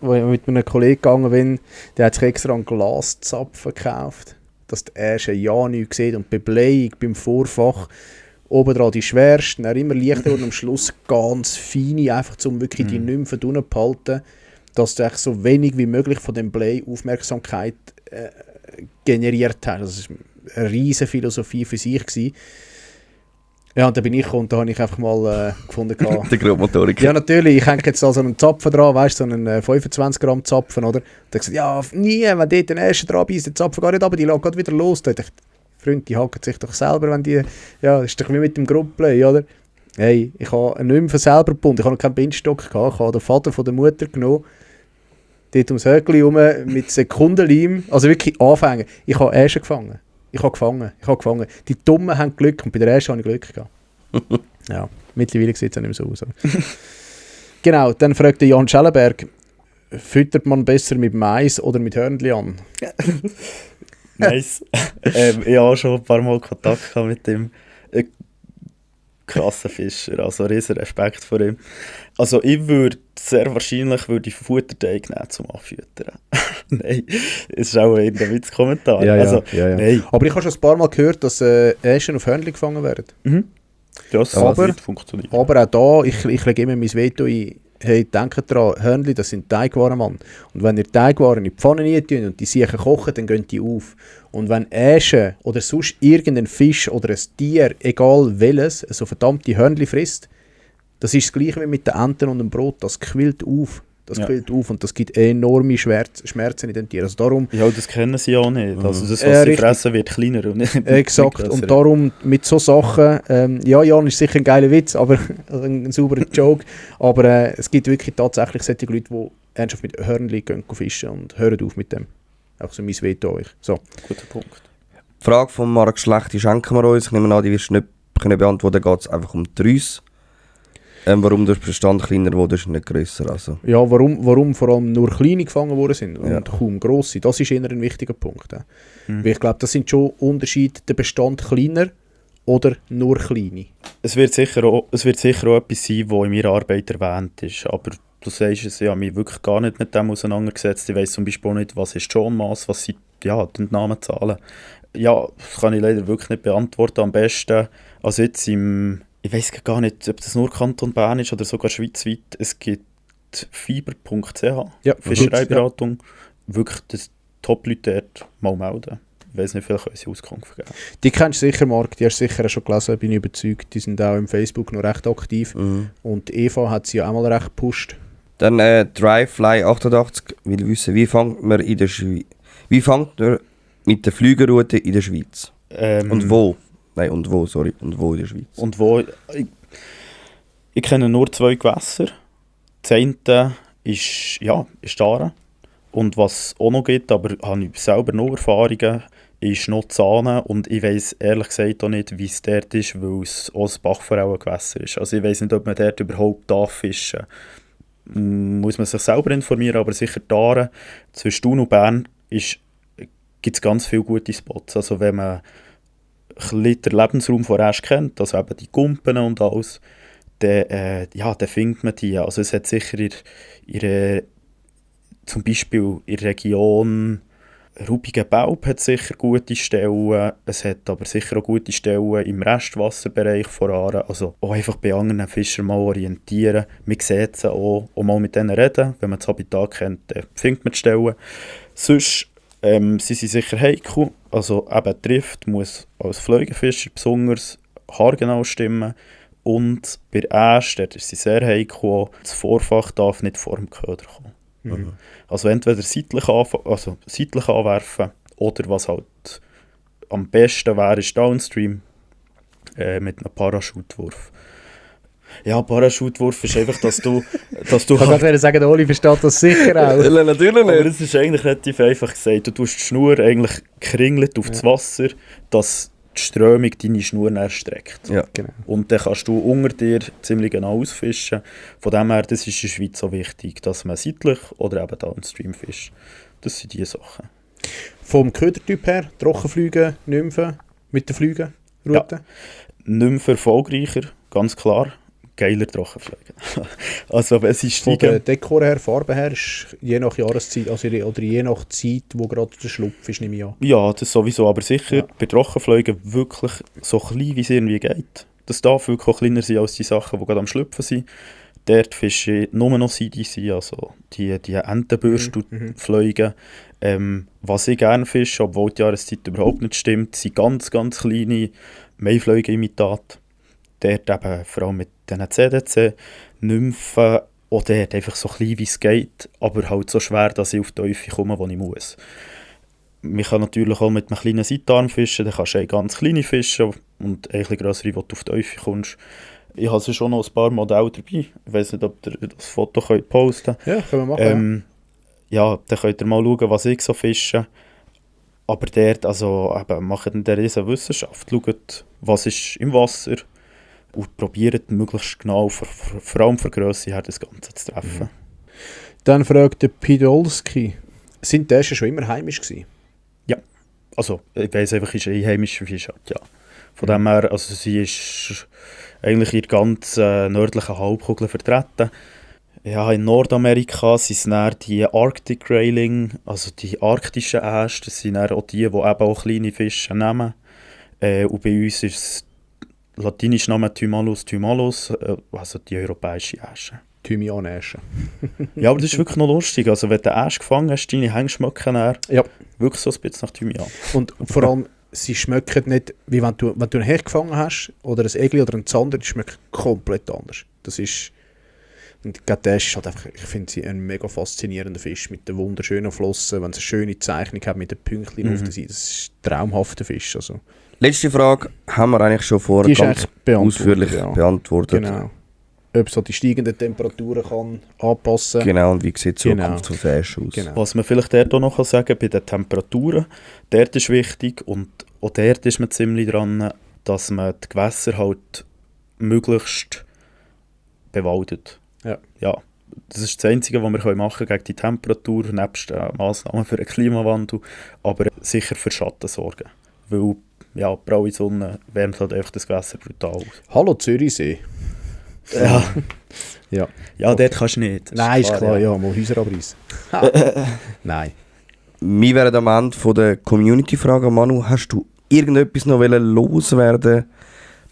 wo ich mit einem Kollegen gegangen bin, der hat sich extra einen Glaszapfen gekauft, dass der erste ja nichts sieht und die Bebleiung beim Vorfach oben dran die schwerste, dann immer leichter und am Schluss ganz feine, einfach um wirklich die Nymphen drinnen zu behalten, dass du so wenig wie möglich von dem Blei Aufmerksamkeit generiert hast. Das war eine riesige Philosophie für sich gewesen. Ja, und dann bin ich gekommen und da habe ich einfach mal gefunden... Der Grobmotoriker. Ja, natürlich. Ich hänge jetzt also einen Zapfen dran, weißt du, so einen 25 Gramm Zapfen, oder? Und dann gesagt, ja, nie, wenn dort den ersten dran beißt, der Zapfen gar nicht, aber die lässt gerade wieder los. Da dachte ich, Freund, die hacken sich doch selber, wenn die... Ja, das ist doch wie mit dem Gruppeln, oder? Hey, ich habe einen Nymphen selber gebunden, ich habe noch keinen Bindstock gehabt, ich habe den Vater von der Mutter genommen, dort ums Höckli herum mit Sekundenleim, also wirklich anfangen. Ich habe Äschen gefangen. Ich habe gefangen. Die Dummen haben Glück und bei der ersten habe ich Glück gehabt. Ja, mittlerweile sieht es auch nicht mehr so aus. Genau, dann fragt Jan Schellenberg, füttert man besser mit Mais oder mit Hörnli an? Nice. Ich habe schon ein paar Mal Kontakt gehabt mit dem krassen Fischer, also riesen Respekt vor ihm. Also ich würde sehr wahrscheinlich Futterteig nehmen zum Anfüttern. Nein, es ist auch irgendein Witzkommentar. Ja, also, ja. Nein. Aber ich habe schon ein paar Mal gehört, dass Äschen auf Hörnli gefangen werden. Das aber, funktioniert. Aber auch da, ich lege immer mein Veto ein. Hey, denkt dran, Hörnli, das sind Teigwaren, Mann. Und wenn ihr Teigwaren in die Pfanne reintun und die sicher kochen, dann gehen die auf. Und wenn Äschen oder sonst irgendein Fisch oder ein Tier, egal welches, so verdammte Hörnli frisst, das ist das Gleiche wie mit den Enten und dem Brot. Das quillt auf. Quillt auf und das gibt enorme Schmerzen in den Tieren. Also darum, ja, das kennen sie auch nicht. Also das, was sie fressen, wird kleiner und nicht exakt. Nicht und darum mit so Sachen, ja, Jan ist sicher ein geiler Witz, aber also ein sauberer Joke, aber es gibt wirklich tatsächlich solche Leute, die ernsthaft mit Hörnli gehen fischen und hören auf mit dem. Auch so mein Veto euch. So. Guter Punkt. Die Frage von Marc Schlecht, die schenken wir uns. Ich nehme an, die wirst du nicht beantworten, geht es einfach um die Rüsse. Warum der Bestand kleiner wurde, ist nicht grösser. Also. Ja, warum vor allem nur kleine gefangen worden sind und kaum grosse, das ist eher ein wichtiger Punkt. Weil ich glaube, das sind schon Unterschiede, der Bestand kleiner oder nur kleine. Es wird sicher auch etwas sein, was in meiner Arbeit erwähnt ist, aber du sagst es, ich habe mich wirklich gar nicht mit dem auseinandergesetzt. Ich weiss zum Beispiel nicht, was ist Schonmaß, was sind die Namenszahlen. Ja, das kann ich leider wirklich nicht beantworten. Am besten, also jetzt ich weiss gar nicht, ob das nur Kanton Bern ist oder sogar schweizweit. Es gibt fiber.ch, Fischereiberatung. Wirklich das Top-Leute dort mal melden. Ich weiss nicht, vielleicht können sie Auskunft geben. Die kennst du sicher, Marc, die hast du sicher schon gelesen, bin ich überzeugt. Die sind auch im Facebook noch recht aktiv. Und Eva hat sie ja auch mal recht gepusht. Dann Dryfly88 will wissen, wie fängt man mit der Flügerroute in der Schweiz? Und wo? Nein, und wo in der Schweiz? Und wo? Ich kenne nur 2 Gewässer. Das eine ist die Aare. Und was auch noch gibt, aber habe ich selber noch Erfahrungen, ist noch Zahnen. Und ich weiss ehrlich gesagt auch nicht, wie es dort ist, weil es auch ein Bachforellengewässer ist. Also ich weiss nicht, ob man dort überhaupt fischen darf. Muss man sich selber informieren, aber sicher die Aare zwischen Thun und Bern gibt es ganz viele gute Spots. Also wenn man den Lebensraum von Äsch kennt, also eben die Gumpen und alles, dann findet man die. Also es hat sicher zum Beispiel in der Region Rubigen-Baub hat sicher gute Stellen, es hat aber sicher auch gute Stellen im Restwasserbereich vor Aare. Also auch einfach bei anderen Fischern mal orientieren. Man sieht sie auch mal mit denen reden. Wenn man das Habitat kennt, dann findet man die Stellen. Sonst sie sind sicher heikel. Also eben die Trift muss als Fleugenfischer besonders haargenau stimmen. Und bei Äsch, dort ist sie sehr heikel. Das Vorfach darf nicht vor dem Köder kommen. Also entweder seitlich anwerfen oder was halt am besten wäre, ist Downstream mit einem Parachutewurf. Ja, Parachutewurf ist einfach, dass du... Ich kann gerade sagen, der Oli versteht das sicher auch. Natürlich nicht. Aber es ist eigentlich relativ einfach gesagt. Du tust die Schnur eigentlich kringelt auf das Wasser, dass die Strömung deine Schnur erstreckt. Ja, genau. Und dann kannst du unter dir ziemlich genau ausfischen. Von dem her, das ist in der Schweiz so wichtig, dass man seitlich oder eben downstream fischt. Das sind die Sachen. Vom Ködertyp her, Trockenflüge, Nymphen mit der Flügenroute? Ja. Nymphen erfolgreicher, ganz klar. Geiler Trockenflüge. Also wenn sie steigen... Von der Dekor her, Farbe her, ist je nach Jahreszeit, also oder je nach Zeit, wo gerade der Schlupf ist, nehme ich an. Ja, das sowieso, aber sicher bei Trockenflügen wirklich so klein, wie es irgendwie geht. Das darf wirklich auch kleiner sein als die Sachen, die gerade am Schlüpfen sind. Dort fische ich nur noch CDC, also die Entenbürstelflüge. Was ich gerne fische, obwohl die Jahreszeit überhaupt nicht stimmt, sind ganz, ganz kleine Maiflüge-Imitate. Dort eben vor allem mit diesen CDC, Nymphen, auch dort einfach so klein wie es geht, aber halt so schwer, dass ich auf die Teufel komme, wo ich muss. Man kann natürlich auch mit einem kleinen Seitarm fischen, dann kannst du ganz kleine fischen und ein bisschen grössere, wo du auf die Teufel kommst. Ich habe schon noch ein paar Modelle dabei. Ich weiss nicht, ob ihr das Foto posten könnt. Ja, können wir machen. Ja, dann könnt ihr mal schauen, was ich so fische. Aber dort, also eben, macht in der riesen Wissenschaft. Schaut, was ist im Wasser und probiert möglichst genau, vor allem für Grösse her, das Ganze zu treffen. Dann fragt der Pidolski, sind die Äsche schon immer heimisch gewesen? Ja, also ich weiss einfach, ist eine einheimische Fischart, ja. Von dem her, also sie ist eigentlich in der ganzen nördlichen Halbkugel vertreten. Ja, in Nordamerika sind es dann die Arctic Grayling, also die arktischen Äsche, das sind dann auch die eben auch kleine Fische nehmen. Und bei uns ist es latinischer Name Thymallus, also die europäische Äsche. Thymian-Äsche. Ja, aber das ist wirklich noch lustig. Also wenn du den Äsch gefangen hast, deine Hänge schmecken dann wirklich so ein bisschen nach Thymian. Und vor allem, sie schmecken nicht, wie wenn du einen Hecht gefangen hast, oder ein Egli oder ein Zander, die schmecken komplett anders. Das ist... Und der Äsch ist halt einfach, ich finde sie ein mega faszinierender Fisch mit den wunderschönen Flossen, wenn es eine schöne Zeichnung hat mit den Pünktchen auf der Seite. Das ist ein traumhafter Fisch. Also. Letzte Frage haben wir eigentlich schon vorher ganz ausführlich beantwortet. Genau. Ob so die steigenden Temperaturen kann anpassen kann. Genau, und wie sieht die Zukunft von Fisch aus? Genau. Was man vielleicht dort auch noch sagen kann, bei den Temperaturen, dort ist wichtig und auch dort ist man ziemlich dran, dass man die Gewässer halt möglichst bewaldet. Ja, das ist das Einzige, was wir machen können gegen die Temperatur, nebst Massnahmen für den Klimawandel, aber sicher für Schatten sorgen. Weil ja, die pralle Sonne wärmt halt einfach das Gewässer brutal aus. Hallo Zürichsee. Ja, dort kannst du nicht. Nein, ist klar, ja, mal Häuser abreißen. Nein. Wir wären am Ende der Community-Frage. Manu, hast du irgendetwas noch loswerden,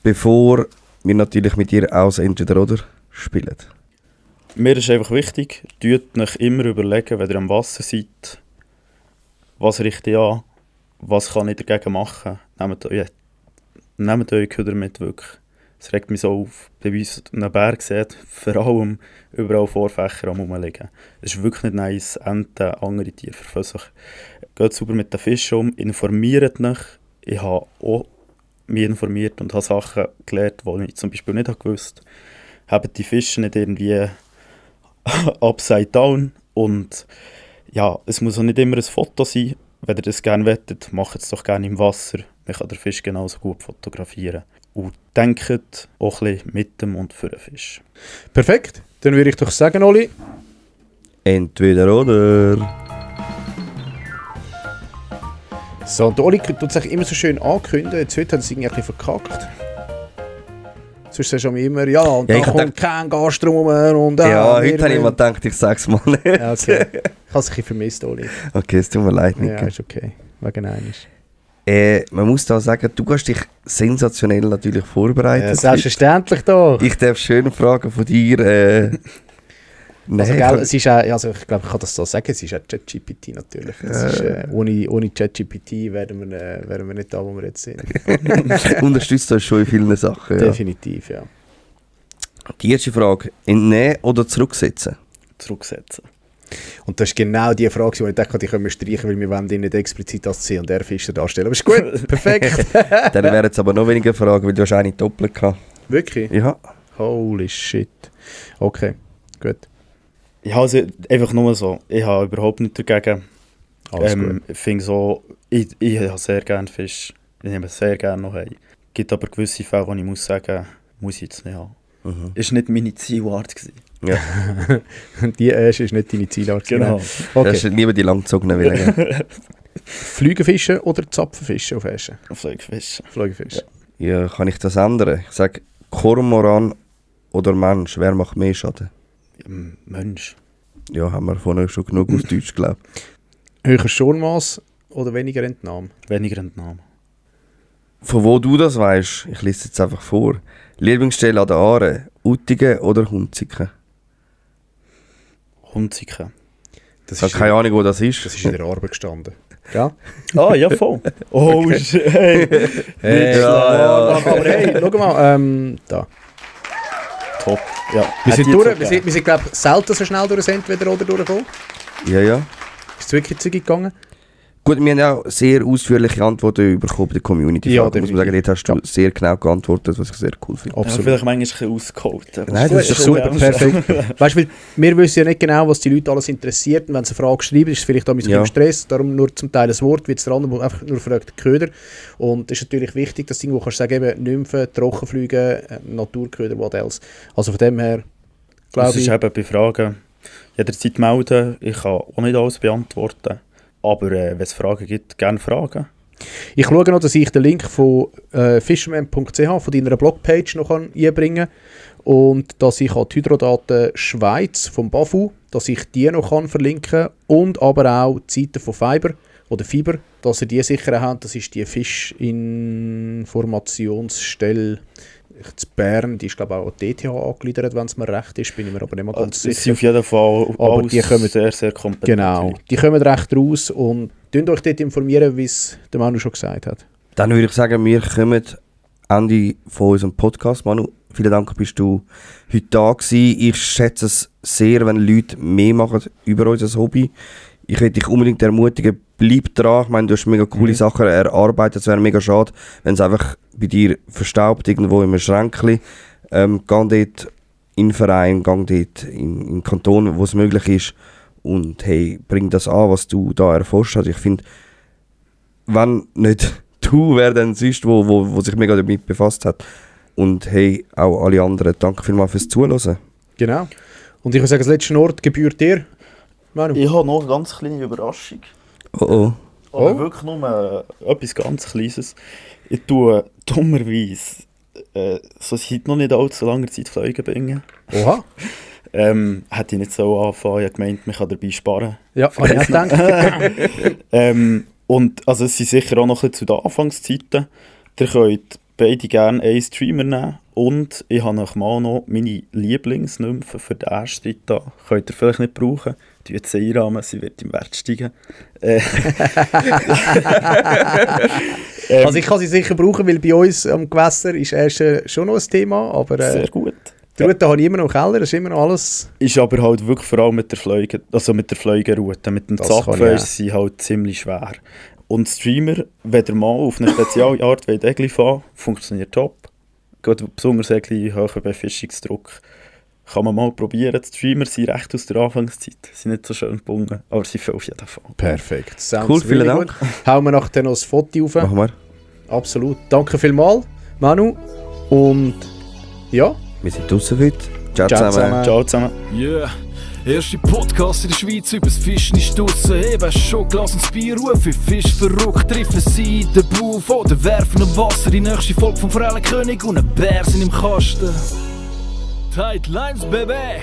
bevor wir natürlich mit dir aus Entweder-Oder spielen? Mir ist einfach wichtig, tut euch immer überlegen, wenn ihr am Wasser seid, was richte ich an, was kann ich dagegen machen. Nehmt euch Köder mit, wirklich. Es regt mich so auf, bei uns einen Berg sieht, vor allem überall Vorfächer am rumliegen. Es ist wirklich nicht nice, Enten, andere Tiere verfolgen. Geht sauber mit den Fischen um, informiert euch. Ich habe auch mich informiert und habe Sachen gelernt, die ich zum Beispiel nicht gewusst habe. Habt die Fische nicht irgendwie upside down. Und ja, es muss auch nicht immer ein Foto sein. Wenn ihr das gerne wettet, macht es doch gerne im Wasser. Man kann den Fisch genauso gut fotografieren. Und denkt auch ein bisschen mit dem und für den Fisch. Perfekt. Dann würde ich doch sagen, Oli. Entweder oder. So, und der Oli tut sich immer so schön ankündigen. Jetzt heute haben sie irgendwie ein bisschen verkackt. Sonst sagst du immer, ja, und ja, da kommt kein Gast rum. Und, ja, heute habe ich mal gedacht, ich sage es mal nicht. Ja, okay. Ich habe es ein bisschen vermisst, Oli. Okay, es tut mir leid, Nico. Ja, ist okay. Wegen eines. Man muss da sagen, du hast dich sensationell natürlich vorbereitet. Ja, selbstverständlich doch. Ich darf schöne Fragen von dir. Also, gell, es ist auch, also ich glaube, ich kann das so sagen, es ist auch ChatGPT natürlich. Das ist, ohne ChatGPT wären wir nicht da, wo wir jetzt sind. Unterstützt uns schon in vielen Sachen. Ja. Definitiv, ja. Die erste Frage, entnehmen oder zurücksetzen? Zurücksetzen. Und das ist genau die Frage, die ich dachte, die können wir streichen, weil wir wollen die nicht explizit als C&R-Fischer darstellen. Aber ist gut, perfekt. Dann wären es aber noch weniger Fragen, weil du hast eine doppelt gehabt. Wirklich? Ja. Holy shit. Okay, gut. Ja, also einfach nur so. Ich habe überhaupt nichts dagegen. Ich finde so, ich habe sehr gerne Fisch. Ich nehme sehr gerne noch heim. Es gibt aber gewisse Fälle, wo ich muss sagen, muss ich jetzt nicht haben. Mhm. Ist nicht meine Zielart gewesen. Ja. Die erste ist nicht deine Zielart. Genau. Okay. Das sind lieber die langgezogenen Willen. Flügelfischen oder Zapfenfische auf Eschen? Flügelfische. Flügelfische. Ja, kann ich das ändern? Ich sage, Kormoran oder Mensch, wer macht mehr Schaden? Mensch. Ja, haben wir vorhin schon genug aus Deutsch geglaubt. Höher Schonmaß oder weniger Entnahme? Weniger Entnahme. Von wo du das weißt, ich lese jetzt einfach vor. Lieblingsstelle an der Aare, Uttigen oder Hunziken? Hunziken. Ich habe keine Ahnung, wo das ist. Das ist in der Arbeit gestanden. Ja? Ah, ja, voll. Oh, hey. Ja. Aber hey, schau mal, da. Top. Ja. Wir sind durch. Wir sind glaube ich, selten so schnell durch das Entweder oder durchgekommen. Ja, ja. Ist es wirklich zügig gegangen? Gut, wir haben auch sehr ausführliche Antworten bekommen bei der Community. Ja, muss man sagen, dort hast du sehr genau geantwortet, was ich sehr cool finde. Absolut. Ja, vielleicht manchmal ein bisschen ausgeholt. Nein, das ist super, perfekt. Weißt du, wir wissen ja nicht genau, was die Leute alles interessiert. Und wenn sie eine Frage schreiben, ist es vielleicht auch ein bisschen im Stress. Darum nur zum Teil ein Wort, wie der andere, der einfach nur fragt, Köder. Und es ist natürlich wichtig, dass du irgendwo kannst sagen, eben Nymphen, Trockenflüge, Naturköder, was else. Also von dem her, glaube ich... Es ist eben bei Fragen jederzeit melden. Ich kann auch nicht alles beantworten. Aber wenn es Fragen gibt, gerne Fragen. Ich schaue noch, dass ich den Link von fisherman.ch, von deiner Blogpage, noch einbringen kann. Und dass ich an die Hydrodaten Schweiz vom BAFU, dass ich die noch verlinken kann. Und aber auch die Seite von Fiber, dass ihr die sicher habt. Das ist die Fischinformationsstelle in Bern. Die ist glaube ich auch an die ETH angegliedert, wenn es mir recht ist. Bin ich mir aber nicht mehr ganz sicher. Sie sind auf jeden Fall aber die kommen sehr, sehr kompetent. Genau, die kommen recht raus und informiert euch dort informieren, wie es der Manu schon gesagt hat. Dann würde ich sagen, wir kommen Ende von unserem Podcast. Manu, vielen Dank, bist du heute da gewesen. Ich schätze es sehr, wenn Leute mehr machen über unser Hobby. Ich würde dich unbedingt ermutigen, bleib dran. Ich meine, du hast mega coole Sachen erarbeitet. Es wäre mega schade, wenn es einfach bei dir verstaubt, irgendwo in einem Schränkchen. Geh dort in den Verein, geh dort in den Kanton, wo es möglich ist. Und hey, bring das an, was du da erforscht hast. Ich finde, wenn nicht du, wer denn sonst, wo sich mega damit befasst hat. Und hey, auch alle anderen, danke vielmals fürs Zuhören. Genau. Und ich würde sagen, das letzte Wort gebührt dir. Manu. Ich habe noch eine ganz kleine Überraschung. Oh. Aber wirklich nur etwas ganz Kleines. Ich tue dummerweise so seit noch nicht allzu langer Zeit Fliegen bringen. Oha. Hätte ich nicht so angefangen. Ich habe gemeint, man kann dabei sparen. Ja, habe ich auch gedacht. Und also es sind sicher auch noch ein bisschen zu den Anfangszeiten. Ihr könnt beide gerne einen Streamer nehmen. Und ich habe noch mal noch meine Lieblingsnymphen für den ersten da. Könnt ihr vielleicht nicht brauchen. tut sie einrahmen, sie wird im Wert steigen. Also ich kann sie sicher brauchen, weil bei uns am Gewässer ist erst schon noch ein Thema, aber sehr gut. Die Route habe ich immer noch im Keller, das ist immer noch alles... Ist aber halt wirklich vor allem mit der Fleuge, also mit der Fleugenroute, mit dem Zapfen ist sie halt ziemlich schwer. Und Streamer, wenn ihr mal auf eine spezielle Art Egli fahren, funktioniert top. Gerade besonders Egli hohen Befischungsdruck. Kann man mal probieren. Die Streamer sind recht aus der Anfangszeit. Sie sind nicht so schön gebunden, aber sie viel auf jeden Fall. Perfekt. Sounds cool, vielen Dank. Hauen wir nachher noch ein Foto auf. Machen wir. Absolut. Danke vielmals, Manu. Und ja. Wir sind draussen heute. Ciao zusammen. Ciao zusammen. Yeah. Erste Podcast in der Schweiz über das Fischen ist draussen. Eben schon Glas und Bier, rufe Fisch verrückt, treffen sie in den Bauch oder werfen im Wasser. Die nächste Folge vom Forellenkönig und ein Bär sind im Kasten. Tight Lines, Baby!